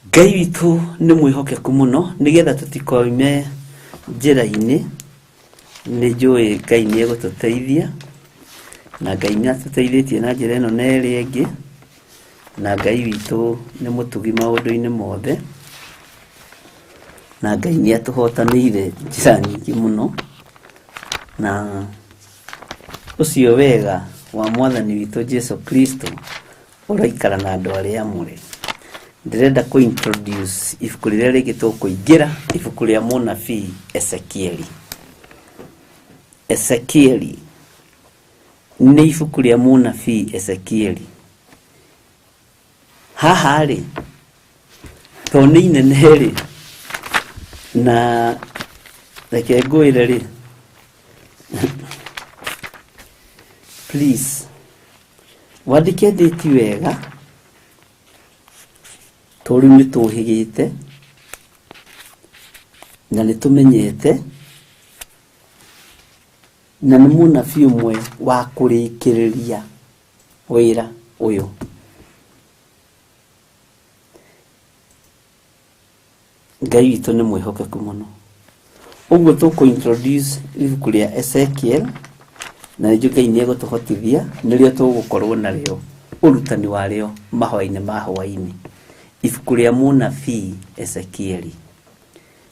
Ngai witũ nĩ mwĩhokeku mũno nĩgetha tũtikoime njĩra-inĩ. Nĩ njũĩ Ngai nĩ egũtũteithia na Ngai nĩ atũteithĩtie na njĩra ĩno na ĩrĩa ĩngĩ, na Ngai witũ nĩ mũtugi maũndũ-inĩ mothe, na Ngai nĩ atũhotanĩire njĩra nyingĩ mũno, na ũcio wega wa Mwathani witũ Jesu Kristo ũraikara na andũ arĩa amũre. Ndĩrenda kũ introduce ibuku rĩrĩa rĩngĩ tũkũingĩra, ibuku rĩa mũnabii Ezekieli. Ezekieli nĩ ibuku rĩa mũnabii Ezekieli. Haha rĩ, to nĩ inene rĩ, na reke ngwĩre rĩ, please wandĩke ndĩti wega tondũ rĩu nĩ tũhĩgĩte na nĩ tũmenyete na nĩ mũnabii ũmwe wa kũrĩkĩrĩria wĩra ũyũ. Ngai witũ nĩ mwĩhokeku mũno. Ũguo tũkũ introduce ibuku rĩa Ezekiel na nĩnjũĩ Ngai nĩ egũtũhotithia nĩrĩo tũgũkorwo narĩo ũrutani warĩo mahoya-inĩ ma hwaĩ-inĩ. Ibuku rĩa mũnabii Ezekieli.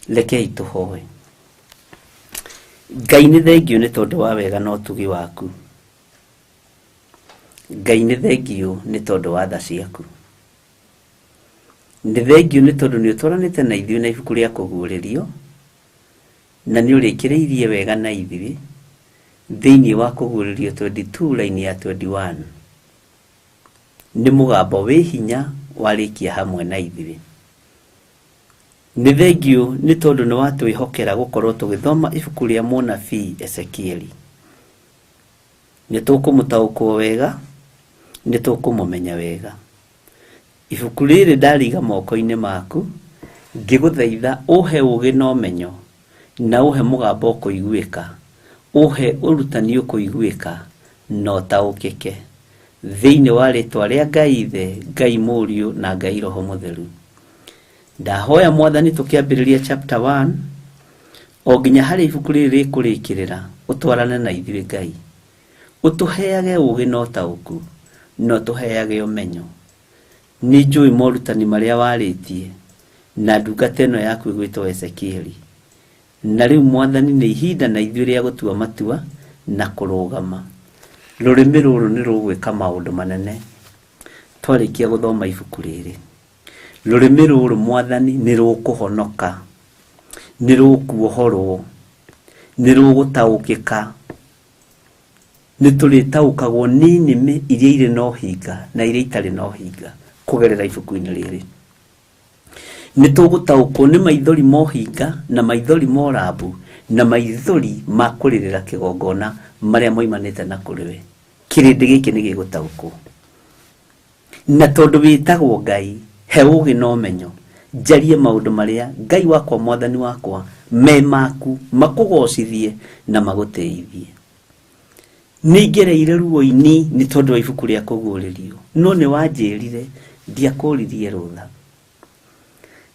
Rekei tũhoe. Ngai nĩ thengiũ nĩ tondũ wa wega na ũtugi waku. Ngai nĩ thengiũ nĩ tondũ wa tha ciaku. Nĩ thengiũ nĩ tondũ nĩ ũtwaranĩte na ithuĩ na ibuku rĩa kũguũrĩrio, na nĩ ũrĩkĩrĩirie wega na ithuĩ thĩinĩ wa kũguũrĩrio 22 line ya 21. Nĩ mũgambo wĩ hinya warĩkia hamwe na ithuĩ. Nĩ thengiũ nĩ tondũ nĩ watwĩhokera gũkorwo tũgĩthoma ibuku rĩa mũnabii Ezekieli. Nĩ tũkũmũtaũkwo wega, nĩ tũkũmũmenya wega. Ibuku rĩrĩ ndariga moko-inĩ maku, ngĩgũthaitha ũhe ũgĩ na ũmenyo, na ũhe mũgambo ũkũiguĩka, ũhe ũrutani ũkũiguĩka, na ũtaũkĩke. Thĩinĩ wa rĩtwa rĩa Ngai Ithe, Ngai Mũriũ, na Ngai Roho Mũtheru. Ndahoya Mwathani tũkĩambĩrĩria chapter 1, o nginya harĩa ibuku rĩrĩ rĩkũrĩkĩrĩra, ũtwarane na ithuĩ Ngai. Ũtũheage ũgĩ na ũtaũku, na ũtũheage ũmenyo. Nĩ njũĩ morutani marĩa warĩtie na ndungata ĩno yaku ĩgwĩtwo Ezekieli. Na rĩu Mwathani nĩ ihinda na ithuĩ rĩa gũtua matua na kũrũgama. Rũrĩmĩ rũrũ nĩ rũgwĩka maũndũ manene twarĩkia gũthoma ibuku rĩrĩ. Rũrĩmĩ rũrũ Mwathani nĩ rũkũhonoka, nĩ rũkuohorwo, nĩ rũgũtaũkĩka. Nĩ tũrĩtaũkagwo nĩ nĩmĩ iria irĩ na ũhinga na iria itarĩ na ũhinga kũgerera ibuku-inĩ rĩrĩ. Nĩ tũgũtaũkwo nĩ maithori ma ũhinga na maithori ma ũrambu Na maithori ma kũrĩrĩra kĩgongona marĩa moimanĩte na kũrĩ we, kĩrĩndĩ gĩkĩ nĩ gĩgũtaũkwo. Na tondũ wĩtagwo Ngai, he ũũgĩ na ũmenyo, njarie maũndũ marĩa, Ngai wakwa Mwathani wakwa, me maku, makũgoocithie na magũtĩithie. Nĩngereire ruo-inĩ nĩ tondũ wa ibuku rĩa kũguũrĩrio, no nĩwanjĩrire ndiakũririe rũtha.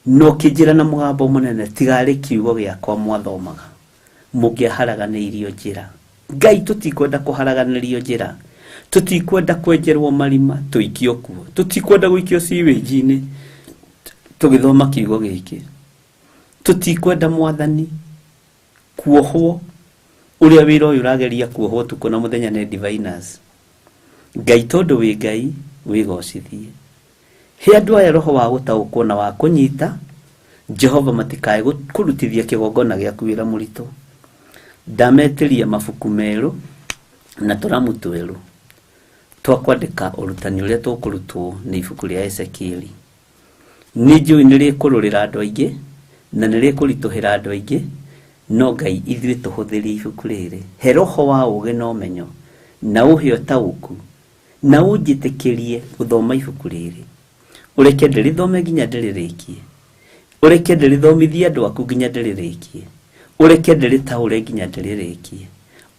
Na ũkĩnjĩra na mũgambo mũnene, tiga arĩ kiugo gĩakwa mwathomaga, mũngĩaharaganĩirio njĩra. Ngai, tũtikwenda kũharaganĩrio njĩra. Tũtikwenda kwenjerwo marima tũikio kuo. Tũtikwenda gũikio sewage-inĩ tũgĩthoma kiugo gĩkĩ. Tũtikwenda Mwathani kuohwo ũrĩa wĩra ũyũ ũrageria kuohwo ũtukũ na mũthenya nĩ diviners. Ngai tondũ wĩ Ngai, wĩgocithie. He andũ aya roho wa gũtaũkwo na wa kũnyita, Jehova matikae kũrutithia kĩgongona gĩaku wĩra mũritũ. Ndametĩria mabuku merũ na tũramu twerũ twa kwandĩka ũrutani ũrĩa tũkũrutwo nĩ ibuku rĩa Ezekieli. Nĩ njũĩ nĩ rĩkũrũrĩra andũ aingĩ na nĩ rĩkũritũhĩra andũ aingĩ, no Ngai ithuĩ tũhũthĩrie ibuku rĩrĩ. He roho wa ũũgĩ na ũmenyo na ũhe ũtaũku na ũnjĩtĩkĩrie gũthoma ibuku rĩrĩ. Ũreke ndĩrĩthome nginya ndĩrĩrĩkie. Ũreke ndĩrĩthomithie andũ aku nginya ndĩrĩrĩkie. Ũreke ndĩrĩtaũre nginya ndĩrĩrĩkie.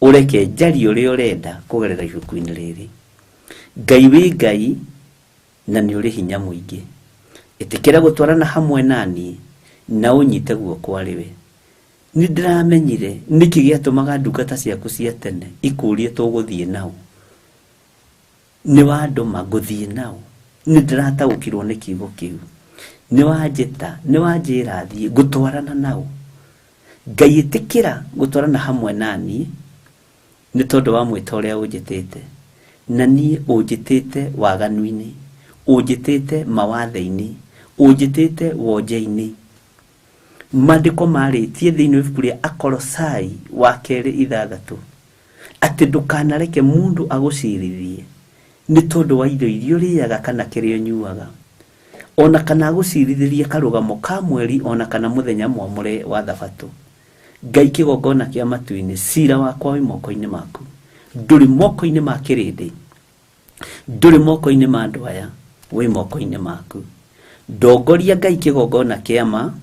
Ũreke njarie ũrĩa ũrenda kũgerera ibuku-inĩ rĩrĩ. Ngai wĩ Ngai na nĩ ũrĩ hinya mũingĩ. Ĩtĩkĩra gũtwarana hamwe na niĩ na ũnyite guoko arĩ we. Nĩ ndĩramenyire nĩkĩ gĩatũmaga ndungata ciaku cia tene ikũũrie tũgũthiĩ naũ. Nĩ wandũma ngũthiĩ naũ. Nĩ ndĩrataũkirwo nĩ kiugo kĩu. Nĩ wanjĩta, nĩ wanjĩra thiĩ, ngũtwarana naũ. Ngai ĩtĩkĩra gũtwarana hamwe na niĩ nĩ tondũ wa mwĩto ũrĩa ũnjĩtĩte. Na niĩ ũnjĩtĩte waganu-inĩ, ũnjĩtĩte mawathe-inĩ, ũnjĩtĩte wonje-inĩ. Maandĩko marĩtie thĩinĩ wa ibuku rĩa Akolosai wa kerĩ ithathatũ atĩ ndũkanareke mũndũ agũcirithie nĩ tondũ wa irio iria ũrĩaga kana kĩrĩa ũnyuaga, o na kana agũcirithĩrie karũgamo ka mweri o na kana mũthenya mwamũre wa thabatũ. Ngai kĩgongona kĩa matu-inĩ, cira wakwa wĩ moko-inĩ maku. Ndũrĩ moko-inĩ ma kĩrĩndĩ, ndũrĩ moko-inĩ ma andũ aya, wĩ moko-inĩ maku. Ndongoria Ngai kĩgongona kĩa ma,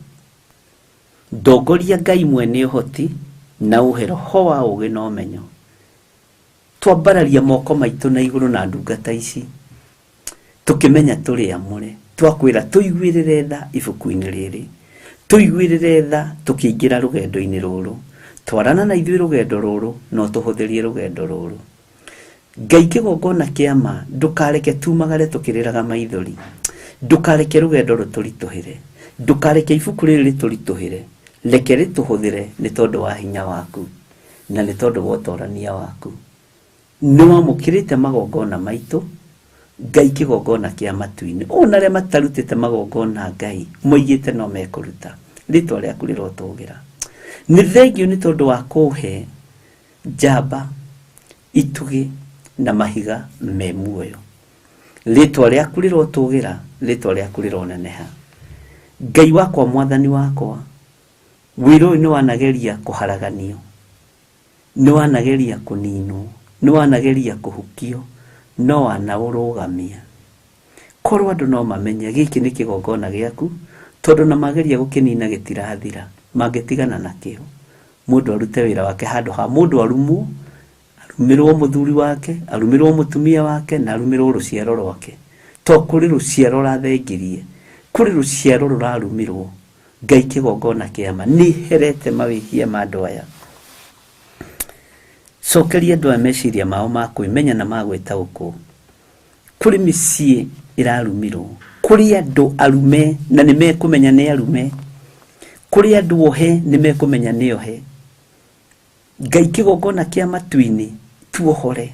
ndongoria Ngai mwene ũhoti, na ũhe roho wa ũũgĩ na ũmenyo. Twambararia moko maitũ na igũrũ na ndungata ici, tũkĩmenya tũrĩ amũre, twakwĩra tũiguĩrĩre tha ibuku-inĩ rĩrĩ, tũiguĩrĩre tha tũkĩingĩra rũgendo-inĩ rũrũ, twarana na ithuĩ rũgendo rũrũ na ũtũhũthĩrie rũgendo rũrũ. Ngai kĩgongona kĩa ma, ndũkareke tumagare tũkĩrĩraga maithori, ndũkareke rũgendo rũtũritũhĩre, ndũkareke ibuku rĩrĩ rĩtũritũhĩre, reke rĩtũhũthĩre nĩ tondũ wa hinya waku na nĩ tondũ wa ũtorania waku. Nĩ wamũkĩrĩte magongona maitũ, Ngai kĩgongona kĩa matu-inĩ. Ona arĩa matarutĩte magongona Ngai, moigĩte no mekũruta. Rĩtwa rĩaku rĩrotũgĩra. Nĩ thengiũ nĩ tondũ wa kũhe njamba, itugĩ na mahiga me muoyo. Rĩtwa rĩaku rĩrotũgĩra, rĩtwa rĩaku rĩroneneha. Ngai wakwa, Mwathani wakwa, wĩra ũyũ nĩ wanageria kũharaganio, nĩ wanageria kũninwo, nĩ wanageria kũhukio, no wanaũrũgamia. Korwo andũ no mamenye gĩkĩ nĩ kĩgongona gĩaku, tondũ na mageria gũkĩnina gĩtirathira, mangĩtigana nakĩo. Mũndũ arute wĩra wake handũ ha mũndũ arumwo, arumĩrwo mũthuri wake, arumĩrwo mũtumia wake, na arumĩrwo rũciaro rwake. To kũrĩ rũciaro ũrathengirie, kũrĩ rũciaro rũrarumirwo. Ngai kĩgongona kĩa ma, nĩ herete mawĩhia ma andũ aya. Cokeria andũ aya meciria mao ma kwĩmenya na ma gwĩtaũkwo. Kũrĩ mĩciĩ ĩrarumirwo, kũrĩ andũ arume na nĩ mekũmenya nĩ arume, kũrĩ andũ ohe nĩ mekũmenya nĩ ohe. Ngai kĩgongona kĩa matu-inĩ tuohore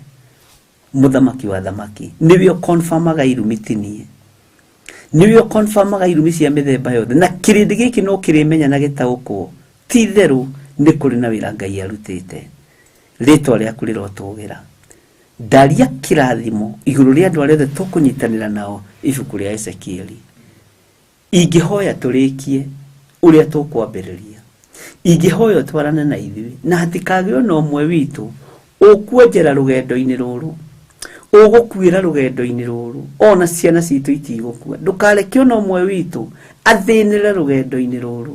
mũthamaki wa thamaki nĩwe ũkonfamaga irumi ti niĩ nĩwe ũkonfamaga irumi cia mĩthemba yothe na kĩrĩndĩ gĩkĩ no kĩrĩmenya na gĩtaũkwo ti itherũ nĩ kũrĩ na wĩra Ngai arutĩte rĩtwa rĩaku rĩrotũgĩra ndaria kĩrathimo igũrũ rĩa andũ arĩa othe tũkũnyitanĩra nao ibuku rĩa Ezekieli ingĩhoya tũrĩkie ũrĩa tũkwambĩrĩria. Ingĩhoya ũtwarane na ithuĩ na hatikagĩe ona ũmwe witũ ũkuonjera rũgendo-inĩ rũrũ, ũgũkuĩra rũgendo-inĩ rũrũ, ona ciana citũ itigũkua. Ndũkareke ona ũmwe witũ athĩnĩre rũgendo-inĩ rũrũ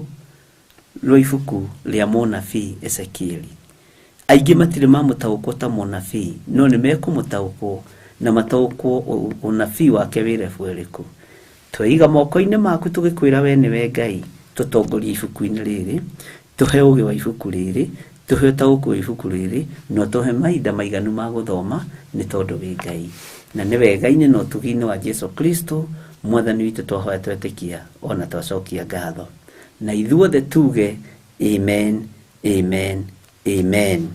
rwa ibuku rĩa mũnabii Ezekieli. Aingĩ matirĩ mamũtaũkwo ta mũnabii, no nĩ mekũmũtaũkwo na mataũkwo ũnabii wake wĩ rebu ĩrĩkũ. Tweiga moko-inĩ maku tũgĩkwĩra we nĩwe Ngai, tũtongorie ibuku-inĩ rĩrĩ, tũhe ũgĩ wa ibuku rĩrĩ, tũhe ũtaũku wa ibuku rĩrĩ, na ũtũhe mahinda maiganu ma gũthoma nĩ tondũ wĩ Ngai. Na nĩ wega-inĩ na ũtugi-inĩ wa Jesu Kristo mwathani witũ twahoya twetĩkia ona twacokia ngatho. Na ithuothe tuge amen, amen, amen.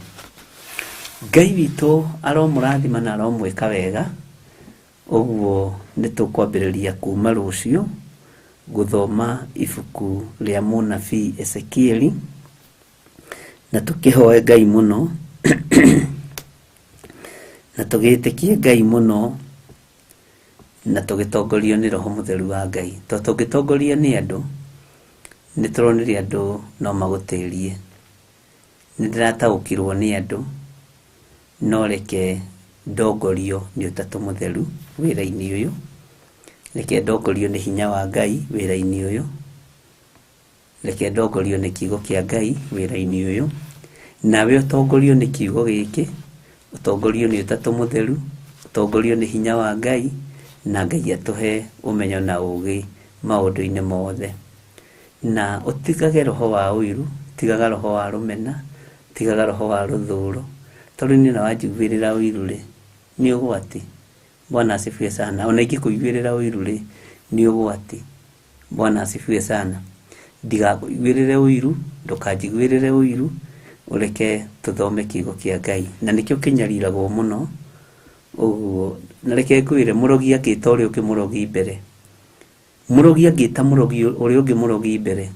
Ngai witũ aromũrathima na aromwĩka wega. Ũguo nĩ tũkwambĩrĩria kuma rũciũ gũthoma ibuku rĩa mũnabii Ezekieli, na tũkĩhoe Ngai mũno na tũgĩtĩkie Ngai mũno na tũgĩtongorio nĩ Roho Mũtheru wa Ngai. Tondũ tũngĩtongorio nĩ andũ, nĩ tũronire andũ no magũtĩrie. Nĩ ndĩrataũkirwo nĩ andũ, no reke ndongorio nĩ Ũtatũ Mũtheru wĩra-inĩ ũyũ. Reke ndongorio nĩ hinya wa Ngai wĩra-inĩ ũyũ. Reke ndongorio nĩ kiugo kĩa Ngai wĩra-inĩ ũyũ. Nawe ũtongorio nĩ kiugo gĩkĩ, ũtongorio nĩ Ũtatũ Mũtheru, ũtongorio nĩ hinya wa Ngai, na Ngai atũhe ũmenyo na ũgĩ maũndũ-inĩ mothe. Na ũtigage roho wa ũiru, tigaga roho wa rũmena, tigaga roho wa rũthũũro. Tondũ niĩ na wanjiguĩrĩra ũiru rĩ, nĩ ũgwati. Bwana asifiwe sana. Ona ingĩkũiguĩrĩra ũiru rĩ, nĩ ũgwati. Bwana asifiwe sana. Ndigakũiguĩrĩre ũiru, ndũkanjiguĩrĩre ũiru, ũreke tũthome kiugo kĩa Ngai. Na nĩkĩo kĩnyariragwo mũno ũguo. Na reke ngwĩre, mũrogi angĩta ũrĩa ũngĩ mũrogi mbere, mũrogi angĩta mũrogi ũrĩa ũngĩ mũrogi mbere,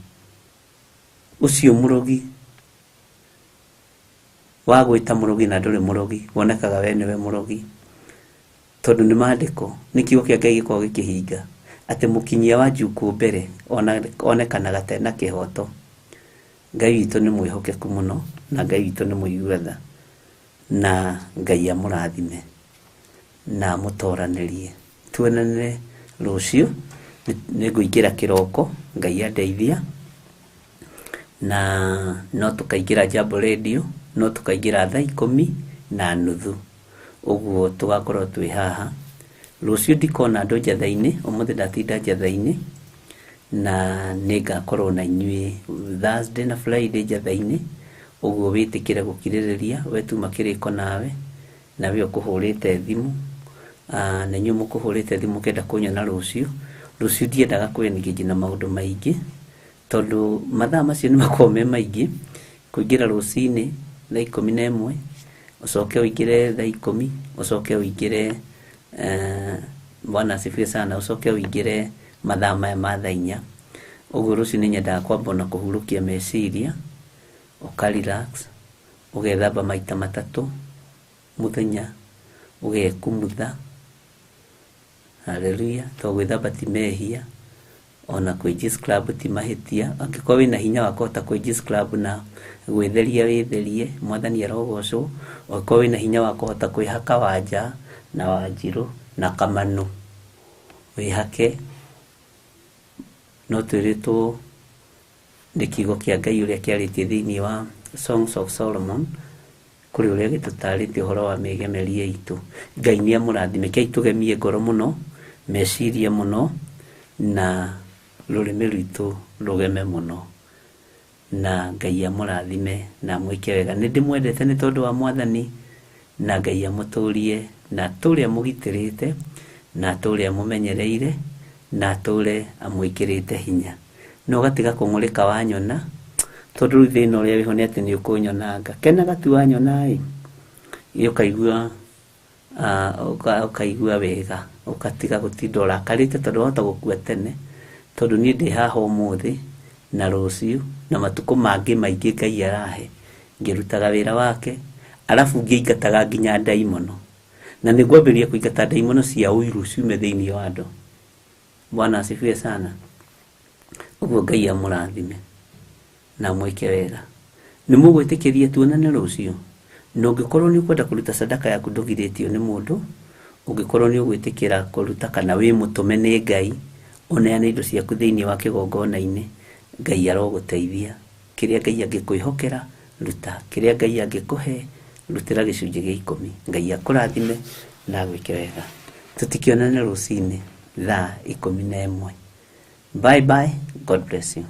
ũcio mũrogi wa gwĩta mũrogi na ndũrĩ mũrogi, wonekaga we nĩwe mũrogi. Tondũ nĩ maandĩko, nĩ kiugo kĩa Ngai gĩkoragwo gĩkĩhinga atĩ mũkinyia wa njukũ mbere onekanaga ta ena kĩhoto. Ngai witũ nĩ mwĩhokeku mũno, na Ngai witũ nĩ mũigua tha, na Ngai amũrathime na amũtoranĩrie. Tuonane rũciũ, nĩ ngũingĩra kĩroko, Ngai andeithia, na no tũkaingĩra Jambo Radio, no tũkaingĩra thaa 10:30. Ũguo tũgakorwo twĩ haha. Rũciũ ndikona andũ njatha-inĩ, ũmũthĩ ndatinda njatha-inĩ, na nĩngakorwo na inyuĩ Thursday na Friday njatha-inĩ. Ũguo wĩtĩkĩre gũkirĩrĩria, we tuma kĩrĩko nawe, na we ũkũhũrĩte thimũ, na inyuĩ mũkũhũrĩte thimũ mũkĩenda kũnyona rũciũ. Rũciũ ndiendaga kũ engage na maũndũ maingĩ, tondũ mathaa macio nĩ makoragwo me maingĩ. Kũingĩra rũcinĩ thaa 11, ũcoke ũingĩre thaa 10, ũcoke ũingĩre Bwana asifiwe sana, ũcoke ũingĩre mathaa maya ma thaa 4. Ũguo rũciũ nĩ nyendaga kwamba ona kũhurũkia meciria, ũka relax, ũgethamba maita 3 mũthenya, ũgekumutha. Hallelujah. Tondũ gwĩthamba ti mehia, ona kwĩ scrub ti mahĩtia. Angĩkorwo wĩna hinya wa kũhota kwĩ scrub na gwĩtheria wĩtherie, Mwathani arogocwo. Angĩkorwo wĩna hinya wa kũhota kwĩhaka wanja na wanjirũ na kamanu, wĩhake. No twĩrĩtwo nĩ kiugo kĩa Ngai ũrĩa kĩarĩtie thĩinĩ wa Songs of Solomon, kũrĩ ũrĩa gĩtũtarĩtie ũhoro wa mĩgemerie itũ. Ngai nĩ amũrathime. Rekei tũgemie ngoro mũno, meciria mũno, na rũrĩmĩ rwitũ rũgeme mũno. Na Ngai amũrathime na amwĩke wega. Nĩ ndĩmwendete nĩ tondũ wa Mwathani, na Ngai amũtũrie, na atũre amũgitĩrĩte, na atũre amũmenyereire, na atũre amwĩkĩrĩte hinya. Na ũgatiga kũng'ũrĩka wanyona, tondũ rĩu thĩna ũrĩa wĩho nĩ atĩ nĩ ũkũnyonanga. Kenaga tu wanyona ĩ, ũkaigua ũkaigua wega, ũgatiga gũtinda ũrakarĩte tondũ wahota gũkua tene, tondũ niĩ ndĩ haha ũmũthĩ na rũciũ na matukũ mangĩ maingĩ Ngai arahe ngĩrutaga wĩra wake, arabu ngĩingataga nginya ndaimono. Na nĩ ngwambĩrĩria kũingata ndaimono cia ũiru ciume thĩinĩ wa andũ. Bwana asifiwe sana. Ũguo Ngai amũrathime Na amwĩke wega. Nĩ mũgwĩtĩkĩria tuonane rũciũ? Na ũngĩkorwo nĩ ũkwenda kũruta sadaka yaku ndũgirĩtio nĩ mũndũ, ũngĩkorwo nĩ ũgwĩtĩkĩra kũruta kana wĩ mũtũme nĩ Ngai, ũneane indo ciaku thĩinĩ wa kĩgongona-inĩ, Ngai arogũteithia. Kĩrĩa Ngai angĩkwĩhokera, ruta. Kĩrĩa Ngai angĩkũhe, rutĩra gĩcunjĩ gĩa ikũmi. Ngai akũrathime na agwĩke wega. Tũtikĩonane rũcinĩ thaa 11. Bye bye. God bless you.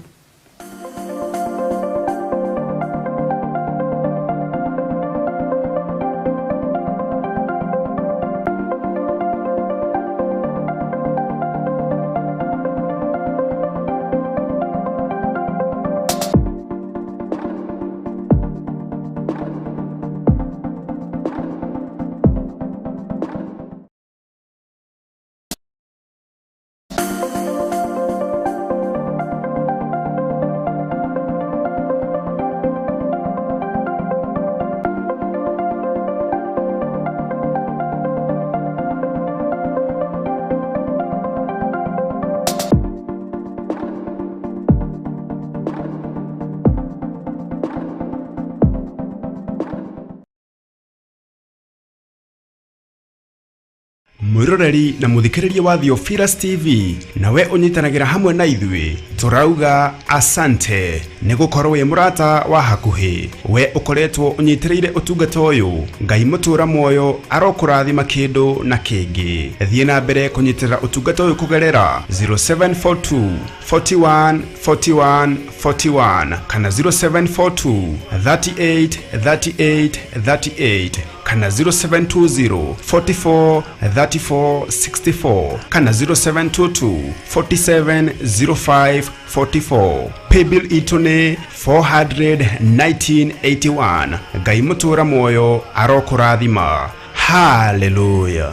Mwiroreri na muthikiriria wa Theophilus TV, nawe ũnyitanagĩra hamwe na ithuĩ, tũrauga asante nĩ gũkorwo wĩ mũrata wa hakuhĩ. We ũkoretwo ũnyitĩrĩire ũtungata ũyũ, Ngai mũtũra muoyo arokũrathima kĩndũ na kĩngĩ. Thiĩ na mbere kũnyitĩrĩra ũtungata ũyũ kũgerera 0742 41 41 41 kana 0742 38 38 38 kana 0720 44 34 64 kana 0722 47 05 44. Paybill itũ nĩ 41981. Ngai mũtũra muoyo arokũrathima. Hallelujah.